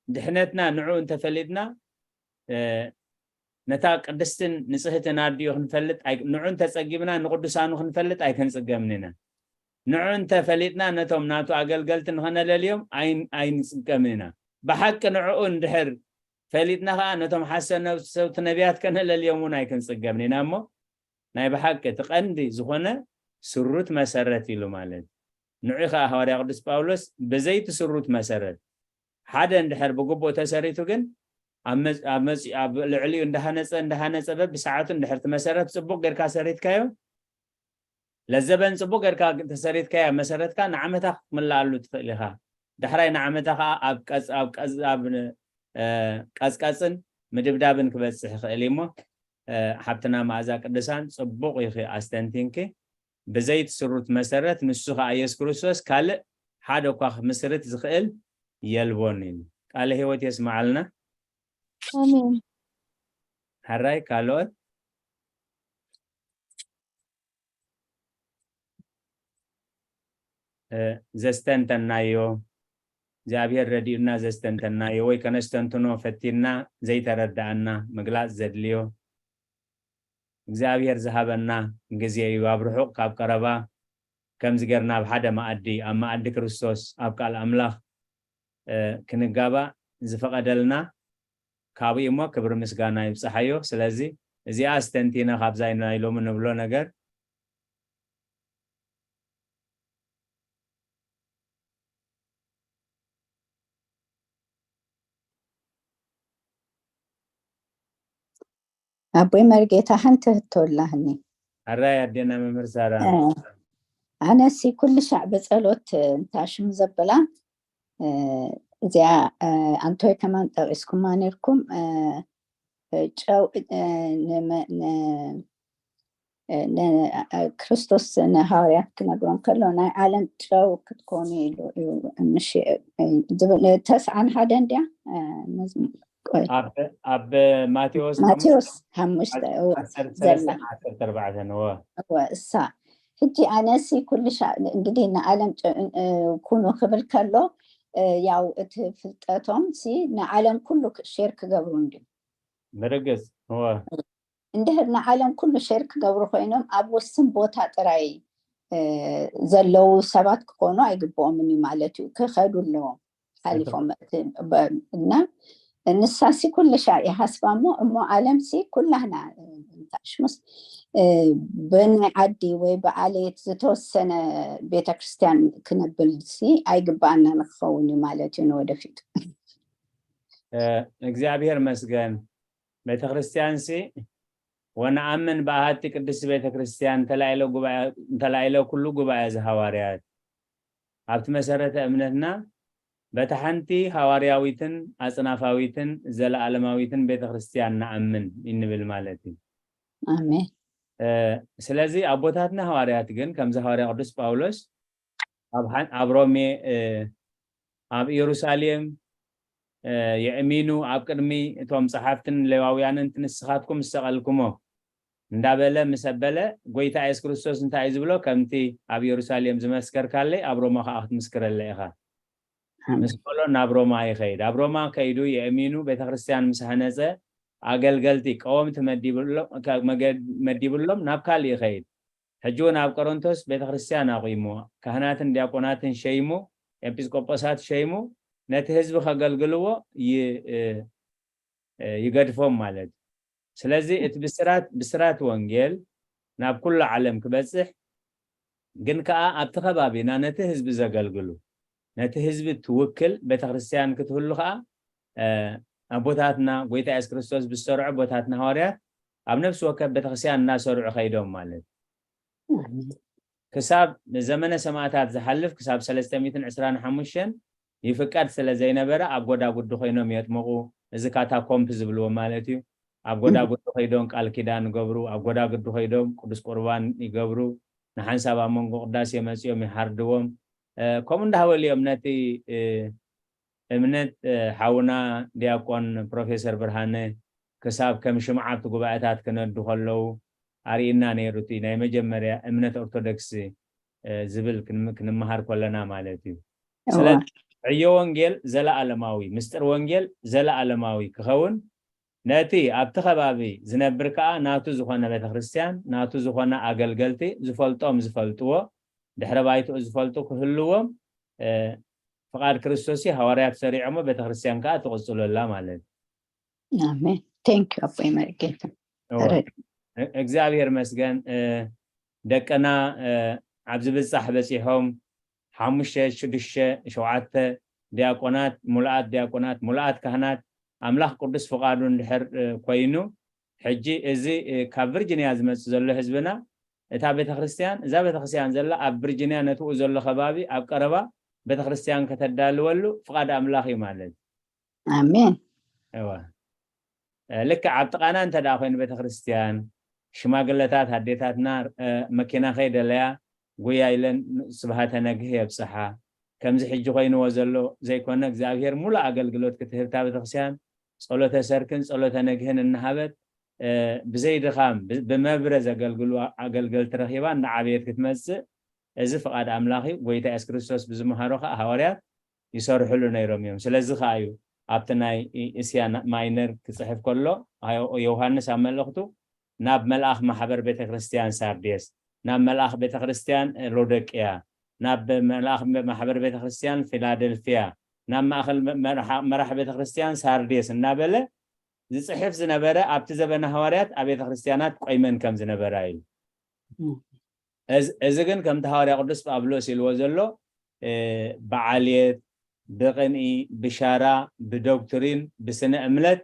ድሕነትና ንዕኡ እንተፈሊጥና፣ ነታ ቅድስትን ንጽህትን ኣዲኡ ክንፈልጥ፣ ንዑ እንተጸጊብና ንቅዱሳኑ ክንፈልጥ ኣይክንጽገምን ኢና። ንዑ እንተፈሊጥና ነቶም ናቱ ኣገልገልቲ ንኸነለልዮም ኣይንጽገምን ኢና። ብሓቂ ንዕኡ እንድሕር ፈሊጥና ኸኣ ነቶም ሓሰብ ነብሰውቲ ነቢያት ከነለልዮም እውን ኣይክንጽገምን ኢና። እሞ ናይ ብሓቂ እቲ ቀንዲ ዝኾነ ስሩት መሰረት ኢሉ ማለት፣ ንዑ ኸኣ ሃዋርያ ቅዱስ ጳውሎስ ብዘይቲ ስሩት መሰረት ሓደ እንድሕር ብግቡእ ተሰሪቱ ግን ኣብ ልዕሊኡ እንዳሃነፀ እንዳሃነፀ በብሰዓቱ እንድሕር እቲ መሰረት ፅቡቅ ጌርካ ሰሪትካዮ፣ ለዘበን ፅቡቅ ጌርካ ተሰሪትካዮ መሰረትካ ንዓመታ ክትምልኣሉ ትኽእል ኢኻ። ዳሕራይ ንዓመታ ከዓ ኣብ ቀፅቀፅን ምድብዳብን ክበፅሕ ይኽእል እዩ። እሞ ሓብትና መኣዛ ቅዱሳን ፅቡቅ ኢኺ ኣስተንቲንኪ። ብዘይቲ ስሩት መሰረት ንሱ ከዓ ኢየሱስ ክርስቶስ ካልእ ሓደ እኳ ክምስርት ዝኽእል የልቦን ኢሉ። ቃለ ህይወት የስምዓልና። ኣሜን። ሕራይ ካልኦት ዘስተንተናዮ እግዚኣብሔር ረዲኡና ዘስተንተናዮ ወይ ከነስተንትኖ ፈቲንና ዘይተረዳኣና ምግላፅ ዘድልዮ እግዚኣብሔር ዝሃበና ግዜ እዩ። ኣብ ርሑቕ ካብ ቀረባ ከምዚ ጌርና ኣብ ሓደ መኣዲ ኣብ መኣዲ ክርስቶስ ኣብ ቃል ኣምላኽ ክንጋባእ ዝፈቐደልና ካብኡ እሞ ክብሪ ምስጋና ይብፅሓዮ። ስለዚ እዚኣ ኣስተንቲና ካብዛ ናይ ሎሚ ንብሎ ነገር ኣቦይ መርጌታ ሓንቲ ህቶ ኣላህኒ። ኣራይ ኣዴና መምህር ሳራ ኣነሲ ኩሉ ሻዕ ብጸሎት እንታሽም ዘብላ እዚኣ ኣንቶይ ከማን ጠቂስኩማ ነርኩም ጨው ክርስቶስ ንሃዋርያት ክነግሮም ከሎ ናይ ዓለም ጨው ክትኮኑ ኢሉ እዩ። ምሽ ዝብል ተስዓን ሓደ እንድያ ኣብ ማቴዎስ ማቴዎስ ሓሙሽተ ኣርባዕተን እወ እሳ ሕጂ ኣነሲ ኩልሻ እንግዲህ ንዓለም ኩኑ ክብል ከሎ ያው እቲ ፍልጠቶም ሲ ንዓለም ኩሉ ሼር ክገብሩ እንድዩ ብርግጽ እወ እንድሕር ንዓለም ኩሉ ሼር ክገብሩ ኮይኖም ኣብ ውስን ቦታ ጥራይ ዘለዉ ሰባት ክኾኑ ኣይግብኦምን እዩ ማለት እዩ። ክኸዱ ኣለዎም ሓሊፎም እና ንሳሲ ኩልሻ ይሃስባ እሞ እሞ ዓለምሲ ኩላህና ሽሙስ ብናይ ዓዲ ወይ ብዓሌት ዝተወሰነ ቤተክርስትያን ክነብል ሲ ኣይግባኣና ንክኸውን እዩ ማለት እዩ ንወደፊቱ። እግዚኣብሔር መስገን ቤተክርስትያን ሲ ወነኣምን ብኣሃቲ ቅድስቲ ቤተክርስትያን እንተላኢለ ኩሉ ጉባኤ ዘሃዋርያት ኣብቲ መሰረተ እምነትና በታ ሓንቲ ሃዋርያዊትን ኣጽናፋዊትን ዘለኣለማዊትን ቤተክርስትያን ንኣምን ይንብል ማለት እዩ። ኣሜን። ስለዚ ኣቦታትና ሃዋርያት ግን ከምዚ ሃዋርያ ቅዱስ ጳውሎስ ኣብ ሮሜ ኣብ ኢየሩሳሌም የእሚኑ ኣብ ቅድሚ እቶም ጸሓፍትን ሌዋውያንን ንስኻትኩም ዝሰቐልኩሞ እንዳበለ ምስ ኣበለ ጎይታ የሱስ ክርስቶስ እንታይ እዩ ዝብሎ? ከምቲ ኣብ ኢየሩሳሌም ዝመስከርካለይ ኣብ ሮማ ከኣ ክትምስክረለይ ኢኻ። ምስ በሎ ናብ ሮማ ይኸይድ። ኣብ ሮማ ከይዱ የእሚኑ ቤተክርስትያን ምስ ሃነጸ ኣገልገልቲ ቀወምቲ መዲብሎም ናብ ካልእ ይኸይድ። ሕጂ እውን ኣብ ቆሮንቶስ ቤተክርስትያን ኣቑሙ ካህናትን ዲያቆናትን ሸይሙ ኤጲስቆጶሳት ሸይሙ ነቲ ህዝቢ ከገልግልዎ ይገድፎም ማለት እዩ። ስለዚ እቲ ብስራት ብስራት ወንጌል ናብ ኩሉ ዓለም ክበፅሕ ግን ከዓ ኣብቲ ከባቢና ነቲ ህዝቢ ዘገልግሉ ነቲ ህዝቢ ትውክል ቤተክርስትያን ክትህሉ ከዓ ኣቦታትና ጎይታ የሱስ ክርስቶስ ብዝሰርዑ ኣቦታትና ሃዋርያት ኣብ ነፍሲ ወከፍ ቤተክርስትያን እናሰርዑ ከይዶም ማለት ክሳብ ዘመነ ሰማእታት ዝሓልፍ ክሳብ ሰለስተ ሚእትን ዕስራን ሓሙሽተን ይፍቀድ ስለ ዘይነበረ ኣብ ጎዳጉዲ ኮይኖም የጥምቑ። እዚ ካታኮምፕ ዝብልዎ ማለት እዩ። ኣብ ጎዳጉዲ ከይዶም ቃል ኪዳን ይገብሩ፣ ኣብ ጎዳጉዲ ከይዶም ቅዱስ ቁርባን ይገብሩ፣ ንሓንሳብ ኣብ መንጎ ቅዳሴ መጺኦም ይሓርድዎም። እ፣ ከምኡ እንዳበሉ እዮም ነቲ፣ እ፣ እምነት፣ እ፣ ሓውና ዲያቆን ፕሮፌሰር ብርሃነ ክሳብ ከም ሽምዓ ኣብቲ ጉባኤታት ክነዱ ከለዉ ኣርእይና ነይሩ። እቲ ናይ መጀመርያ እምነት ኦርቶዶክስ፣ እ፣ ዝብል ክንም-፣ ክንመሃር ከለና ማለት እዩ። እዋ። ስለዚ ዕዮ ወንጌል ዘለኣለማዊ፣ ምስጢር ወንጌል ዘለኣለማዊ ክኸውን ነቲ ኣብቲ ከባቢ ዝነብር ከኣ ናቱ ዝኾነ ቤተክርስትያን፣ ናቱ ዝኾነ ኣገልገልቲ ዝፈልጦም ዝፈልጥዎ፣ ድሕረ ባይትኡ ዝፈልጡ ክህልዎም፣ እ፣ ፍቓድ ክርስቶስ እዩ። ሃዋርያት ሰሪዖሞ፣ ቤተክርስትያን ከኣ ትቕጽሎ ኣላ ማለት እዩ። ኣሜን። Thank you ኣቦይ መርጌታ። እወ። ተረድ- እ-፣ እግዚኣብሔር መስገን። እ፣ ደቅና፣ እ፣ ኣብ ዝብጻሕ በጺሖም፣ ሓሙሽተ፣ ሽዱሽተ፣ ሸውዓተ ዲያቆናት፣ ሙሉኣት ዲያቆናት፣ ሙሉኣት ካህናት፣ ኣምላኽ ቅዱስ ፍቓዱ እንድሕር፣ እ፣ ኮይኑ፣ ሕጂ እዚ፣ እ፣ ካብ ቪርጂንያ ዝመጽእ ዘሎ ህዝብና፣ እታ ቤተክርስትያን፣ እዛ ቤተክርስትያን ዘላ ኣብ ቪርጂንያ፣ ነትኡ ዘሎ ከባቢ ኣብ ቀረባ ቤተክርስትያን ከተዳልወሉ ፍቓድ ኣምላኽ እዩ ማለት እዩ። ኣሜን። እወ። እ፣ ልክዕ ኣብ ጥቓና እንተ ደኣ ኮይኑ ቤተክርስትያን፣ ሽማግለታት ኣዴታትና፣ እ፣ መኪና ከይደለያ ጉያ ኢለን ስብሃተ ነግህ የብጽሓ። ከምዚ ሕጂ ኮይንዎ ዘሎ ዘይኮነ፣ እግዚኣብሔር ሙሉእ ኣገልግሎት ክትህብ እታ ቤተክርስትያን ጸሎተ ሰርክን ጸሎተ ነግህን እናሃበት፣ እ፣ ብዘይ ድኻም ብ-፣ ብመብረ ዘገልግሉ ኣገልገልቲ ረኺባ እናዓበየት ክትመጽእ፣ እዚ ፍቓድ ኣምላኽ እዩ። ጎይታ የሱስ ክርስቶስ ብዝመሃሮ ኸኣ ሃዋርያት ይሰርሕሉ ነይሮም እዮም። ስለዚ ኸኣ እዩ ኣብቲ ናይ እ-፣ እስያ ና-፣ ማይነር ክጽሕፍ ከሎ፣ ዮ-፣ ዮሃንስ ኣብ መልእኽቱ ናብ መልኣኽ ማሕበር ቤተክርስትያን ሳርዴስ፣ ናብ መልኣኽ ቤተክርስትያን ሎዶቅያ፣ ናብ መልኣኽ ማሕበር ቤተክርስትያን ፊላደልፍያ፣ ናብ ማእከል መ-፣ መርሓ-፣ መራሕ ቤተክርስትያን ሳርዴስ እናበለ ዝጽሕፍ ዝነበረ ኣብቲ ዘበነ ሃዋርያት ኣብ ቤተክርስትያናት ቆይመን ከም ዝነበራ እዩ። እም። እዚ፣ እዚ ግን ከምቲ ሃዋርያ ቅዱስ ጳውሎስ ኢልዎ ዘሎ፣ እ፣ ብዓልየት፣ ብቕንኢ፣ ብሻራ፣ ብዶክትሪን፣ ብስነ እምነት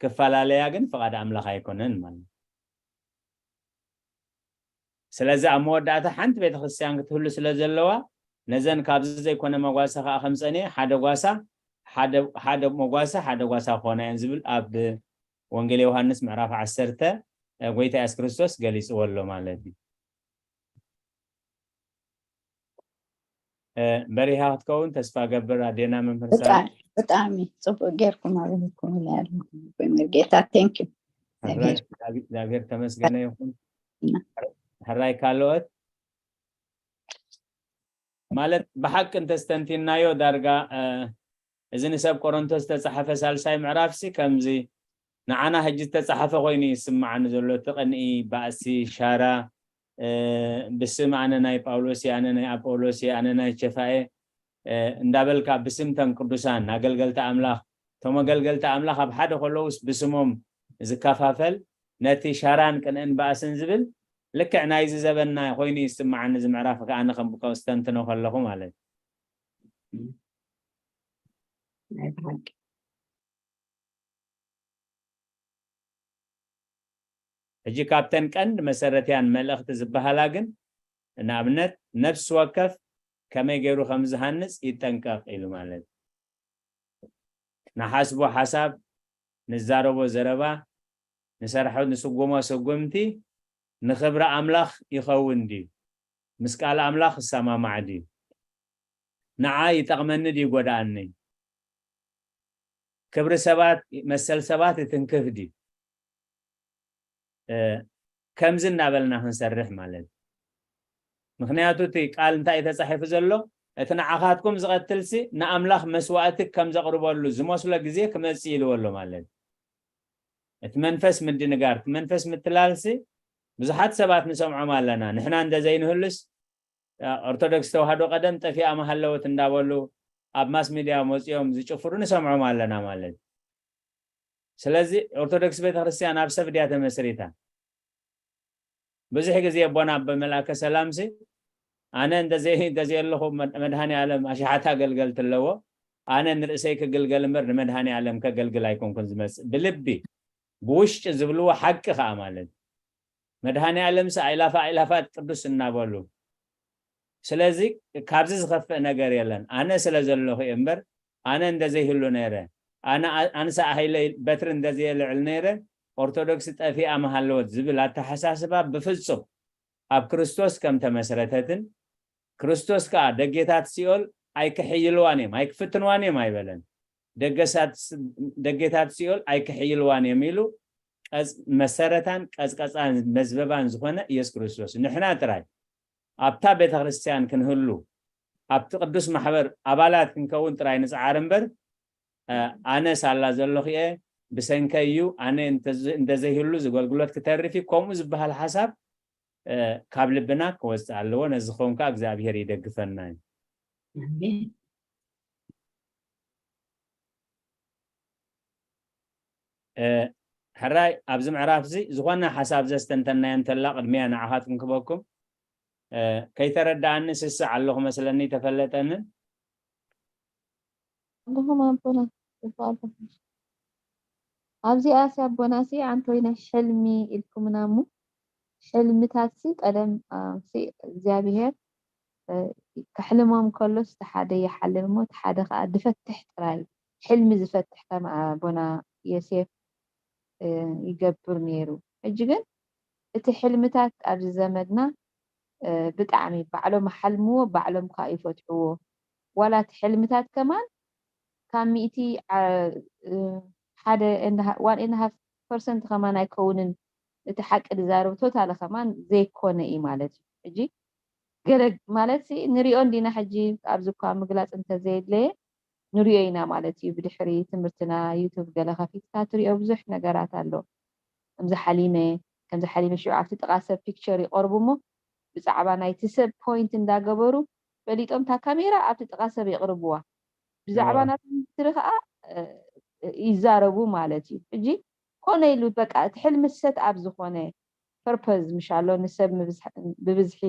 ክፈላለያ ግን ፍቓድ ኣምላኽ ኣይኮነን ማለት እዩ። ስለዚ ኣብ መወዳእታ ሓንቲ ቤተክርስትያን ክትህሉ ስለ ዘለዋ፣ ነዘን ካብዚ ዘይኮነ መጓሰ ከኣ ከም ጸንየ፣ ሓደ ጓሳ፣ ሓደ፣ ሓደ መጓሰ፣ ሓደ ጓሳ ክኾና እየን ዝብል ኣብ ወንጌል ዮሃንስ ምዕራፍ ዓሰርተ፣ እ፣ ጎይታ የሱስ ክርስቶስ ገሊጽዎ ኣሎ ማለት እዩ። እ፣ በሪሃ ክትከውን ተስፋ ገብር ኣዴና መምህር ሳሚ። ብጣ-፣ ብጣዕሚ ጽቡቅ ጌርኩም ኣብሪህኩም ኢለ ኣለኹ። መምህር ጌታ፣ thank you። ሕራይ፣ እግዚኣብሔር ተመስገነ ይኹን። እና። ሕራይ ካልኦት ማለት ብሓቂ እንተስተንቲናዮ ዳርጋ፣ እ፣ እዚ ንሰብ ቆሮንቶስ ዝተጻሓፈ ሳልሳይ ምዕራፍሲ ከምዚ ንዓና ሕጂ ዝተጻሓፈ ኮይኑ ይስምዓኒ ዘሎ። እቲ ቅንኢ፣ ባእሲ፣ ሻራ፣ እ፣ ብስም ኣነ ናይ ጳውሎስ እየ፣ ኣነ ናይ ኣፖሎስ እየ፣ ኣነ ናይ ቸፋ እየ፣ እ፣ እንዳበልካ ብስም ተን ቅዱሳን ኣገልገልቲ ኣምላኽ፣ እቶም ኣገልገልቲ ኣምላኽ ኣብ ሓደ ከለውስ ብስሞም ዝከፋፈል፣ ነቲ ሻራን ቅንእን ባእስን ዝብል ልክዕ ናይዚ ዘበንና ኮይኑ ይስምዓኒ። እዚ ምዕራፍ ከኣ ኣነ ከም ከስተንትኖ ከለኹ ማለት እዩ። ናይ ብሓቂ። ሕጂ ካብተን ቀንዲ መሰረትያን መልእኽቲ ዝበሃላ ግን፣ ንኣብነት፣ ነፍሲ ወከፍ ከመይ ገይሩ ከም ዝሃንጽ ይጠንቀቕ ኢሉ ማለት እዩ። ንሓስቦ ሓሳብ፣ ንዛረቦ ዘረባ፣ ንሰርሖ፣ ንስጉሞ ስጉምቲ ንኽብሪ ኣምላኽ ይኸውን ድዩ? ምስ ቃል ኣምላኽ ይሰማማዕ ድዩ? ንዓይ ይጠቕመኒ ድዩ ይጎድኣኒ? ክብሪ ሰባት፣ መሰል ሰባት ይትንክፍ ድዩ? እ፣ ከምዚ እናበልና ክንሰርሕ ማለት እዩ። ምኽንያቱ እቲ ቃል እንታይ እዩ ተጻሒፉ ዘሎ? እቲ ንዓኻትኩም ዝቐትልሲ ንኣምላኽ መስዋእቲ ከም ዘቕርበሉ ዝመስሎ ግዜ ክመጽእ ኢልዎ ኣሎ ማለት እዩ። እቲ መንፈስ ምድንጋር፣ እቲ መንፈስ ምትላልሲ ብዙሓት ሰባት ንሰምዖም ኣለና። ንሕና እንደዘይንህሉስ፣ ኦርቶዶክስ ተዋህዶ ቀደም ጠፊኣ ምሃለወት እንዳበሉ ኣብ ማስ ሚድያ መጺኦም ዝጭፍሩ ንሰምዖም ኣለና ማለት እዩ። ስለዚ ኦርቶዶክስ ቤተክርስትያን ኣብ ሰብ ድያ ተመስሪታ? ብዙሕ ግዜ ኣቦና ኣቦ መልኣከ ሰላምሲ፣ ኣነ እንደዘይ-፣ እንደዘይ ኣለኹ መድ-፣ መድኃኔ ዓለም ኣሽሓት ኣገልገልቲ ኣለዎ፣ ኣነ ንርእሰይ ክግልገል እምበር ንመድኃኔ ዓለም ከገልግል ኣይኮንኩን ዝመጽእ። ብልቢ፣ ብውሽጢ ዝብልዎ ሓቂ ከኣ ማለት እዩ። መድኃኔ ዓለምሲ ኣይላፋ ኣይላፋት ቅዱስ እናበሉ። ስለዚ ካብዚ ዝኸፍእ ነገር የለን። ኣነ ስለ ዘለኹ እየ እምበር፣ ኣነ እንደዘይህሉ ነይረ፣ ኣነ ኣ-፣ ኣንሰ ሃይለ በትሪ እንደዘየልዕል ነይረ፣ ኦርቶዶክስ ጠፊኣ መሃለወት ዝብል ኣተሓሳስባ ብፍጹም ኣብ ክርስቶስ ከም ተመስረተትን ክርስቶስ ከኣ ደጌታት ሲኦል ኣይክሕይልዋን እዮም፣ ኣይክፍትንዋን እዮም ኣይበለን። ደገሳት ደጌታት ሲኦል ኣይክሕይልዋን እዮም ኢሉ ቀጽ መሰረታን ቀጽቀጻን መዝበባን ዝኾነ ኢየሱስ ክርስቶስ ንሕና ጥራይ ኣብታ ቤተ ክርስቲያን ክንህሉ ኣብቲ ቅዱስ ማሕበር ኣባላት ክንከውን ጥራይ ንጽዓር እምበር ኣነ ሳላ ዘለኹ እየ ብሰንከይ እዩ ኣነ እንተዘይህሉ ዝገልግሎት ክተርፍ እዩ ከምኡ ዝበሃል ሓሳብ ካብ ልብና ክወፅእ ኣለዎ። ነዚ ኸውን ከዓ እግዚኣብሄር ይደግፈና እዩ። ሕራይ ኣብዚ ምዕራፍ እዚ ዝኾነ ሓሳብ ዘስተንተናዮ እንተላ ቅድሚያ ንዓኻትኩም ክበኩም ከይተረዳኣኒ ስስዕ ኣለኹ መስለኒ ተፈለጠንን ኣለኹም ኣቦና ይባል ኣብዚኣ ሲ ኣቦና ሲ ኣንተ ወይነ ሕልሚ ኢልኩምና እሞ ሕልምታት ሲ ቀደም ሲ እግዚኣብሄር ከሕልሞም ከሎ እቲ ሓደ ይሓልም እሞ እቲ ሓደ ከዓ ድፈትሕ ጥራይ ሕልሚ ዝፈትሕ ከም ኣቦና ዮሴፍ ይገብር ነይሩ። ሕጂ ግን እቲ ሕልምታት ኣብዚ ዘመድና ብጣዕሚ ባዕሎም ሓልምዎ ባዕሎም ከዓ ይፈትሕዎ ዋላ እቲ ሕልምታት ከማን ካብ ሚእቲ ሓደ ዋን ኤንድ ሃፍ ፐርሰንት ከማን ኣይከውንን እቲ ሓቂ ዝዛረብ ቶታሊ ከማን ዘይኮነ እዩ ማለት እዩ ሕጂ ገለ ማለት ንሪኦ እንዲና ሕጂ ኣብዚ እኳ ምግላፅ እንተዘየድለየ ንሪኦ ኢና ማለት እዩ ብድሕሪ ትምህርትና ዩቱብ ገለ ከፊትካ ትሪኦ ብዙሕ ነገራት ኣሎ ከምዚ ሓሊመ ከምዚ ሓሊመ ሽዑ ኣብቲ ጥቓ ሰብ ፒክቸር ይቐርቡ እሞ ብዛዕባ ናይቲ ሰብ ፖይንት እንዳገበሩ ፈሊጦም እታ ካሜራ ኣብቲ ጥቓ ሰብ የቕርብዋ ብዛዕባ ናትሪ ከዓ ይዛረቡ ማለት እዩ ሕጂ ኮነ ኢሉ በቃ እቲ ሕልሚ ሰት ኣብ ዝኾነ ፐርፐዝ ምሻሎ ንሰብ ብብዝሒ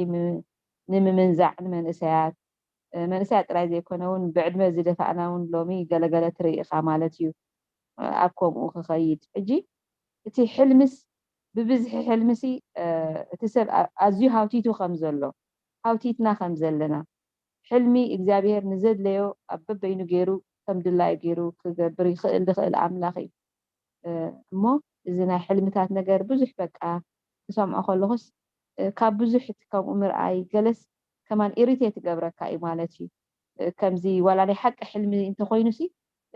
ንምምንዛዕ ንመንእሰያት መንእሰያት ጥራይ ዘይኮነ እውን ብዕድመ ዝደፋእና እውን ሎሚ ገለገለ ትርኢ ኢኻ ማለት እዩ ኣብ ከምኡ ክኸይድ ሕጂ እቲ ሕልምስ ብብዝሒ ሕልምሲ እቲ ሰብ ኣዝዩ ሃውቲቱ ከም ዘሎ ሃውቲትና ከም ዘለና ሕልሚ እግዚኣብሄር ንዘድለዮ ኣብ በበይኑ ገይሩ ከም ድላዩ ገይሩ ክገብር ይኽእል ዝኽእል ኣምላኽ እዩ እሞ እዚ ናይ ሕልምታት ነገር ብዙሕ በቃ ክሰምዖ ከለኹስ ካብ ብዙሕ እቲ ከምኡ ምርኣይ ገለስ ከማን ኢሪቴት ይገብረካ እዩ ማለት እዩ ከምዚ ዋላ ናይ ሓቂ ሕልሚ እንተኮይኑ ሲ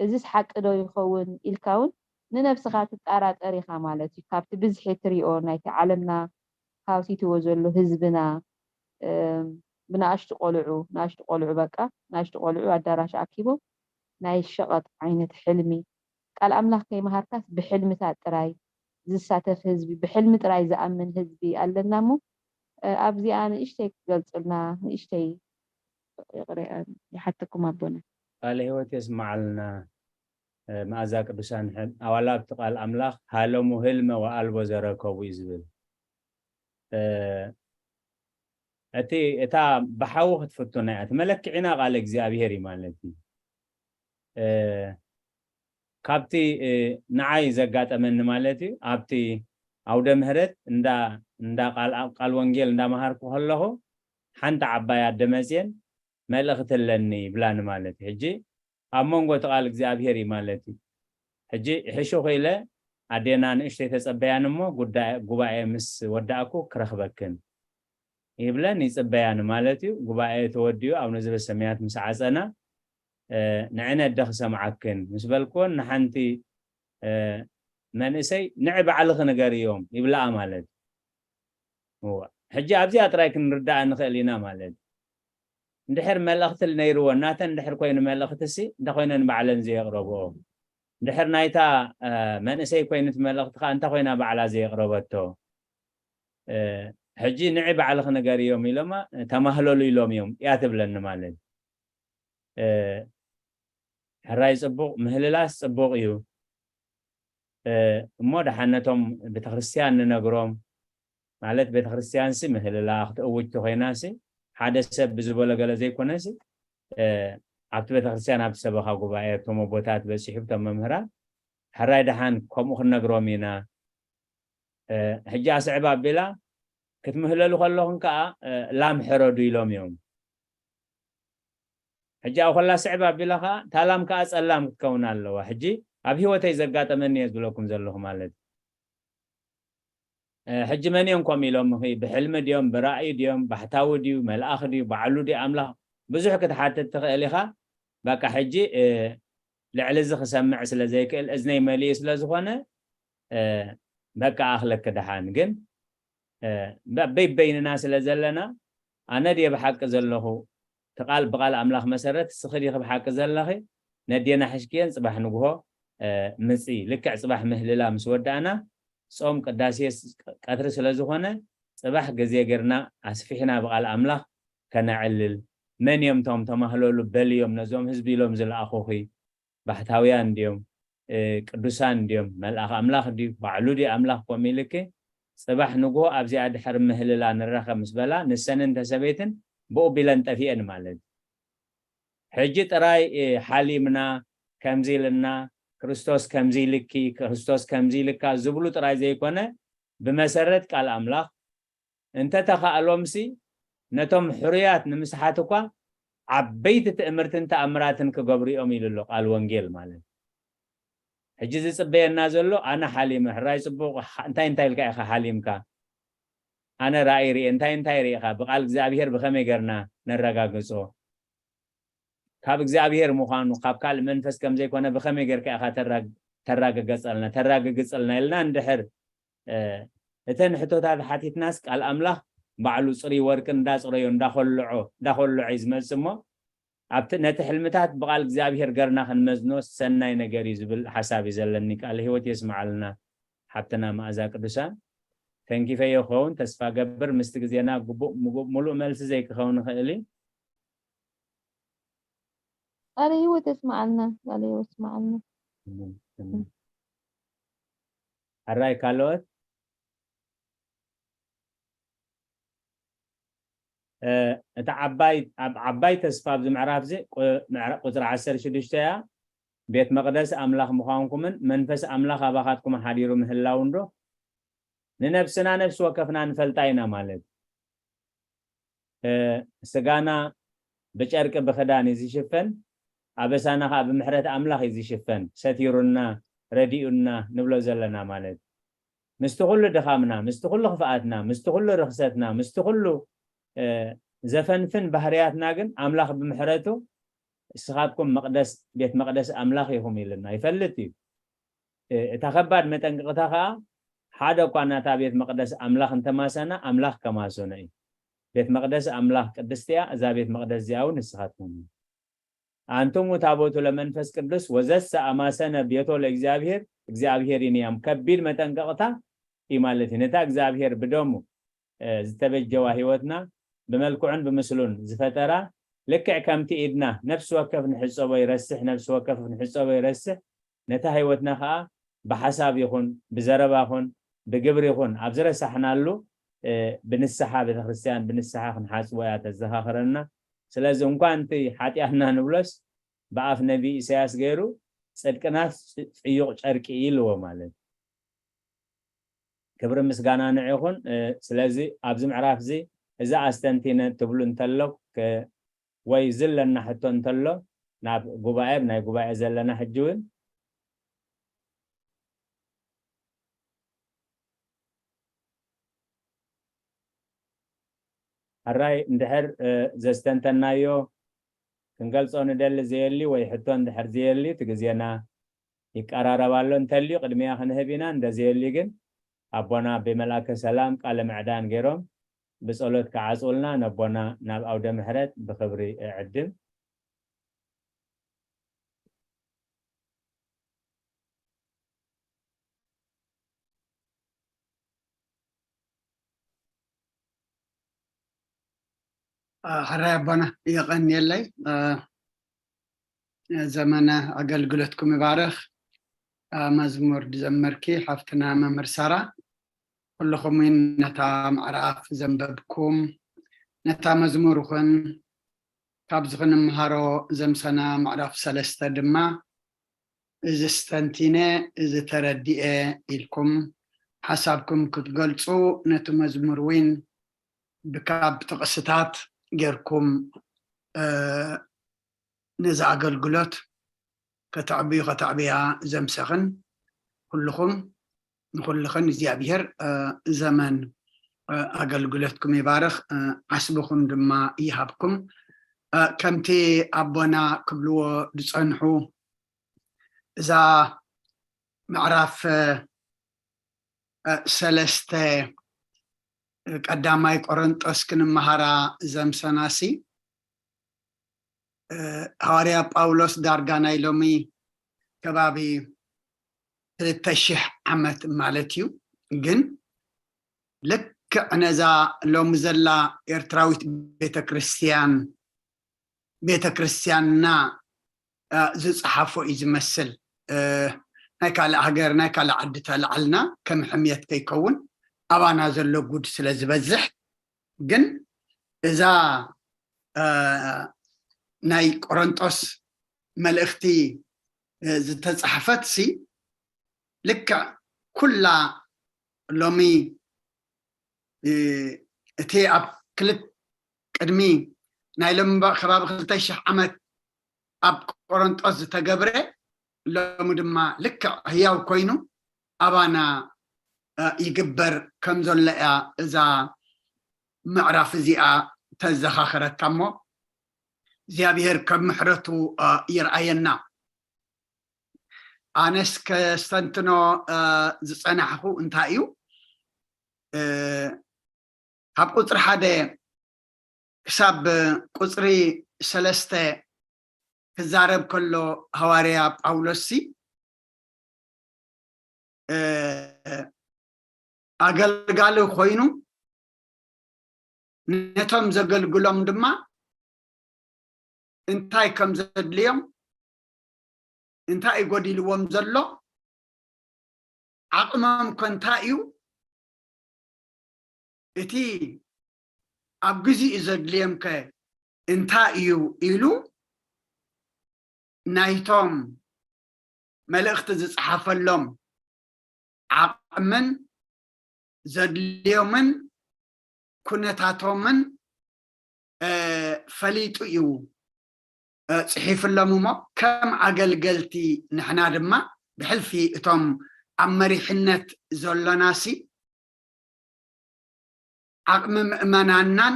እዚስ ሓቂ ዶ ይኸውን ኢልካ እውን ንነብስኻ ትጠራጠር ኢኻ ማለት እዩ ካብቲ ብዝሒ ትሪኦ ናይቲ ዓለምና ሃውቲትዎ ዘሎ ህዝብና ብናኣሽቱ ቆልዑ ናኣሽቱ ቆልዑ በቃ ናኣሽቱ ቆልዑ ኣዳራሽ ኣኪቦም ናይ ሸቐጥ ዓይነት ሕልሚ ቃል ኣምላኽ ከይመሃርካስ ብሕልምታት ጥራይ ዝሳተፍ ህዝቢ ብሕልሚ ጥራይ ዝኣምን ህዝቢ ኣለና እሞ ኣብዚኣ ንእሽተይ ክገልፁልና ንእሽተይ ይቕሬ ይሓተኩም ኣቦና ቃለ ህይወት የስማዓልና መኣዛ ቅዱሳን ሕል ኣዋላ ኣብቲ ቃል ኣምላኽ ሃለሙ ህልመ ወኣልቦ ዘረከቡ እዩ ዝብል እቲ እታ ብሓዊ ክትፍቱና እያ እቲ መለክዒና ቃል እግዚኣብሄር እዩ ማለት እዩ ካብቲ ንዓይ ዘጋጠመኒ ማለት እዩ ኣብቲ ኣውደ ምህረት እንዳ ቃል ወንጌል እንዳመሃርኩ ከለኹ ሓንቲ ዓባይ ኣደ መፅየን መልእኽቲ ኣለኒ ይብላኒ ማለት እዩ ሕጂ ኣብ መንጎ እቲ ቃል እግዚኣብሄር እዩ ማለት እዩ ሕጂ ሕሹኽ ኢለ ኣዴና ንእሽተይ ተፀበያን እሞ ጉባኤ ምስ ወዳእኩ ክረኽበክን ይብለን ይፅበያን ማለት እዩ ጉባኤ ተወዲኡ ኣብ ነዝበ ሰማያት ምስ ዓፀና ንዕነ ኣደ ክሰምዓክን ምስ በልክወን ንሓንቲ መንእሰይ ንዕ ባዕልኺ ንገርዮም ይብላኣ ማለት እዩ ሕጂ ኣብዚኣ ጥራይ ክንርዳእ ንኽእል ኢና ማለት እዩ እንድሕር መልእኽቲ ነይርዎ እናተን እንድሕር ኮይኑ መልእኽቲ ሲ እንተኮይነን ባዕለን ዘየቕረብኦ እንድሕር ናይታ መንእሰይ ኮይኑት መልእኽቲ ከዓ እንተ ኮይና ባዕላ ዘየቕረበቶ ሕጂ ንዒ ባዕልኺ ንገርዮም ኢሎማ ተማህለሉ ኢሎም እዮም እያ ትብለኒ ማለት ሕራይ ፅቡቕ ምህልላስ ፅቡቕ እዩ እሞ ደሓነቶም ቤተክርስትያን ንነግሮም ማለት ቤተክርስትያን ሲ ምህልላ ክትእውጅ ተኮይና ሲ ሓደ ሰብ ብዝበሎ ገለ ዘይኮነ ሲ ኣብቲ ቤተክርስትያን ኣብቲ ሰበኻ ጉባኤ እቶም ኣቦታት በፂሑ እቶም መምህራን ሕራይ ደሓን ከምኡ ክንነግሮም ኢና ሕጂ ኣስዕብ ኣቢላ ክትምህለሉ ከለኹም ከዓ ላም ሕረዱ ኢሎም እዮም ሕጂ ኣብ ከላ ስዕብ ኣቢላ ከዓ እታ ላም ከዓ ፀላም ክትከውን ኣለዋ ሕጂ ኣብ ህይወተይ ዘጋጠመኒ እየ ዝብለኩም ዘለኹ ማለት ሕጂ መን እዮም ከምኡ ኢሎም? ብሕልሚ ድዮም፣ ብራእዩ ድዮም፣ ባሕታዊ ድዩ፣ መልኣኽ ድዩ፣ ባዕሉ ድዩ ኣምላኽ? ብዙሕ ክትሓትት ትኽእል ኢኻ። በቃ ሕጂ ልዕሊ እዚ ክሰምዕ ስለ ዘይክእል፣ እዝነይ መሊኡ ስለ ዝኾነ በቃ ኣኽለክ ደሓን። ግን በበይበይንና ስለ ዘለና፣ ኣነ ድየ ብሓቂ ዘለኹ? እቲ ቃል ብቓል ኣምላኽ መሰረት፣ ስኺ ዲኺ ብሓቂ ዘለኺ? ነዴና ሕሽክየን ጽባሕ ንግሆ ምጺ። ልክዕ ጽባሕ ምህልላ ምስ ወዳእና፣ ጾም ቅዳሴ ቀትሪ ስለ ዝኾነ፣ ጽባሕ ግዜ ጌርና ኣስፊሕና ብቓል ኣምላኽ ከነዕልል። መን እዮም እቶም ተማህለሉ በልዮም ነዞም ህዝቢ ኢሎም ዝለኣኹኺ? ባሕታውያን ድዮም? ቅዱሳን ድዮም? መልኣኽ ኣምላኽ ድዩ? ባዕሉ ድዩ ኣምላኽ? ኮም ኢልኪ ጽባሕ ንግሆ ኣብዚኣ ድሕሪ ምህልላ ንራኸብ ምስ በላ፣ ንሰንን ተሰበይትን ብኡ ቢለን ጠፊኤን ማለት እዩ። ሕጂ ጥራይ ሓሊምና፣ ከምዚ ኢልና፣ ክርስቶስ ከምዚ ኢልኪ፣ ክርስቶስ ከምዚ ኢልካ ዝብሉ ጥራይ ዘይኮነ፣ ብመሰረት ቃል ኣምላኽ እንተ ተኻእሎምሲ፣ ነቶም ሕሩያት ንምስሓት እኳ ዓበይቲ ትእምርትን ተኣምራትን ክገብሩ እዮም ኢሉ ኣሎ ቃል ወንጌል ማለት። ሕጂ ዝጽበየና ዘሎ፣ ኣነ ሓሊመ፣ ሕራይ ጽቡቕ፣ እንታይ እንታይ ኢልካ ኢኻ ሓሊምካ? ኣነ ራእይ ርኤ፣ እንታይ እንታይ ርኢኻ? ብቃል እግዚኣብሔር ብኸመይ ገርና ነረጋግጾ? ካብ እግዚኣብሔር ምዃኑ፣ ካብ ካልእ መንፈስ ከም ዘይኮነ ብኸመይ ጌርካ ኢኻ ተራግ-፣ ተራግገጸልና፣ ተራግግጸልና? ኢልና እንድሕር፣ እ፣ እተን ሕቶታት ሓቲትናስ፣ ቃል ኣምላኽ ባዕሉ ጽሩይ ወርቂ እንዳጽረዮ፣ እንዳኾልዖ፣ እንዳኾልዖ እዩ ዝመጽእ እሞ፣ ኣብቲ፣ ነቲ ሕልምታት ብቃል እግዚኣብሔር ገርና ክንመዝኖ ሰናይ ነገር እዩ ዝብል ሓሳብ እዩ ዘለኒ። ቃል ህይወት የስምዓልና ሓብትና መኣዛ ቅዱሳን። ተንኪፈዮ ክኸውን ተስፋ ገብር። ምስቲ ግዜና ግቡእ፣ ምጉ-፣ ሙሉእ መልሲ ዘይክኸውን ይኽእል እዩ። ቃለ ህይወት የስምዓልና፣ ቃለ ህይወት የስምዓልና። ኣሜን፣ ኣሜን። ሕራይ ካልኦት? እ፣ እታ ዓባይ፣ ኣብ ዓባይ ተስፋ ኣብዚ ምዕራፍ እዚ ቁ-፣ ምዕራ-፣ ቁጽሪ ዓሰርተ ሽዱሽተ እያ። ቤት መቕደስ ኣምላኽ ምዃንኩምን መንፈስ ኣምላኽ ኣባኻትኩም ሓዲሩ ምህላውን ዶ ንነብስና ነፍሲ ወከፍና ንፈልጣ ኢና ማለት። እ፣ ስጋና ብጨርቂ ብኽዳን እዩ ዝሽፈን፣ ኣበሳና ኸዓ ብምሕረት ኣምላኽ እዩ ዝሽፈን። ሰቲሩና፣ ረዲኡና ንብሎ ዘለና ማለት። ምስቲ ኩሉ ድኻምና፣ ምስቲ ኩሉ ክፍኣትና፣ ምስቲ ኩሉ ርኽሰትና፣ ምስቲ ኩሉ፣ እ፣ ዘፈንፍን ባህርያትና ግን ኣምላኽ ብምሕረቱ እስኻትኩም መቕደስ፣ ቤት መቕደስ ኣምላኽ ኢኹም ኢሉና ይፈልጥ እዩ። እ፣ እታ ከባድ መጠንቀቕታ ኸዓ፣ ሓደ እኳ ናታ ቤት መቕደስ ኣምላኽ እንተማሰና፣ ኣምላኽ ከማስኖ እዩ። ቤት መቕደስ ኣምላኽ ቅድስቲ እያ፣ እዛ ቤት መቕደስ እዚኣ እውን ንስኻትኩም። ኣንትሙ ታቦቱ ለመንፈስ ቅዱስ ወዘሰ ኣማሰነ ቤቶ ለእግዚኣብሔር፣ እግዚኣብሔር ይንያም። ከቢድ መጠንቀቕታ እዩ ማለት እዩ። ነታ እግዚኣብሔር ብደሙ እ፣ ዝተበጀዋ ህይወትና ብመልክዑን ብምስሉን ዝፈጠራ፣ ልክዕ ከምቲ ኢድና ነፍሲ ወከፍ ንሕጸቦ ይረስሕ፣ ነፍሲ ወከፍ ንሕጸቦ ይረስሕ፣ ነታ ህይወትና ኸኣ ብሓሳብ ይኹን፣ ብዘረባ ይኹን፣ ብግብሪ ይኹን፣ ኣብ ዝረሳሕናሉ፣ እ፣ ብንስሓ ቤተክርስትያን፣ ብንስሓ ክንሓጽቦ እያ ተዘኻኽረና። ስለዚ እንኳን እቲ ሓጢኣትና ንብሎስ፣ ብኣፍ ነቢ ኢሳያስ ገይሩ፣ ጽድቅናስ ጽ-፣ ጽዩቕ ጨርቂ እዩ ኢልዎ ማለት። ክብሪ ምስጋና ንዑ ይኹን። እ፣ ስለዚ ኣብዚ ምዕራፍ እዚ፣ እዚ ኣስተንቲነ ትብሉ እንተሎ፣ ከ-፣ ወይ ዝለና ሕቶ እንተሎ፣ ናብ ጉባኤ፣ ኣብ ናይ ጉባኤ ዘለና ሕጂ እውን። ሕራይ እንድሕር፣ እ፣ ዘስተንተናዮ ክንገልጾ ንደሊ ዘየሊ ወይ ሕቶ እንድሕር ዘየሊ፣ እቲ ግዜና ይቀራረብ ኣሎ። እንተልዩ ቅድሚያ ክንህብ ኢና። እንተዘየልዩ ግን ኣቦና ኣቤ መልኣከ ሰላም ቃለ ምዕዳን ገይሮም ብጸሎት ክዓጽውልና ነቦና ናብ ኣውደ ምሕረት ብኽብሪ እዕድም። አ፣ ሕራይ ኣቦና የቐንየለይ። አ፣ ዘመነ ኣገልግሎትኩም ይባርኽ። አ፣ መዝሙር ዝዘመርኪ ሓፍትና መምህር ሳራ፣ ኩልኹም እውን ነታ ምዕራፍ ዘንበብኩም፣ ነታ መዝሙር ኹን ካብዚ ክንምሃሮ ዘምሰና ምዕራፍ ሰለስተ ድማ እዚ ስተንቲነ፣ እዚ ተረዲኤ ኢልኩም ሓሳብኩም ክትገልጹ፣ ነቲ መዝሙር እውን ብካብ ጥቕስታት ጌርኩም፣ እ፣ ነዚ ኣገልግሎት ከተዕብዩ፣ ከተዕብያ ዘምሰኽን ኩልኹም ንኹልኽን እግዚኣብሔር ዘመን ኣገልግሎትኩም ይባርኽ፣ ዓስብኹም ድማ ይሃብኩም። ከምቲ ኣቦና ክብልዎ ዝጸንሑ፣ እዛ ምዕራፍ ሰለስተ ቀዳማይ ቆሮንጦስ ክንመሃራ ዘምሰናሲ፣ ሃዋርያ ጳውሎስ ዳርጋ ናይ ሎሚ ከባቢ ክልተ ሽሕ ዓመት ማለት እዩ። ግን ልክዕ ነዛ ሎሚ ዘላ ኤርትራዊት ቤተክርስትያን፣ ቤተክርስትያንና ዝፀሓፎ እዩ ዝመስል። ናይ ካልእ ሃገር፣ ናይ ካልእ ዓዲ ተላዕልና ከም ሕምየት ከይከውን፣ ኣባና ዘሎ ጉድ ስለ ዝበዝሕ። ግን እዛ ናይ ቆሮንጦስ መልእኽቲ ዝተፃሕፈት ሲ ልክዕ ኩላ ሎሚ እቲ ኣብ ክልት ቅድሚ ናይ ሎሚ ከባቢ ክልተ ሽሕ ዓመት ኣብ ቆሮንጦስ ዝተገብረ ሎሚ ድማ ልክዕ ህያው ኮይኑ ኣባና ይግበር ከም ዘሎ እያ እዛ ምዕራፍ እዚኣ ተዘኻኽረካ። እሞ እግዚኣብሔር ከም ምሕረቱ ይርኣየና። ኣነስ ከስተንትኖ ዝጸናሕኹ እንታይ እዩ፣ ካብ ቁጽሪ ሓደ ክሳብ ቁጽሪ ሰለስተ ክዛረብ ከሎ ሃዋርያ ጳውሎስ ሲ ኣገልጋሊ ኮይኑ ነቶም ዘገልግሎም ድማ እንታይ ከም ዘድልዮም፣ እንታይ እዩ ጎዲልዎም ዘሎ፣ ዓቕሞም ከ እንታይ እዩ፣ እቲ ኣብ ግዜኡ ዘድልዮም ከ እንታይ እዩ ኢሉ ናይቶም መልእኽቲ ዝጸሓፈሎም ዓቕምን ዘድልዮምን ኩነታቶምን ፈሊጡ እዩ ጽሒፍሎም። እሞ ከም ኣገልገልቲ ንሕና ድማ ብሕልፊ እቶም ኣብ መሪሕነት ዘሎናሲ ዓቕሚ ምእመናናን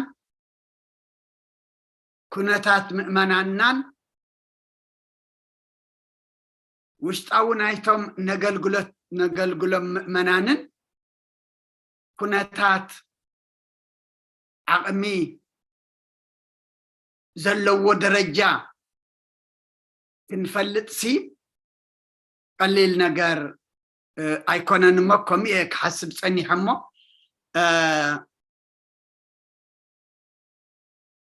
ኩነታት ምእመናናን ውሽጣዊ ናይቶም ነገልግሎት ነገልግሎም ምእመናንን ኩነታት ዓቕሚ ዘለዎ ደረጃ ክንፈልጥሲ ቀሊል ነገር ኣይኮነን። እሞ ከምኡ እየ ክሓስብ ጸኒሐ። እሞ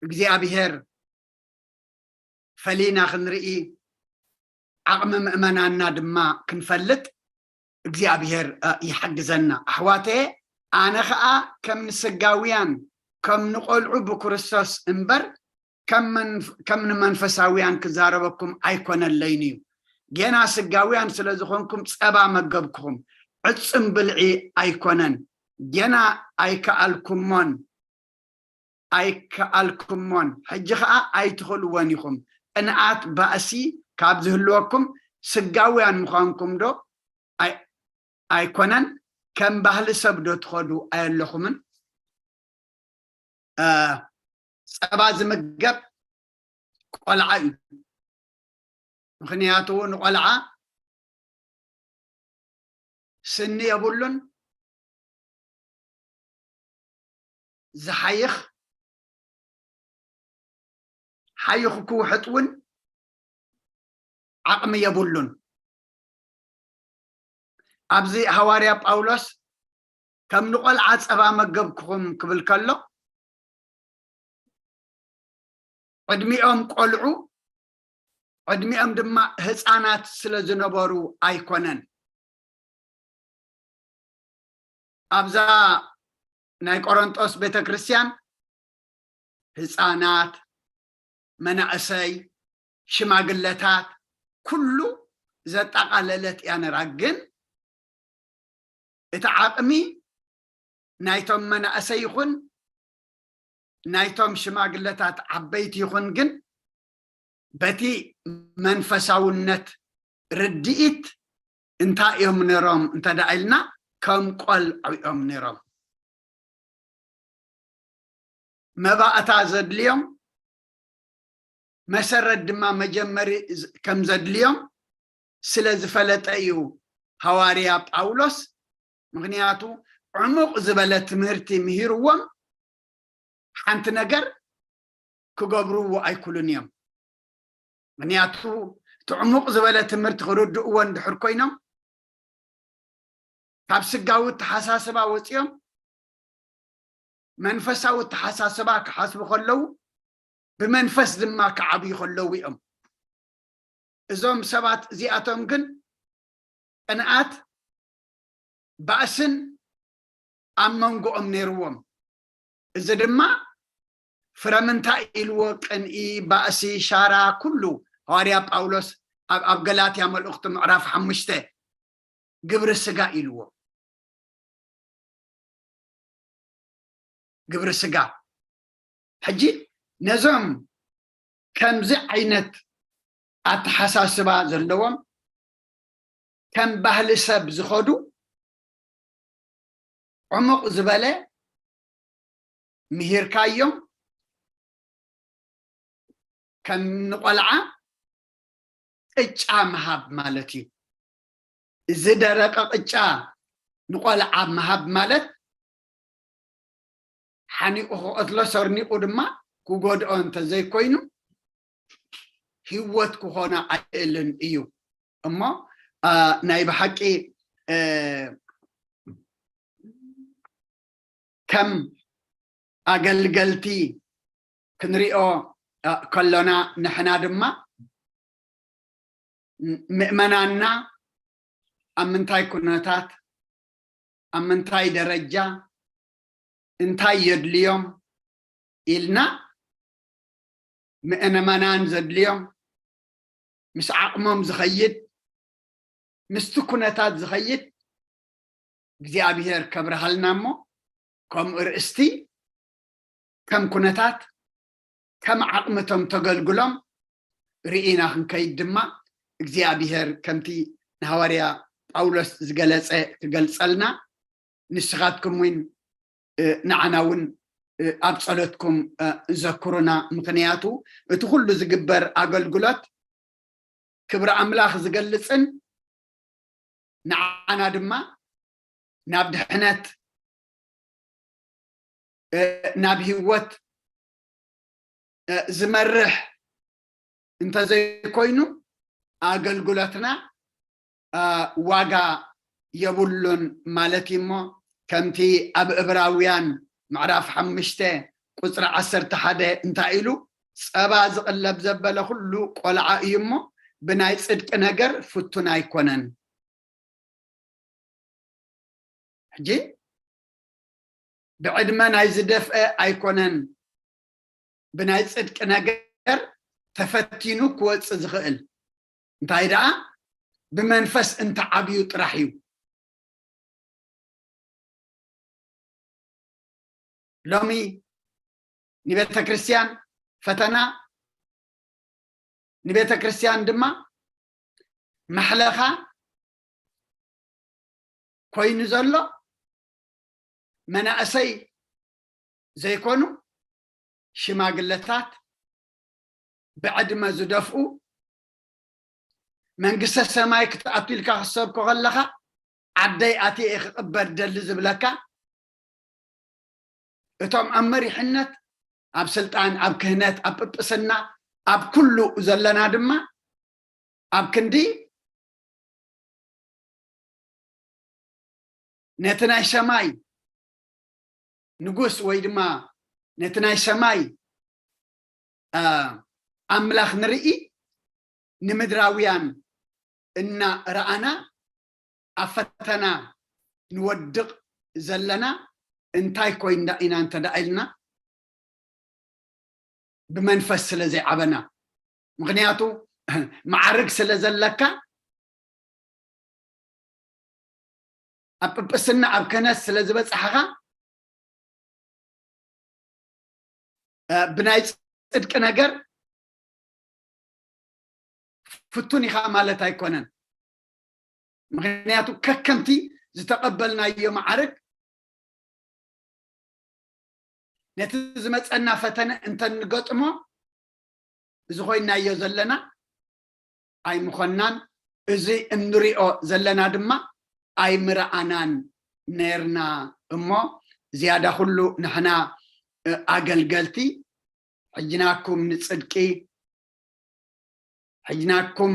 እግዚኣብሔር ፈሊና ክንርኢ፣ ዓቕሚ ምእመናንና ድማ ክንፈልጥ እግዚኣብሔር ይሓግዘና። ኣሕዋተየ፣ ኣነ ኸኣ ከም ንስጋውያን ከም ንቖልዑ ብክርስቶስ እምበር ከም ንመንፈሳውያን ክዛረበኩም ኣይኮነለይን እዩ። ጌና ስጋውያን ስለ ዝኾንኩም ጸባ መገብኩኹም፣ ዕጽም ብልዒ ኣይኮነን። ጌና ኣይከኣልኩሞን ኣይከኣልኩሞን፣ ሕጂ ኸኣ ኣይትኽእልዎን ኢኹም። ቅንኣት ባእሲ ካብ ዝህልወኩም ስጋውያን ምዃንኩም ዶ ኣይኮነን? ከም ባህሊ ሰብ ዶ ትኸዱ ኣየለኹምን? ጸባ ዝምገብ ቆልዓ እዩ። ምኽንያቱ ንቆልዓ ስኒ የብሉን። ዝሓይኽ ሓይኹ ክውሕጥ እውን ዓቕሚ የብሉን። ኣብዚ ሃዋርያ ጳውሎስ ከም ንቆልዓ ጸባ መገብኩኹም ክብል ከሎ፣ ዕድሚኦም ቆልዑ፣ ዕድሚኦም ድማ ህፃናት ስለ ዝነበሩ ኣይኮነን። ኣብዛ ናይ ቆሮንጦስ ቤተክርስትያን ህፃናት፣ መናእሰይ፣ ሽማግለታት ኩሉ ዘጠቓለለት እያ ነራ። ግን እቲ ዓቕሚ ናይቶም መናእሰይ ይኹን ናይቶም ሽማግለታት ዓበይቲ ይኹን ግን በቲ መንፈሳውነት ርድኢት እንታይ እዮም ነሮም እንተ ደኣ ኢልና፣ ከም ቆልዑ እዮም ነይሮም። መባእታ ዘድልዮም፣ መሰረት ድማ መጀመሪ ከም ዘድልዮም ስለ ዝፈለጠ እዩ ሃዋርያ ጳውሎስ። ምኽንያቱ ዕሙቕ ዝበለ ትምህርቲ ምሂርዎም፣ ሓንቲ ነገር ክገብርዎ ኣይክሉን እዮም። ምኽንያቱ እቲ ዕሙቕ ዝበለ ትምህርቲ ክርድእዎ እንድሕር ኮይኖም፣ ካብ ስጋዊ ኣተሓሳስባ ወፂኦም መንፈሳዊ ኣተሓሳስባ ክሓስቡ ከለዉ፣ ብመንፈስ ድማ ክዓብዩ ከለዉ እዮም። እዞም ሰባት እዚኣቶም ግን ቅንኣት፣ ባእስን ኣብ መንጎኦም ነይርዎም። እዚ ድማ ፍረ ምንታይ ኢልዎ? ቅንኢ፣ ባእሲ፣ ሻራ፣ ኩሉ። ሃዋርያ ጳውሎስ ኣብ ኣብ ገላትያ መልእኽቱ ምዕራፍ ሓሙሽተ ግብሪ ስጋ ኢልዎ። ግብሪ ስጋ። ሕጂ ነዞም ከምዚ ዓይነት ኣተሓሳስባ ዘለዎም፣ ከም ባህሊ ሰብ ዝኸዱ፣ ዕሙቕ ዝበለ ምሂርካዮም፣ ከም ንቆልዓ ቅጫ ምሃብ ማለት እዩ። ዝደረቐ ቅጫ ንቆልዓ ምሃብ ማለት፣ ሓኒቑ ክቐትሎ፣ ሰርኒቑ ድማ ክጎድኦ እንተዘይኮይኑ፣ ህይወት ክኾኖ ኣይኽእልን እዩ። እሞ፣ አ፣ ናይ ብሓቂ፣ እ፣ ከም ኣገልገልቲ ክንሪኦ፣ እ፣ ከሎና፣ ንሕና ድማ ምእመናንና ኣብ ምንታይ ኩነታት፣ ኣብ ምንታይ ደረጃ፣ እንታይ የድልዮም ኢልና፣ ምእመናን ዘድልዮም፣ ምስ ዓቕሞም ዝኸይድ፣ ምስቲ ኩነታት ዝኸይድ እግዚኣብሔር ከብርሃልና እሞ፣ ከምኡ ርእስቲ ከም ኩነታት፣ ከም ዓቕሚ እቶም ተገልግሎም ርኢና ክንከይድ ድማ እግዚኣብሔር ከምቲ ንሃዋርያ ጳውሎስ ዝገለጸ ክገልጸልና፣ ንስኻትኩም እውን፣ እ፣ ንዓና እውን፣ እ፣ ኣብ ጸሎትኩም፣ እ፣ ዘክሩና። ምኽንያቱ እቲ ኩሉ ዝግበር ኣገልግሎት ክብሪ ኣምላኽ ዝገልጽን ንዓና ድማ ናብ ድሕነት፣ እ፣ ናብ ህይወት፣ እ፣ ዝመርሕ እንተዘይኮይኑ ኣገልግሎትና፣ እ፣ ዋጋ የብሉን ማለት እዩ። እሞ ከምቲ ኣብ ዕብራውያን ምዕራፍ ሓሙሽተ ቁጽሪ ዓሰርተ ሓደ እንታይ ኢሉ? "ጸባ ዝቕለብ ዘበለ ኩሉ ቆልዓ እዩ እሞ፣ ብናይ ጽድቂ ነገር ፍቱን ኣይኮነን።" ሕጂ ብዕድመ ናይ ዝደፍአ ኣይኮነን፣ ብናይ ጽድቂ ነገር ተፈቲኑ ክወጽእ ዝኽእል። እንታይ ደኣ? ብመንፈስ እንተዓብዩ ጥራሕ እዩ። ሎሚ ንቤተ ክርስቲያን ፈተና፣ ንቤተ ክርስቲያን ድማ ማሕለኻ ኮይኑ ዘሎ፣ መናእሰይ ዘይኮኑ፣ ሽማግለታት፣ ብዕድመ ዝደፍኡ፣ መንግስተ ሰማይ ክትኣቱ ኢልካ ክትሰብኮ ከለኻ፣ "ዓደይ ኣትየ እየ ክቕበር ደሊ" ዝብለካ፣ እቶም ኣብ መሪሕነት፣ ኣብ ስልጣን፣ ኣብ ክህነት፣ ኣብ ጵጵስና፣ ኣብ ኩሉ ዘለና ድማ፣ ኣብ ክንዲ ነቲ ናይ ሰማይ ንጉስ ወይ ድማ ነቲ ናይ ሰማይ፣ አ፣ ኣምላኽ ንርኢ፣ ንምድራውያን እናረኣና ኣብ ፈተና ንወድቕ ዘለና እንታይ ኮይንና ኢና እንተ ደኣ ኢልና፣ ብመንፈስ ስለ ዘይዓበና። ምኽንያቱ መዓርግ ስለ ዘለካ፣ ኣብ ጵጵስና፣ ኣብ ክህነት ስለ ዝበጻሕኻ፣ እ፣ ብናይ ጽድቂ ነገር ፍቱን ኢኻ ማለት ኣይኮነን። ምኽንያቱ ከከምቲ ዝተቐበልናዮ ማዕርግ ነቲ ዝመፀና ፈተነ እንተንገጥሞ እዚ ኮይናዮ ዘለና ኣይምኾንናን፣ እዚ እንሪኦ ዘለና ድማ ኣይምረኣናን ነርና። እሞ ዝያዳ ኩሉ ንሕና ኣገልገልቲ ሕጅናኩም ንፅድቂ ሕጅናኩም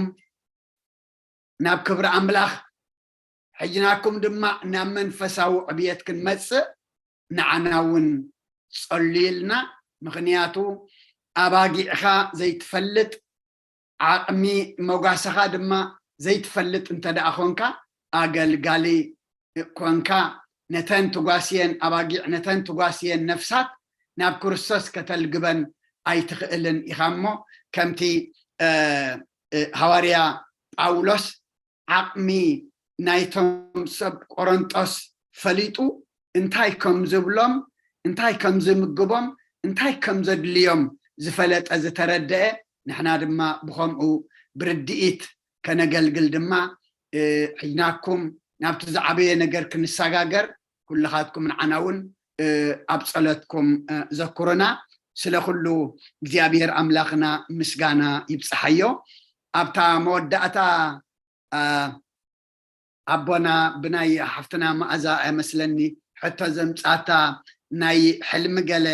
ናብ ክብሪ ኣምላኽ ሕጅናኩም ድማ ናብ መንፈሳዊ ዕብየት ክንመፅእ ንዓና እውን ፀልዩልና። ምኽንያቱ ኣባጊዕኻ ዘይትፈልጥ ዓቕሚ መጓሰኻ ድማ ዘይትፈልጥ እንተ ደኣ ኾንካ ኣገልጋሊ ኮንካ ነተን ትጓስየን ኣባጊዕ ነተን ትጓስየን ነፍሳት ናብ ክርስቶስ ከተልግበን ኣይትኽእልን ኢኻ እሞ ከምቲ ሃዋርያ ጳውሎስ ዓቕሚ ናይቶም ሰብ ቆሮንጦስ ፈሊጡ እንታይ ከም ዝብሎም እንታይ ከም ዝምግቦም እንታይ ከም ዘድልዮም ዝፈለጠ ዝተረደአ ንሕና ድማ ብኸምኡ ብርድኢት ከነገልግል ድማ ሕጅናኩም ናብቲ ዝዓበየ ነገር ክንሰጋገር ኩልኻትኩም ንዓና እውን ኣብ ፀሎትኩም ዘኩሩና። ስለ ኩሉ እግዚኣብሔር ኣምላኽና ምስጋና ይብፅሓዮ። ኣብታ መወዳእታ ኣቦና ብናይ ሓፍትና መኣዛ ኣይመስለኒ ሕቶ ዘምፃታ ናይ ሕልሚ ገለ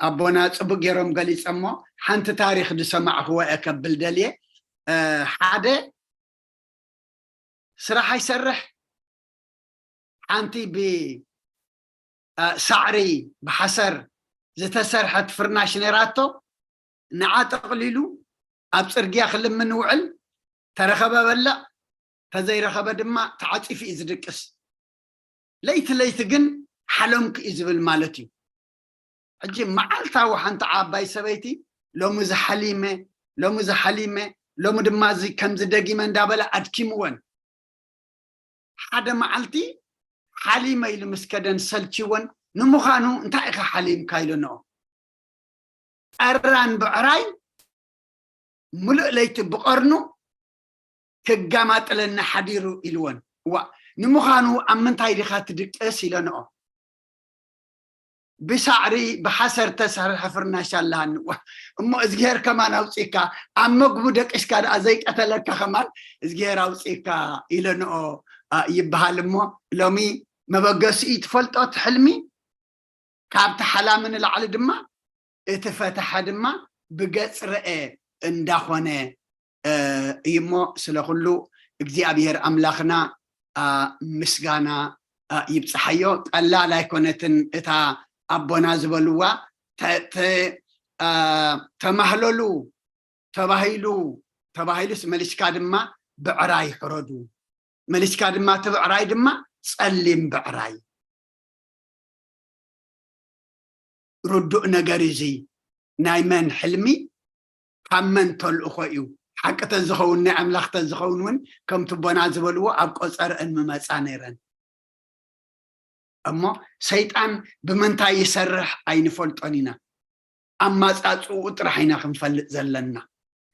ኣቦና ፅቡቅ ገይሮም ገሊፀሞ። ሓንቲ ታሪክ ዝሰማዕክዎ እየ ከብል ደልየ። ሓደ ስራሕ ኣይሰርሕ ሓንቲ ብሳዕሪ ብሓሰር ዝተሰርሐት ፍርናሽ ነይራቶ። ንዓ ጠቕሊሉ ኣብ ፅርግያ ክልምን ውዕል ተረኸበ በልዕ ተዘይረኸበ ድማ ተዓፂፉ እዩ ዝድቅስ። ለይቲ ለይቲ ግን ሓለምኩ እዩ ዝብል ማለት እዩ። ሕጂ መዓልታዊ ሓንቲ ዓባይ ሰበይቲ ሎሚ ዝሓሊመ ሎሚ ዝሓሊመ ሎሚ ድማ እዚ ከምዚ ደጊመ እንዳበለ ኣድኪምወን ሓደ መዓልቲ ሓሊመ ኢሉ ምስ ከደን ሰልችወን ንምዃኑ እንታይ ኢኻ ሓሊምካ ኢለንኦ ቀራን ብዕራይ ምሉእ ለይቲ ብቐርኑ ክጋማጥለኒ ሓዲሩ ኢልወን። እዋ ንምዃኑ ኣብ ምንታይ ዲኻ ትድቅስ ኢለንኦ። ብሳዕሪ ብሓሰር ተሰርሐ ፍርናሽ ኣለሃኒ። እዋ እሞ እዝግሄር ከማን ኣውፂእካ ኣብ መግቡ ደቂስካ ደኣ ዘይቀተለካ ከማን እዝግሄር ኣውፂእካ ኢለንኦ ይበሃል። እሞ ሎሚ መበገሲኡ ትፈልጦ እቲ ሕልሚ ካብቲ ሓላሚ ንላዕሊ ድማ እቲ ፈተሐ ድማ ብገፅ ረአ እንዳኾነ እዩ እሞ ስለ ኩሉ እግዚኣብሔር ኣምላኽና ምስጋና ይብፅሓዮ። ቀላል ኣይኮነትን እታ ኣቦና ዝበልዋ ተማህለሉ ተባሂሉ ተባሂሉስ መሊስካ ድማ ብዕራይ ሕረዱ መሊስካ ድማ እቲ ብዕራይ ድማ ፀሊም ብዕራይ ርዱእ ነገር እዚ ናይ መን ሕልሚ ካብ መን ተልእኾ እዩ ሓቂ ተዝኸውን ናይ ኣምላኽ ተዝኸውን እውን ከም ትቦና ዝበልዎ ኣብ ቆፀርአን ምመፃ ነይረን እሞ ሰይጣን ብምንታይ ይሰርሕ ኣይንፈልጦን ኢና ኣማፃፅኡ ጥራሕ ኢና ክንፈልጥ ዘለና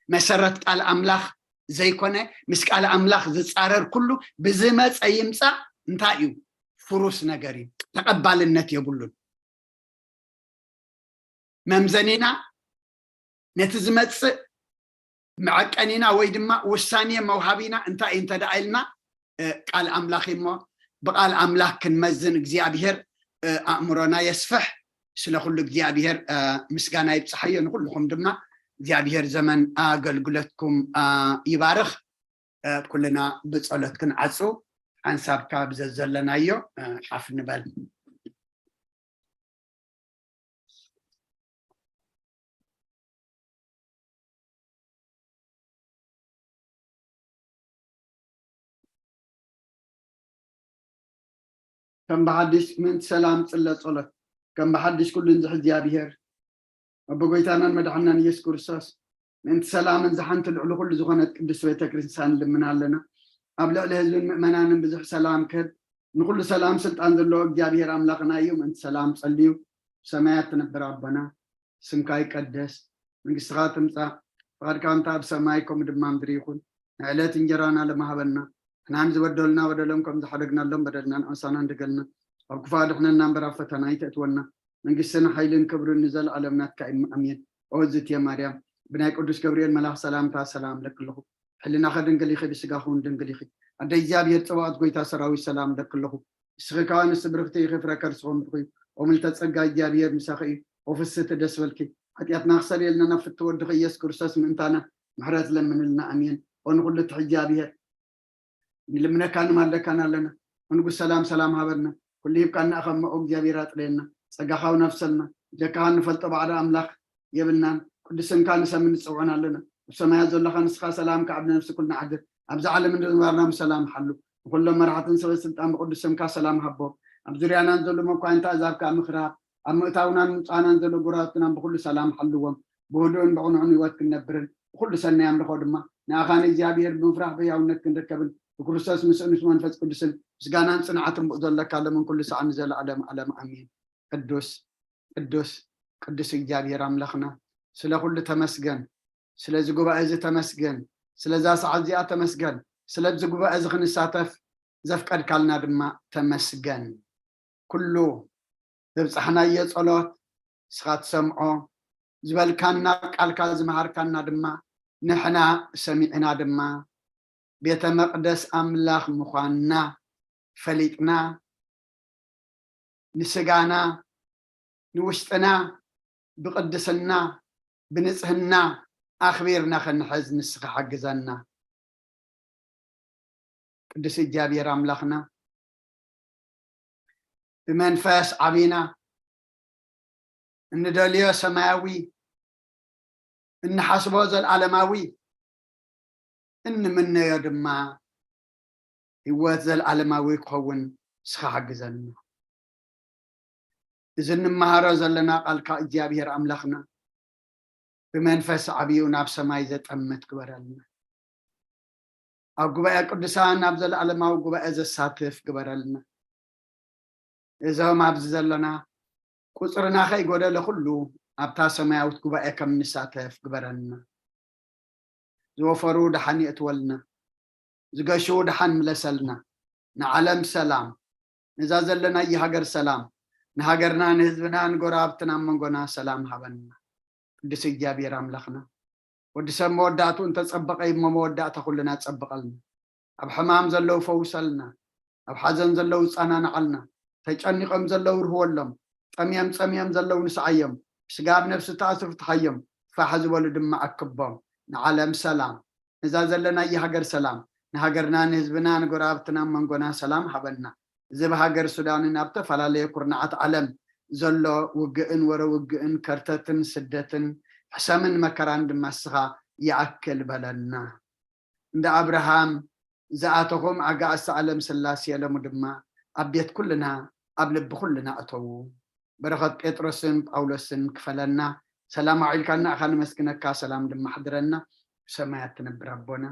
መሰረት ቃል ኣምላኽ ዘይኮነ ምስ ቃል ኣምላኽ ዝፃረር ኩሉ ብዝመፀ ይምፃእ እንታይ እዩ ፍሩስ ነገር እዩ ተቐባልነት የብሉን መምዘኒና ነቲ ዝመፅእ መዐቀኒና ወይ ድማ ውሳኔ መውሃቢና እንታይ እዩ እንተደኣ ኢልና ቃል ኣምላኽ እሞ ብቃል ኣምላኽ ክንመዝን እግዚኣብሔር ኣእምሮና የስፍሕ ስለ ኩሉ እግዚኣብሔር ምስጋና ይብፅሓዮ ንኩልኩም ድማ እግዚኣብሔር ዘመን ኣገልግሎትኩም ይባርኽ ኩልና ብፀሎት ክንዓፁ ሓንሳብ ካብ ዘዘለናዮ ሓፍ ንበል ከም ብሓድሽ ምእንቲ ሰላም ፅለ ጸሎት ከም ብሓድሽ ኩሉ እንዝሕ እግዚኣብሔር ኣቦ ጎይታናን መድሓናን ኢየሱስ ክርስቶስ ምእንቲ ሰላምን ዝሓንቲ ልዕሊ ኩሉ ዝኾነት ቅድስቲ ቤተክርስትያን ንልምና ኣለና ኣብ ልዕሊ ህዝብን ምእመናንን ብዙሕ ሰላም ክህብ ንኩሉ ሰላም ስልጣን ዘለዎ እግዚኣብሔር ኣምላኽና እዩ ምእንቲ ሰላም ጸልዩ ብሰማያት ትነብር ኣቦና ስምካ ይቀደስ መንግስትኻ ትምጻእ ፍቓድካ እንተ ኣብ ሰማይ ከምኡ ድማ ምድሪ ይኹን ንዕለት እንጀራና ለማሃበና ንሕና ንዝበደሉና በደሎም ከም ዝሓደግናሎም በደልና ንኣሳና እንደገልና፣ ኣብ ክፉእ ኣድሕነና እምበር ኣብ ፈተና ኣይተእትወና። መንግስትን ሓይልን ክብርን ንዘለኣለም ናትካ እዩ። ኣሜን። ኦ እዝእትየ ማርያም፣ ብናይ ቅዱስ ገብርኤል መልኣኽ ሰላምታ ሰላም እብለኪ ኣለኹ። ሕልናኸ ድንግል ኢኺ፣ ብስጋኹ እውን ድንግል ኢኺ። ኣደ እግዚኣብሔር ጽባኦት፣ ጎይታ ሰራዊት፣ ሰላም እብለኪ ኣለኹ። ንስኺ ከኣ ንስብርኽቲ ኢኺ፣ ፍረ ከርስኺ እውን ብሩኽ እዩ። ኦ ምልዕተ ጸጋ፣ እግዚኣብሔር ምሳኺ እዩ። ኦ ፍስህቲ፣ ደስ በልኪ። ሓጢኣትና ክሰርየልና ናብ ፍትው ወድኺ ኢየሱስ ክርስቶስ ምእንታና ምሕረት ለምንልና። ኣሜን። ኦ ንኹሉ ትሕጃ ብሔር፣ ንልምነካ ንማልደካን ኣለና። ኦ ንጉስ ሰላም፣ ሰላም ሃበልና። ኩሉ ሂብካና እኸ እሞ ኦ እግዚኣብሔር ኣጥርየና። ጸጋኻ እውን ኣፍሰልና። ብጀካኻ እንፈልጦ ባዕዳ ኣምላኽ የብልናን። ቅዱስ ስምካ ንሰምን ንጽውዕን ኣለና። ኣብ ሰማያት ዘለኻ ንስኻ ሰላምካ ኣብ ነፍሲ ኩልና ዓድር። ኣብዚ ዓለም እንድንባርና ብሰላም ሓሉ። ንኹሎም መራሕትን ሰበ ስልጣን ብቅዱስ ስምካ ሰላም ሃቦም። ኣብ ዙርያናን ዘሎ መኳንንቲ ኣዛብ ከኣ ምኽርሃብ። ኣብ ምእታውናን ምውጻእናን ዘሎ ጎረባብትናን ብኹሉ ሰላም ሓልዎም። ብህዱእን ብቕኑዕን ህይወት ክንነብርን ብኹሉ ሰናይ ኣምልኾ ድማ ንኣኻ ንእግዚኣብሔር ብምፍራሕ ብህያውነት ክንርከብን ብክርስቶስ ምስኡ ምስ መንፈስ ቅዱስን ምስጋናን ጽንዓትን ብኡ ዘለካ ለምን ኩሉ ሰዓት ንዘለኣለም ዓለም ኣሜን። ቅዱስ ቅዱስ ቅዱስ እግዚኣብሔር ኣምላኽና፣ ስለ ኩሉ ተመስገን። ስለዚ ጉባኤ እዚ ተመስገን። ስለዛ ሰዓት እዚኣ ተመስገን። ስለዚ ጉባኤ እዚ ክንሳተፍ ዘፍቀድካልና ድማ ተመስገን። ኩሉ ዘብጻሕናዮ ጸሎት ንስኻ ትሰምዖ፣ ዝበልካና ቃልካ ዝመሃርካና ድማ ንሕና ሰሚዕና ድማ ቤተ መቕደስ ኣምላኽ ምዃንና ፈሊጥና፣ ንስጋና ንውሽጥና ብቅድስና ብንጽህና ኣኽቢርና ክንሕዝ ንስኻ ሓግዘና። ቅዱስ እግዚኣብሔር ኣምላኽና፣ ብመንፈስ ዓቢና፣ እንደልዮ ሰማያዊ፣ እንሓስቦ ዘልኣለማዊ፣ እንምነዮ ድማ ህይወት ዘልኣለማዊ ክኸውን ንስኻ ሓግዘና። እዚ እንመሃሮ ዘለና ቃልካ እግዚኣብሔር ኣምላኽና ብመንፈስ ዓብዩ ናብ ሰማይ ዘጠምት ግበረልና። ኣብ ጉባኤ ቅዱሳን ናብ ዘለኣለማዊ ጉባኤ ዘሳትፍ ግበረልና። እዞም ኣብዚ ዘለና ቁጽርና ከይጎደለ ኩሉ ኣብታ ሰማያዊት ጉባኤ ከም ንሳተፍ ግበረልና። ዝወፈሩ ደሓን የእትወልና፣ ዝገሹ ደሓን ምለሰልና። ንዓለም ሰላም፣ ነዛ ዘለናያ ሃገር ሰላም፣ ንሃገርና ንህዝብና ንጎረባብትና ኣብ መንጎና ሰላም ሃበና። ቅዱስ እግዚኣብሔር ኣምላኽና፣ ወዲ ሰብ መወዳእትኡ እንተጸበቐ እዩ እሞ መወዳእታ ኩልና ጸብቐልና። ኣብ ሕማም ዘለዉ ፈውሰልና፣ ኣብ ሓዘን ዘለዉ ጸናንዓልና፣ ተጨኒቖም ዘለዉ ርህወሎም፣ ጠምዮም ጸምዮም ዘለዉ ንስዓዮም፣ ብስጋ ኣብ ነፍሲ ተኣስሩ ፍትሓዮም፣ ፋሕ ዝበሉ ድማ ኣክቦም። ንዓለም ሰላም፣ ነዛ ዘለናያ ሃገር ሰላም፣ ንሃገርና ንህዝብና ንጎረባብትና ኣብ መንጎና ሰላም ሃበና። እዚ ኣብ ሃገር ሱዳንን ኣብ ዝተፈላለየ ኩርናዓት ዓለም ዘሎ ውግእን ወረ ውግእን ከርተትን ስደትን ሕሰምን መከራን ድማ ንስኻ ይኣክል በለና። እንደ ኣብርሃም ዝኣተኹም ኣጋእዝተ ዓለም ስላሴ ሎሚ ድማ ኣብ ቤት ኩልና ኣብ ልቢ ኩልና እተዉ። በረኸት ጴጥሮስን ጳውሎስን ክፈለና። ሰላም ኣውዒልካና ኢኻ፣ ነመስግነካ፣ ሰላም ድማ ኣሕድረና። ብሰማያት ትነብር ኣቦና፣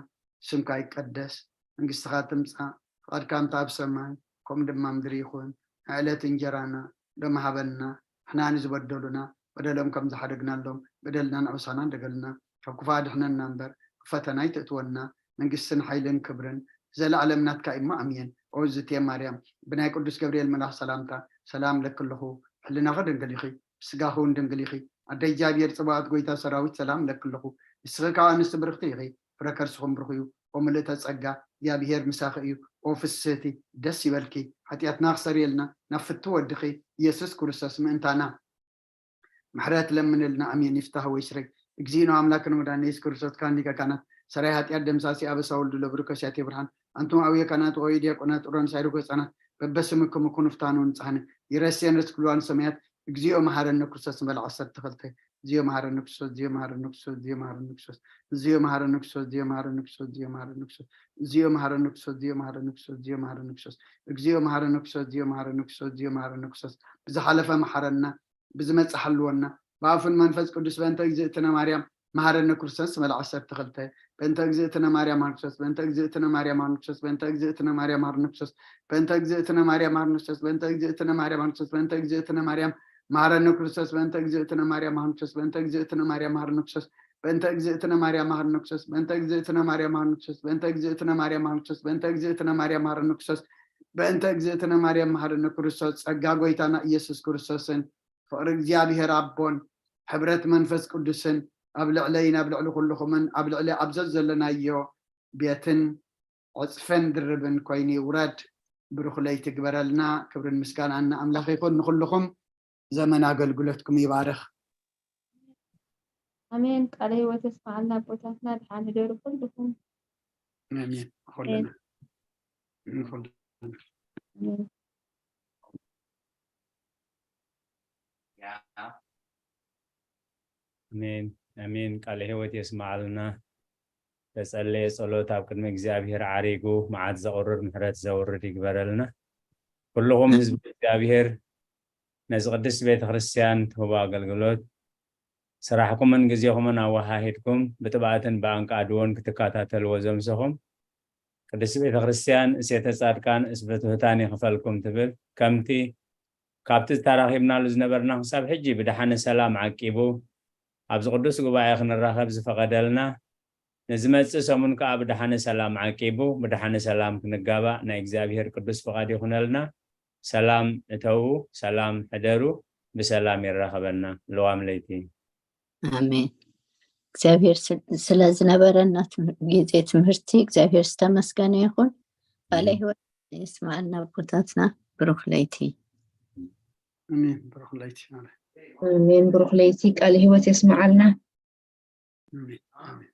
ስምካ ይቀደስ፣ መንግስትኻ ትምጻእ፣ ፍቓድካ እንተ ኣብ ሰማይ ከምኡ ድማ ምድሪ ይኹን። ናይ ዕለት እንጀራና ሎሚ ሃበና፣ ንሕና ንዝበደሉና በደሎም ከም ዝሓደግናሎም በደልና ንኣውሳና እንደገልና፣ ካብ ክፉእ ኣድሕነና እምበር፣ ኣብ ፈተና ኣይተእትወና። መንግስትን ሓይልን ክብርን ዘለኣለም ናትካ እዩ እሞ፣ ኣሜን። ኦ እዝእትየ ማርያም፣ ብናይ ቅዱስ ገብርኤል መልኣኽ ሰላምታ ሰላም እብለኪ ኣለኹ። ሕልናኺ ድንግል ኢኺ፣ ብስጋኺ እውን ድንግል ኢኺ። ኣደ እግዚኣብሔር ጽባኦት፣ ጎይታ ሰራዊት፣ ሰላም እብለኪ ኣለኹ። ንስኺ ካብ ኣንስቲ ብርኽቲ ኢኺ፣ ፍረ ከርስኹም ብሩኽ እዩ። ኦ ምልእተ ጸጋ፣ እግዚኣብሔር ምሳኺ እዩ። ኦ ፍስህቲ፣ ደስ ይበልኪ። ሓጢኣትና ክሰርየልና ናብ ፍትው ወድኺ ኢየሱስ ክርስቶስ ምእንታና ምሕረት ለምንልና። ኣሜን። ይፍታህ ወይ ስረይ። እግዚእነ አምላክነ መድኃኒነ ኢየሱስ ክርስቶስ ካህን ሊቀ ካህናት ሰራይ ኃጢአት ደምሳሲ አበሳ ወልድ ለብሩ ከሲያቴ ብርሃን አንቱም አብየ ካህናት ወይ ዲያቆናት ጥሮን ሳይሩ ገጻናት በበስምክሙ ኩኑ ፍታኑ ንጻህነ ይረሴን ርስ ኩሉ ሰማያት። እግዚኦ መሐረነ ክርስቶስ ንበል ዓሰርተ ክልተ። እግዚኦ መሐረነ ክርስቶስ፣ እግዚኦ መሐረነ ክርስቶስ፣ እግዚኦ መሐረነ ክርስቶስ፣ እግዚኦ መሐረነ ክርስቶስ፣ እግዚኦ መሐረነ ክርስቶስ፣ እግዚኦ መሐረነ ክርስቶስ፣ እግዚኦ መሐረነ ክርስቶስ፣ እግዚኦ መሐረነ ክርስቶስ፣ እግዚኦ መሐረነ ክርስቶስ፣ እግዚኦ መሐረነ ክርስቶስ፣ እግዚኦ መሐረነ ክርስቶስ፣ እግዚኦ መሐረነ ክርስቶስ። ብዝሓለፈ መሐረና፣ ብዝመጽእ ሓልወና። ብኣፉን መንፈስ ቅዱስ በእንተ እግዝእትነ ማርያም መሐረነ ክርስቶስ ንበል ዓሰርተ ክልተ። በእንተ እግዝእትነ ማርያም መሐረነ ክርስቶስ፣ በእንተ እግዝእትነ ማርያም መሐረነ ክርስቶስ፣ በእንተ እግዝእትነ ማርያም መሐረነ ክርስቶስ፣ በእንተ እግዝእትነ ማርያም መሐረነ ክርስቶስ፣ በእንተ እግዝእትነ ማርያም መሐረነ ክርስቶስ፣ በእንተ እግዝእትነ ማርያም መሐረነ ክርስቶስ፣ በእንተ እግዝእትነ ማርያም መሐረነ ክርስቶስ፣ በእንተ እግዝእትነ ማርያም መሐረነ ክርስቶስ፣ በእንተ እግዝእትነ ማርያም መሐረነ ክርስቶስ፣ በእንተ እግዝእትነ ማርያም መሐረነ ክርስቶስ፣ በእንተ እግዝእትነ ማርያም መሐረነ ክርስቶስ፣ በእንተ እግዝእትነ ማርያም መሐረነ ክርስቶስ፣ ጸጋ ጎይታና ኢየሱስ ክርስቶስን ፍቕሪ እግዚኣብሔር ኣቦን ሕብረት መንፈስ ቅዱስን ኣብ ልዕለይን ኣብ ልዕሊ ኩልኹምን ኣብ ልዕሊ ኣብ ዘዘለናዮ ቤትን ዕጽፈን ድርብን ኮይኑ ይውረድ። ብሩኽ ለይቲ ግበረልና። ክብርን ምስጋናን ንኣምላኽ ይኹን። ንኹልኹም ዘመን ኣገልግሎትኩም ይባርኽ። ኣሜን። ቃለ ህይወት የስማዓልና ኣቦታትና። ደሓን ህደሩ ኩልኹም። ኣሜን። ንኹልና ንኹልና። ኣሜን። ኣሜን ኣሜን። ቃለ ህይወት የስማዓልና። ተጸለየ ጸሎት ኣብ ቅድሚ እግዚኣብሔር ዓሪጉ መዓት ዘቑርር ምሕረት ዘውርድ ይግበረልና። ኩልኹም ህዝቢ እግዚኣብሔር ነዚ ቅድስት ቤተ ክርስቲያን ትህቦ ኣገልግሎት ስራሕኩምን ግዜኹምን ኣወሃሂድኩም ብጥብኣትን ብኣንቃድዎን ክትከታተልዎ ዘምሰኹም ቅድስት ቤተ ክርስቲያን እሴተ ጻድቃን እስበ ትሑታን ይኽፈልኩም ትብል። ከምቲ ካብቲ ተራኺብናሉ ዝነበርና ክሳብ ሕጂ ብደሓነ ሰላም ዓቂቡ ኣብዚ ቅዱስ ጉባኤ ክንራኸብ ዝፈቐደልና ንዝመጽእ ሰሙን ከኣ ብደሓነ ሰላም ዓቂቡ ብደሓነ ሰላም ክንጋባእ ናይ እግዚኣብሔር ቅዱስ ፍቓድ ይኹነልና። ሰላም እተዉ፣ ሰላም ሕደሩ፣ ብሰላም የራኸበና። ለዋም ለይቲ። ኣሜን። እግዚኣብሔር ስ- ስለ ዝነበረና ትም- ግዜ ትምህርቲ እግዚኣብሔር ዝተመስገነ ይኹን። ቃለ ህይወት የስማዓልና ኣቦታትና። ብሩኽ ለይቲ። ኣሜን። ብሩኽ ለይቲ ማለት ኣሜን። ብሩኽ ለይቲ። ቃለ ህይወት የስማዓልና። ኣሜን። ኣሜን።